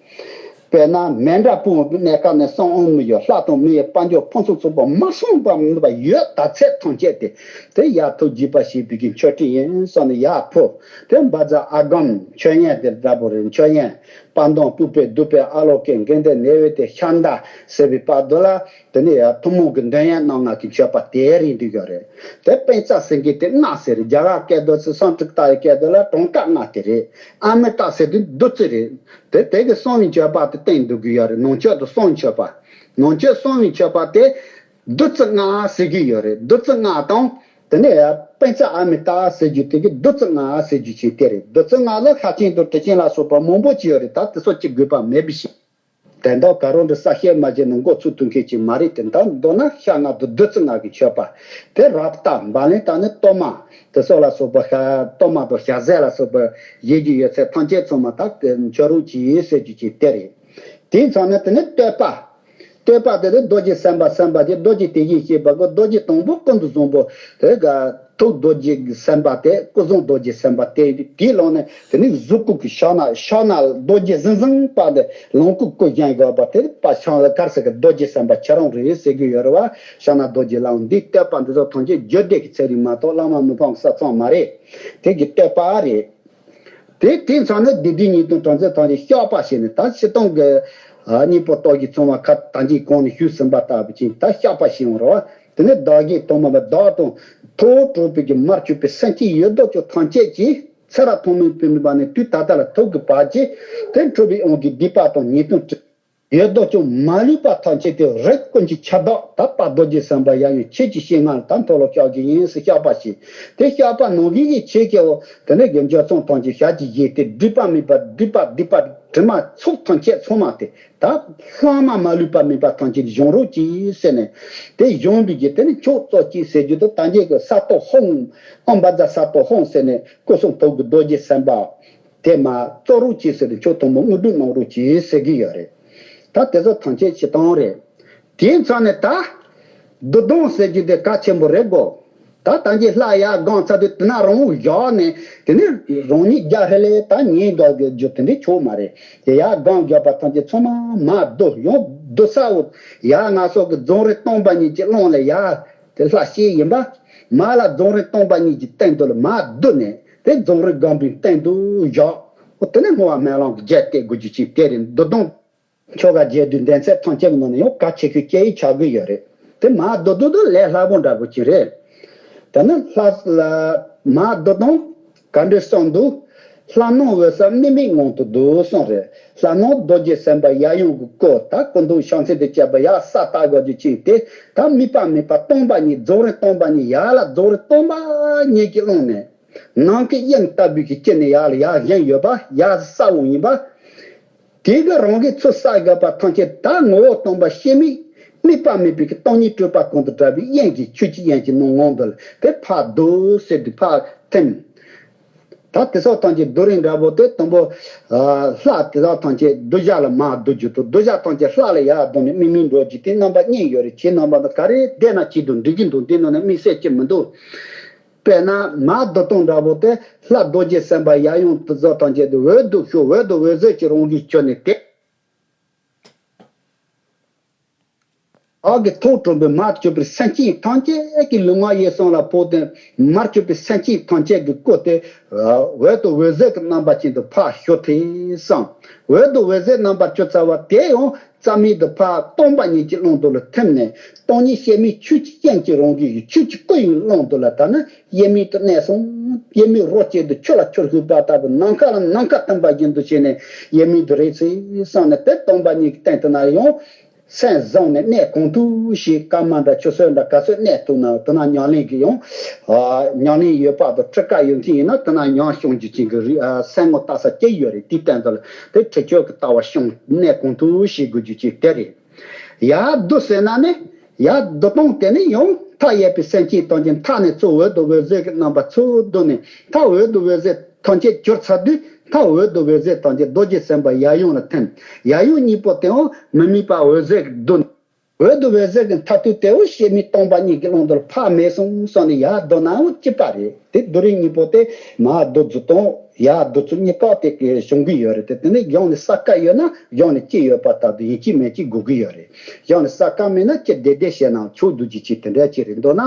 དཔེར་ན་མཎྜལ་སྤུངས་པའི་གནས་སྐབས་ནས་གསང་དབང་མི་ཡོད་ལྷ་དང་མི་ཡི་དཔལ་འབྱོར་ཕུན་སུམ་ཚོགས་པ་མ་གསུངས་པ་མིན་པ་ཡོད་ད་ཚད་ཐམས་ཅད་དེ་དེ་ཡར་ཐུགས་དགྱེས་པ་བཞེས་པའི་གི་མཆོད་སྤྲིན་ཡིན་གསུངས་ནས་ཡར་ཕུལ། དེ་བཛྲ་ཨ་གམ་མཆོད་ཡོན་དེ་འདྲ་པོ་རེད། མཆོད་ཡོན། པ་དང་པུས་པའི་བདུད་པའི་ཨ་ལོ་ཀེ་དགེ་འདུན་ནེ་ཝེ་ཏེ་ཤ་མདའ་ཟེར་བའི་བར་དུ་ལ་དེ་ནས་ཡང་ཐུན་མོང་གི་འདོན་ཡོན་རྣམ་ལྔ་གི་མཆོད་པ་དེ་རེད་འདུག་ཡོད་རེད། དེ་པཉྩ་ཟེར་མཁན་དེ་སྔགས་ཟེར་རེད། རྒྱ་གར་སྐད་དུ་སི་སཾ་སྐྲྀ་ཏ་ཡི་སྐད་དུ་ལ་གྲངས་ཀ་ལྔ་དེ་རེད། ཨ་མི་ཏ་ཟེར་དུས་བདུད་རྩི་རེད། དེ་དེ་གི་གསང་བའི་མཆོད་པ་དེ་བསྟན་འདུག་གི་ཡོད་རེད། ནང་མཆོད་དུ་གསང་མཆོད་པ། ནང་མཆོད་གསང་བའི་མཆོད་པ་དེ་བདུད་རྩི་ལྔ་ཟེར་གི་ཡོད་རེད། བདུད་རྩི་ལྔ་དང་། དེ་ནས་པཉྩ་ཨ་མི་ཏ་ཟེར་རྒྱུ་དེ་གི་བདུད་རྩི་ལྔ་ཟེར་རྒྱུ་ཅིག་དེ་རེད། བདུད་རྩི་ལྔ་ལ་ལྷ་ཆེན་དང་དྲི་ཆེན་ལ་སོགས་པ་མང་པོ་ཅིག་ཡོད་རེད། ད་དེ་ཚོ་ཅིག་དགོས་པ་མེད་པ་ཞིག་དོན་དག་ག་རུ་འདྲ་གསལ་བཤད་མ་བྱས་ན་མགོ་ཚོས་ཐུབ་མཁན་ཅིག་མ་རེད་དེ། ད་མདོར་ན་ཤ་ལྔ་དང་བདུད་རྩི་ལྔ་གི་མཆོད་པ་དེ་རབ་རྟ་འབར་ལན་དང་ནི་གཏོར་མ་དེ་སོགས་ལ་སོགས་པ་ཤ་གཏོར་མ་དང་ཞལ་ཟས་ལ་སོགས་པ་བཞེས་རྒྱུ་ཡོད་ཚད་ཐམས་ཅད་ཚང་མ་ད་མཆོད་རོགས་གྱིས་ཟེར་རྒྱུ་ཅིག་དེ་རེད། དེའི་མཚམས་ནས་དེ་ནས་བསྟོད་པ། བསྟོད་པ་དེ་ནི་རྡོ་རྗེ་སེམས་དཔའ་སེམས་དཔའ་ཅན་རྡོ་རྗེ་དེ་བཞིན་གཤེགས་པ་གོ། རྡོ་རྗེ་དང་པོ་ཀུན་ཏུ་བཟང་པོ་དེ་ག་ཐུགས་རྡོ་རྗེ་སེམས་དཔའ་སྟེ་སྐུ་གསུང་རྡོ་རྗེ་སེམས་དཔའ་སྟེ། དེའི་ལོགས་ནས་དེ་ནི་གཟུགས་སྐུ་གི་ཕྱག་ན་ཕྱག་ན་རྡོ་རྗེ་ཟིང་ཟིང་པ་དེ་ལོངས་སྐུ་སྐུ་བཞེངས་དགོས་པ་དེ་པ་ཕྱག་ན་གར་ཟེར་གི་རྡོ་རྗེ་སེམས་དཔའ་ཁྱེད་རང་རེད་ཟེར་གི་ཡོད་རེད་བ། ཕྱག་ན་རྡོ་རྗེ་ལའང་འདི་བསྟོད་པ་འདི་ཚོ་ཐམས་ཅད་རྒྱུད་སྡེ་གི་ཚན་རིག་མ་གཏོགས་བླ་མ་མི་ཕམ་གསེར་ཚང་མ་རེད། དེ་གི་བསྟོད་པ་རེད། དེ་དེ་མཚམས་ནས་སྡེ་བདུན་ཉེས་ལྟུང་གྲངས་ཚད་ཐམས་ཅད་བཤགས་པ་བྱས་ནས། ད་སྤྱིར་བཏང་གི་ཨ་གཉེན་པོ་རྟོག་གེ་ཚང་མ་ཁ་ད་གིན་གོང་ནས་ཞུས་ཟིན་པ་ལྟ་བུ་ཅིག་ད་བཤགས་པ་བྱས་ཡོང་རོགས། དེ་ནས་བདག་གིས་ཐོག་མ་བདག་དང་ཐོག་གྲོགས་པོའི་གི་མར་གྱུར་པའི་སེམས་ཅན་ཡོད་དོ་ཅོག་ཐམས་ཅད་ཀྱིས་ཚེ་རབས་ཐོག་མེད་པའི་མི་བ་ནས་དུས་ད་ལྟ་ལ་ཐུག་གི་བར་གྱི་དེ་འཁྲུལ་པའི་དབང་གིས་སྡིག་པ་དང་ཉེས་ལྟུང་ཡོད་དོ་ཅོག་མ་ལུས་པ་ཐམས་ཅད་དེ་རིགས་ཀུན་གྱི་ཁྱབ་བདག་ད་པ་རྡོ་རྗེ་སེམས་དཔའ་ཡབ་ཡུམ་ཁྱེད་ཀྱི་ཞལ་སྔ་ལ་ད་མཐོལ་ལོ་བཤགས་རྒྱུ་ཡིན་ཟེར་བཤགས་པ་བྱས། དེ་བཤགས་པ་ནང་བཞིན་གྱི་ཁྱེད་ཀྱི་འོ་དེ་ནས་དགེ་འཇོག་ཚོང་ཐམས་ཅད་ཞལ་གྱིས་བཞེས་ཏེ་སྒྲིབ་པ་མེད་པ་སྒྲིབ་པ་སྡིག་པ་དྲི་མ་ཚོགས་ཐམས་ཅད་ཚང་མ་དེ་ད་ལྷག་མ་མ་ལུས་པ་མེད་པ་ཐམས་ཅད་གཞོམ་རོགས་གྱིས་ཟེར་ནས། དེ་གཞོམ་པའི་གི་དེ་ནས་ཁྱོད་གཙོ་གྱིས་ཟེར་རྒྱུ་དེ་ད་འཇལ་གྱི་ས་ཏོ་ཧོང་ཨམ་བ་ཛ་ས་ཏོ་ཧོང་ཟེར་ནས་སྐུ་གསུང་ཐུགས་ཀྱི་རྡོ་རྗེ་སེམས་དཔའ། དེ་མ་གཙོ་རོགས་གྱིས་ཟེར་ཏེ་ཁྱོད་དང་པོ་དངོས་གྲུབ་གནང་རོགས་གྱིས་ཟེར་གྱི་ཡོད་རེད། ད་དེ་ཚོ་ཐམས་ཅད་སྤྱིར་བཏང་རེད། དེའི་མཚམས་ནས་ད་བདུད་སྡོང་ཟེར་རྒྱུ་དེ་གལ་ཆེན་པོ་རེད་གོ། ད་ད་གིན་ལྷ་ཡར་སྒང་ཚར་དུས་དེ་ན་རང་བཞག་ནས་དེ་ནས་རང་ཉིད་རྒྱ་ཧེ་ལེ་ད་ཉེས་འགག་གི་རྒྱུ་དེ་འདྲའི་ཆོག་མ་རེད། དེ་ཡར་སྒང་བརྒྱབ་པ་ཐམས་ཅད་ཚང་མ་མར་བསྡུ་ཡང་བསྡུ་ས་འོ། ཡར་ང་སོགས་ཀྱི་རྫོང་རིམ་སྟོང་པ་ཉིད་ཀྱི་ཀློང་ལ་ཡར་དེ་ལྷ་ཞིག་ཡིན་པ། མར་ལ་རྫོང་རིམ་སྟོང་པ་ཉིད་ཀྱི་སྟེང་དུ་ལ་མར་བསྡུ་ནས་དེ་རྫོང་རིམ་སྒང་པའི་སྟེང་དུ་བཞག་འོ་དེ་ནས་བསྔོ་བ་སྨོན་ལམ་གྱི་རྒྱས་བཏབ་དགོས་རྒྱུ་ཅིག་དེ་རེད། བདུད་སྡོང་ཆོ་ག་རྒྱས་བསྡུས་འདོན་ཚད་ཐམས་ཅད་ནང་ནས་ཡང་གལ་ཆེ་ཤོས་སྐྱེ་ཡི་ཆགས་ཀྱི་ཡོད་རེད། དེ་མར་བསྡུ་བསྡུ་བསྡུ་ལས་སླ་པོ་འདྲ་པོ་ཅིག་རེད། དེ་ནི་ལྷ་ལ་མར་བསྡུ་སྟངས་ག་འདྲ་གསུངས་འདུག་ལྷ་ནང་འོད་གསལ་དམིགས་མེད་ངང་དུ་བསྡུ་གསུངས་རེད། ལྷ་ནང་རྡོ་རྗེ་སེམས་དཔའ་ཡབ་ཡུམ་གྱི་སྐུ་ད་སྐུ་མདོག་ཕྱག་མཚན་དུ་བཅས་པ་ཡར་ས་ལྟ་དགོས་རྒྱུ་ཅིག་དེ་ད་དམིགས་པ་མེད་པ་སྟོང་པ་ཉིད་རྫོང་རིམ་སྟོང་པ་ཉིད་ཡར་ལ་རྫོང་རིམ་སྟོང་པ་ཉིད་ཀྱི་ཀློང་ནས་ནམ་མཁའི་དབྱིངས་ལྟ་བུའི་གི་དཀྱིལ་ནས་ཡར་ལ་ཡར་བཞེངས་ཡོད་པ་ཡར་ས་འོག་ཡིན་པ། དེ་གི་རང་གི་ཚུར་བསགས་དགོས་པ་ཐམས་ཅད་ད་ངོ་བོ་སྟོང་པ་ཤེས་མིག་དམིགས་པ་མེད་པའི་གི་སྟོང་ཉིད་སྤྲོས་པ་གང་དུ་བྲལ་བའི་དབྱིངས་ཀྱི་ཆོས་ཀྱི་དབྱིངས་ཀྱི་ནང་ངང་དུ་ལ་དེ་ཕར་བསྡུ་ཟེར་དུས་ཕར་ཐིམ། ད་དེ་སོགས་ཐམས་ཅད་བསྡུ་རིམ་འདྲ་པོ་དེ་དང་པོ། ལྷ་དེ་དག་ཐམས་ཅད་གདུལ་བྱ་ལ་མར་བསྡུ་རྒྱུ་དང་གདུལ་བྱ་ཐམས་ཅད་ལྷ་ལ་ཡར་བསྡུ་ནས་དམིགས་མེད་འགྲོ་རྒྱུ་དེ་རྣམ་པ་གཉིས་ཡོད་རེད། ཁྱེད་རྣམ་པ་ད་ག་རེ་བསྡད་ན་ཅི་འདུག་འགྲིག་གི་འདུག་འདི་ནང་ནས་དམིགས་བསལ་གྱི་མི་འདུག་དཔེར་ན་མར་བསྡུ་སྟངས་འདྲ་པོ་དེ་ལྷ་རྡོ་རྗེ་སེམས་དཔའ་ཡབ་ཡུམ་དེ་ཚོ་ཐམས་ཅད་དེ་འོད་དུ་ཤོར་འོད་དུ་འོད་ཟེར་གྱི་རང་བཞིན་གྱུར་ནས་དེ། བདག་གིས་ཐོག་དྲངས་པའི་མར་གྱུར་པའི་སེམས་ཅན་ཐམས་ཅད་ཀྱི་ལུས་ངག་ཡིད་གསུམ་ལ་ཕོག་སྟེ་མར་གྱུར་པའི་སེམས་ཅན་ཐམས་ཅད་ཀྱི་སྐུ་དེ་འོད་དུ་འོད་ཟེར་གྱི་རྣམ་པ་ཅན་དུ་ཕར་ཞུ་དེ་བསམ། འོད་དུ་འོད་ཟེར་རྣམ་པར་གྱུར་ཚར་བ་དེ་ཡང་རྩ་མེད་དུ་ཕར་སྟོང་པ་ཉིད་ཀྱི་ཀློང་དུ་ལ་ཐིམ་ནས་སྟོང་ཉིད་ཤེས་མིག་ཆོས་ཀྱི་དབྱིངས་ཀྱི་རང་བཞིན་གྱི་ཆོས་ཀྱི་སྐུ་ཡི་ཀློང་དུ་ལ་ད་ནི་དབྱེར་མེད་དུ་གནས་སོང་། དབྱེར་མེད་རོ་གཅིག་ཏུ་ཆུ་ལ་ཆུར་ཞུགས་པ་ལྟ་བུ་ནམ་མཁའ་ལ་ནམ་མཁའ་ཐིམ་པ་བཞིན་དུ་བྱས་ནས་དབྱེར་མེད་དུ་རེད་ཚེ་བསམ་ནས་དེ་སྟོང་པ་ཉིད་ཀྱི་སྟེང་དུ་ན་ཡང་སེམས་བཟུང་ནས་གནས་གང་ཐུབ་ཞིག་སྐར་མ་འདྲ་ཆུ་ཚོད་འདྲ་ག་ཚོད་གནས་ཐུབ་ན་དེ་ན་ཉམས་ལེན་གྱི་ཡང་ཉམས་ལེན་ཡོད་པ་དང་ཁྲིད་ཀ་ཡོད་མཁན་ཡིན་ན་དེ་ན་ཉམས་སྐྱོང་རྒྱུ་ཅན་གྱི་རིགས་སེམས་ངོ་ལྟ་ས་ཅི་ཡོད་རེད། དེའི་སྟེང་དུ་ལ་དེ་ཁྲིད་ཆོས་ཀྱི་ལྟ་བ་སྐྱོང་གནས་གང་ཐུབ་ཞིག་དགོས་རྒྱུ་ཅིག་དེ་རེད། ཡར་བསྡུ་ཟེར་ན་ནི་ཡར་བསྡུ་སྟངས་དེ་ནི་ཡང་མཐའ་ཡས་པའི་སེམས་ཅན་ཐམས་ཅད་མཐའ་ནས་ཚུར་འོད་དུ་འོད་ཟེར་གྱི་རྣམ་པ་ཚུར་བསྡུ་ནས་མཐའ་འོད་དུ་འོད་ཟེར་ཐམས་ཅད་གྱུར་ཚར་དུས་མཐའ་འོད་དུ་འོད་ཟེར་ཐམས་ཅད་རྡོ་རྗེ་སེམས་དཔའ་ཡབ་ཡུམ་ལ་ཐིམ། ཡབ་ཡུམ་གཉིས་པོ་དེའང་མི་དམིགས་པ་འོད་ཟེར་གྱིས་བསྡུ་ནས་འོད་དུ་འོད་ཟེར་གྱི་མཐའ་སྟོད་དེའང་ཤེས་མིག་སྟོང་པ་ཉིད་ཀྱི་ཀློང་དུ་ཕར་མེད་སོང་སོང་ནས་ཡར་བསྡུ་ནའང་གཅིག་པ་རེད། དེ་བསྡུ་རིམ་གཉིས་པོ་དེ་མར་བསྡུ་བསྡུ་སྟངས་ཡར་བསྡུ་ཚུལ་གཉིས་ཀ་དེ་གི་བྱུང་གི་ཡོད་རེད། དེ་དེ་ནི་གཞུང་ནས་གསལ་ཁ་ཡོད་ན་གཞུང་ནས་ཅི་ཡོད་པ་ལྟར་དུ་ཡིན་གཅིག་མིན་གཅིག་དགོས་ཀྱི་ཡོད་རེད། གཞུང་ནས་གསལ་ཁ་མེད་ན་ཅི་བདེ་བདེ་བཤད་ན་ཆོག་འདུག་ཅི་ཅི་དེ་འདྲ་ཅི་རེད་འདུག་ན་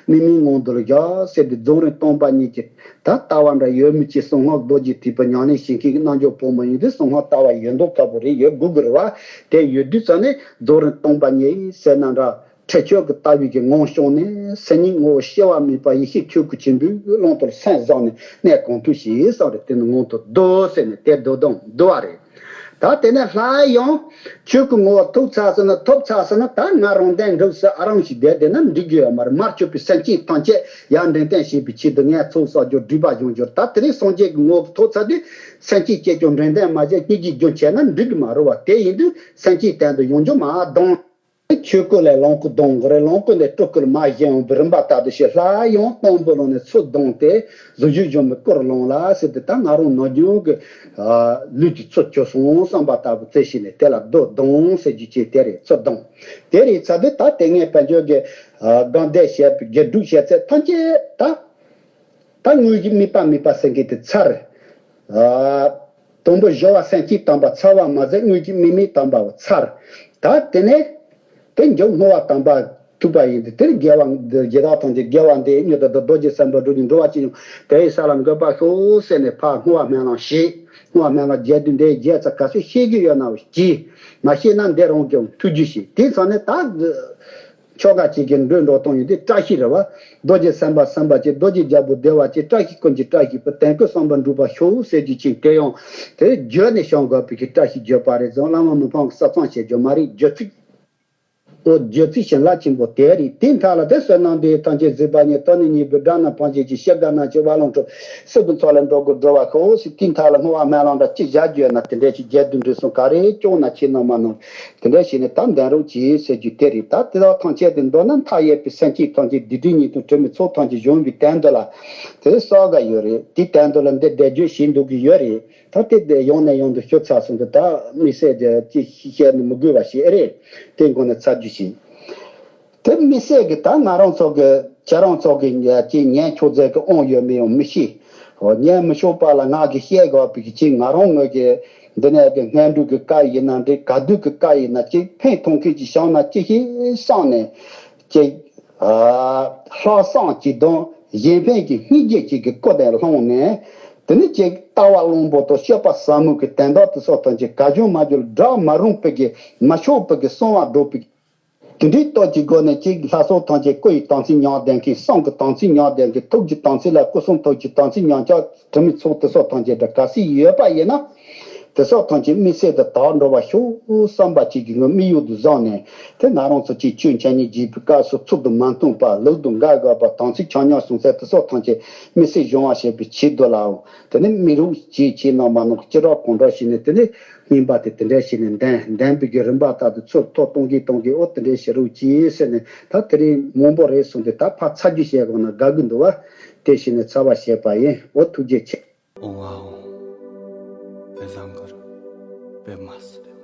དམིགས་མེད་ངང་དུ་ལ་བཞག་ཟེར་དུས་རྫོང་རིམ་སྟོང་པ་ཉིད་ཀྱི་ད་ལྟ་བ་འདྲ་ཡོད་མི་ཅི་གསང་སྔགས་རྡོ་རྗེ་ཐེག་པའི་ཉམས་ལེན་བྱེད་མཁན་གྱི་རྣལ་འབྱོར་ཕོ་མོ་ཡིན་དུས་གསང་སྔགས་ལྟ་བ་ཡོད་མདོག་ཁ་པོ་རེད། ཡོད་དགོས་ཀྱི་རེད་བ། དེ་ཡོད་དུས་ཙང་ནས་རྫོང་རིམ་སྟོང་པ་ཉིད་ཟེར་ན་འདྲ། ཁྲེགས་ཆོད་ཀྱི་ལྟ་བའི་གི་ངང་བྱུང་ནས་སེམས་ཉིད་ངོ་བོ་སྐྱེ་བ་མེད་པ་ཡེ་ཤེས་ཆོས་སྐུ་ཆེན་པོའི་ཀློང་དུ་སེམས་བཟུང་ནས་གནས་གང་ཐུབ་ཞིག་བསམ་རེ་དེ་ནི་ངང་དུ་བསྡུ་ཟེར་ནས་དེ་བསྡུ་དང་བསྡུ་བ་རེད། ད་དེ་ནས་སླར་ཡང་ཆོས་ཀྱི་ངོ་བོ་ཐོབ་ཚར་སོང་ན། ཐོབ་ཚར་སོང་ན་ད་ང་རང་གདན་འདྲ་བོ་ཟིག་ཨ་རང་ཞིག་བསྡད་བསྡད་ན་འགྲིག་གི་ཡོད་མ་རེད། མར་གྱུར་པའི་སེམས་ཅན་ཐམས་ཅད་ཡར་འདྲེན་སྟོན་བྱེད་པའི་ཆེད་དུ་ངས་ཚོགས་བསགས་རྒྱུ་སྒྲིབ་པ་སྦྱོང་རྒྱུ། ད་དེ་རིང་སངས་རྒྱས་ཀྱི་ངོ་བོ་ཐོབ་ཚར་དུས་སེམས་ཅན་སྐྱེ་སྐྱོང་འདྲེན་སྟོན་མ་བྱས་སྙིང་རྗེ་རྒྱུན་ཆད་ན་འགྲིག་གི་མ་རེད་བ། དེ་ཡིན་དུས་སེམས་ཅན་དོན་དུ་ཡོང་རྒྱུ་མ་གཏོང་། ཆོས་སྐུ་ལས་ལོངས་སྐུ་ལྡང་དགོས་རེད། ལོངས་སྐུ་ནས་སྤྲུལ་སྐུར་མར་བཞེངས་ཡོང་བའི་རིམ་པ་ལྟར་དུ་བྱས། སླར་ཡང་སྟོང་པོ་ལོངས་ནས་ཚུར་ལྡང་སྟེ་གཟུགས་བཞི་བཞོན་པའི་སྐུར་ལངས་ལ་ཟེར་ཏེ། ད་ང་རང་ནམ་རྒྱུན་གྱི་ལུས་ཀྱི་ཚུལ་གྱུར་སོང་བསམ་པ་ལྟ་བུ་བྱས་བྱས་ནས་དེ་ལ་རྡོ་ལྡང་ཟེར་རྒྱུ་བྱས། དེ་རེད། ཚུར་ལྡང་། དེ་རེད་ཚར་དུས་ད་དེ་སྔའི་བོད་བརྒྱུད་ཀྱི་སྒོམ་བཟླས་བྱས་པའི་དགེ་སྒྲུབ་བྱས་ཚད་ཐམས་ཅད་ད། ད་དངོས་གཞི་དམིགས་པ་དམིགས་པ་ཟེར་མཁན་དེ་ཚར། ཨ། དང་པོ་སྦྱོར་བ་སེམས་བསྐྱེད་དམ་པ་ཚར་བ་མ་ཟད་དངོས་གཞི་དམིགས་མེད་དམ་པ་ཚར། ད་དེ་ནས་དེ་མཇུག་བསྔོ་བ་དམ་པ་ཐུག་པ་ཡིན་ཏེ། དེར་རྒྱལ་བ་འདི་རྒྱལ་དག་ཐམས་ཅད་རྒྱལ་བ་འདི་ཉིད་དུ་བདག་རྡོ་རྗེ་སེམས་དཔའ་འགྲོ་ཞིང་འགྲོ་བ་ཅི་བྱུང་དེ་ཡི་ས་ལ་འགོད་པར་ཤོག་ཟེར་ནས་ཕར་བསྔོ་བ་སྨོན་ལམ་བྱས། བསྔོ་བ་སྨོན་ལམ་རྒྱས་བསྡུས་འདི་རྒྱས་ཚར། ག་ཚོད་ཤེས་ཀྱི་ཡོད་ན་ཤེས། མ་ཤེས་ན་འདི་རང་གི་ཐུགས་རྒྱུད་བྱས། དེ་ཚར་ནས་ད། ཆོ་ག་གཅིག་གི་འགྲོས་འགྲོ་སྟངས་ཡིན་ཏེ། བཀྲ་ཤིས་རེད་བ། རྡོ་རྗེ་སེམས་དཔའ་སེམས་དཔའ་ཅན། རྡོ་རྗེ་རྒྱལ་པོ་བདེ་བ་ཅན། བཀྲ་ཤིས་ཀུན་གྱི་བཀྲ་ཤིས་པ། དོན་ཀུན་བསམ་པ་འགྲུབ་པར་ཤོག་ཟེར་རྒྱུ་ཅིག་དེ་ཡང་དེ་བརྗོད་ནས་བྱུང་དགོས་པའི་གི་བཀྲ་ཤིས་བརྗོད་པ་རེད། རྫོང་བླ་མ་མི་ཕམ་གྱི་ས་མཚམས་བྱེད་རྒྱུ་མ་རེད། བརྗོད་ཚིག་ཨོ་བརྗོད་ཚིག་བྱིན་རླབས་ཆེན་པོ་དེ་རེད། དེའི་མཐའ་ལ་དེ་བསོད་ནམས་འདི་ཡིས་ཐམས་ཅད་གཟིགས་པ་ཉིད། དོན་ནི་གཉིས་པོའི་དགྲ་རྣམས་ཕམ་བྱེད་ཅིང་། ཞི་རྒྱས་ནམ་མཁའི་དབང་ལུང་སྒྲུབ། སྲིད་པའི་མཚོ་ལས་འགྲོ་ཀུན་སྒྲོལ་བར་ཤོག་ཟེར། དེའི་མཐའ་ལ་བསྔོ་བ་སྨོན་ལམ་འདྲ་ཅི་བྱ་རྒྱུ་ཡོད་ན་དེ་འདྲ་ཅིག་རྒྱས་བསྡུས་འབྲི་སོང་། ག་རེ་སྐྱོང་ན་ཁྱེད་རྣམས་མ་གནང་། དེ་འདྲ་བྱས་ནས་ད་འདོན་རོགས་གྱིས་ཟེར་རྒྱུ་དེ་རེད། ད་དེ་དག་ཐམས་ཅད་དེ་མདོར་ན་མཐའ་ཡས་པའི་སེམས་ཅན་ཐམས་ཅད་སྡིག་སྒྲིབ་ཉེས་ལྟུང་དྲི་མའི་ཚོགས་ཐམས་ཅད་གཞོམ་པའི་དོན་དུ་ལ་དེ་གསོལ་ག་ཡོད་རེད། དེའི་དོན་དུ་ལ་འདི་བཟླས་བརྗོད་བྱེད་འདུག་གི་ཡོད་རེད། ད་དེ་དེ་ཡང་ནས་ཡང་དུ་ཞུ་ཚར་སོང་གི། ད་དམིགས་བསལ་གྱི་ཅི་བཤད་ནས་མི་དགོས་པ་ཞིག་ཨེ་རེད། དེ་མགོ་ནས་ཚར་རྒྱུ་ཞིག་དེ་དམིགས་བསལ་གྱི་ད་ང་རང་ཚོ་གི་ཁྱེད་རང་ཚོ་གི་ཅི་ཉན་ཆོག་ཚད་ཀྱི་དབང་ཡོད་མེད་ཡང་མི་ཤེས། ཨོ་ཉན་མི་ཆོག་པ་ལ་ང་གི་བཤད་དགོས་པའི་གི་ཅི་ང་རང་ངོས་ཀྱི་འདི་ནས་གི་སྔོན་འགྲོ་གི་བཀའ་ཡིན་ན་འདྲ། ག་དུས་གི་བཀའ་ཡིན་ན་ཅི་ཕན་ཐོགས་མཁན་ཅིག་བྱུང་ན་ཅི་ཞིག་བསམ་ནས་ཅི། ཨ། ལྷག་བསམ་གཅིག་དང་གཞན་ཕན་གྱི་སྙིང་རྗེ་གཅིག་གི་སྐུ་ལས་ལྷུང་ནས། དེ་ནི་ཅིག་ལྟ་བ་བླང་པོ་དང་སྤྱོད་པ་ཟབ་མོ་གི་དོན་དག་དེ་སོགས་ཐམས་ཅད་ག་བྱུང་མ་བྱུང་དགྲ་མ་རུངས་པའི་གི་མ་ཆོག་པའི་གི་གསང་བ་སྒྲོག་པའི་དེ་འདྲའི་སྟོབས་ཀྱི་སྒོ་ནས་ཅིག་ལྷ་ཚོགས་ཐམས་ཅད་སྐུ་ཡི་དམ་ཚིག་ཉམས་ལྡན་མཁན། བསམ་གྱི་དམ་ཚིག་ཉམས་ལྡན་མཁན། ཐུགས་ཀྱི་དམ་ཚིག་ལ་སྐུ་གསུང་ཐུགས་ཀྱི་དམ་ཚིག་ཉམས་ཆག་དྲི་མའི་ཚོགས་དེ་སོགས་ཐམས་ཅད་དགྲ་ག་ཚོད་ཡོད་པ་ཡིན་ན། དེ་སོགས་ཐམས་ཅད་དམིགས་བསལ་དུ་དག་འགྲོ་བར་ཤོག་བསམ་པ་གཅིག་གི་ངོས་དམིགས་ཡུལ་དུ་བཟུང་ནས། དེ་ང་རང་ཚོ་ཅིག་ཆོས་འཆད་ཉན་བགྱིས་པའི་སྐབས་སུ་ཚུལ་དུ་མ་མཐུན་པ། ལུགས་དང་འགལ་དགོས་པ། དམ་ཚིག་ཆ་ཉམས་སོང་ཚད་དེ་སོགས་ཐམས་ཅད་དམིགས་བསལ་སྦྱོང་བ་བྱེད་པའི་ཆེད་དུ་ལའོ། དེ་ནི་དམིགས་རོགས་གྱིས། ཁྱེད་རྣམས་མ་གནང་། ཅི་དྲག་གང་དྲག་བྱས་ནས་དེ་ནི་སྙིང་པ་དེ་དེ་འདྲ་བྱས་ནས་འདོན་འདོན་པའི་གི་རིམ་པ་ལྟར་དུ་ཚུར་ཐོག་གཏོང་གིན་གཏོང་གིན། ཨོ་དེ་འདྲ་བྱེད་རོགས་གྱིས་ཟེར་ནས། ད་དེ་རིང་མང་པོ་རེད་གསུངས་ཏེ། ད་ཕར་ཚར་རྒྱུ་བཤད་དགོས་ན་དགའ་གི་འདུག་བ། དེ་བྱས་ནས་ཚར་བ་བཤད་པ་ཡིན། ཨོ་ཐུགས་རྗེ་ཆེ། ཨོང་ཨ་ཨོང་། པད་ཟླ་མགར། པད་མ་སི།